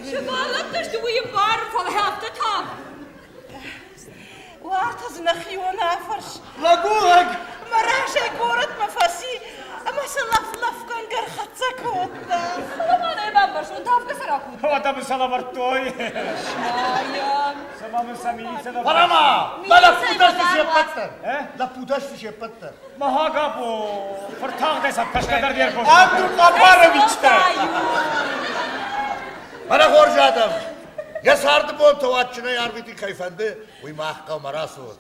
S2: Сывӕллӕттӕ сты, уый ӕмбарын, фӕлӕ афтӕ та.
S4: Уартӕ дзы нӕхион афӕрс.
S5: Лӕг у лӕг!
S4: Мӕ разӕй горӕтмӕ фӕци ӕмӕ сӕ лӕф-лӕфгӕнгӕ ӕрхӕццӕ кодта.
S2: Фӕлӕ ма нӕ бамбӕрстон, тавгӕ сӕ ракодта.
S1: Уӕдӕ мын сӕ лӕвӕрдтой.
S2: Майа.
S1: Цыма мын сӕ милицӕ лӕвӕрдтой.
S3: Фӕлӕ-ма, мӕ лӕппутӕ сты се ппӕт дӕр.
S1: Э?
S3: Лӕппутӕ сты се ппӕт дӕр.
S1: Махагабо, фыртагъдӕй сӕ кӕсгӕ дӕр не ркодта.
S5: Андухъапаровичтӕ!
S3: Мӕнӕ хорз адӕм, йӕ царды бонтӕ уадджынӕй арвитын кӕй фӕнды, уый мах хъӕумӕ рацӕуӕд.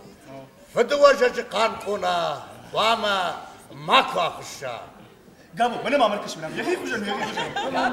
S3: Фыдыуӕзӕджы хъарм къона хъуамӕ макуы ахуысса.
S5: Габо, мӕнӕ ма мӕркӕс мӕнӕ, йӕхи хуызӕн, йӕхи хуызӕн.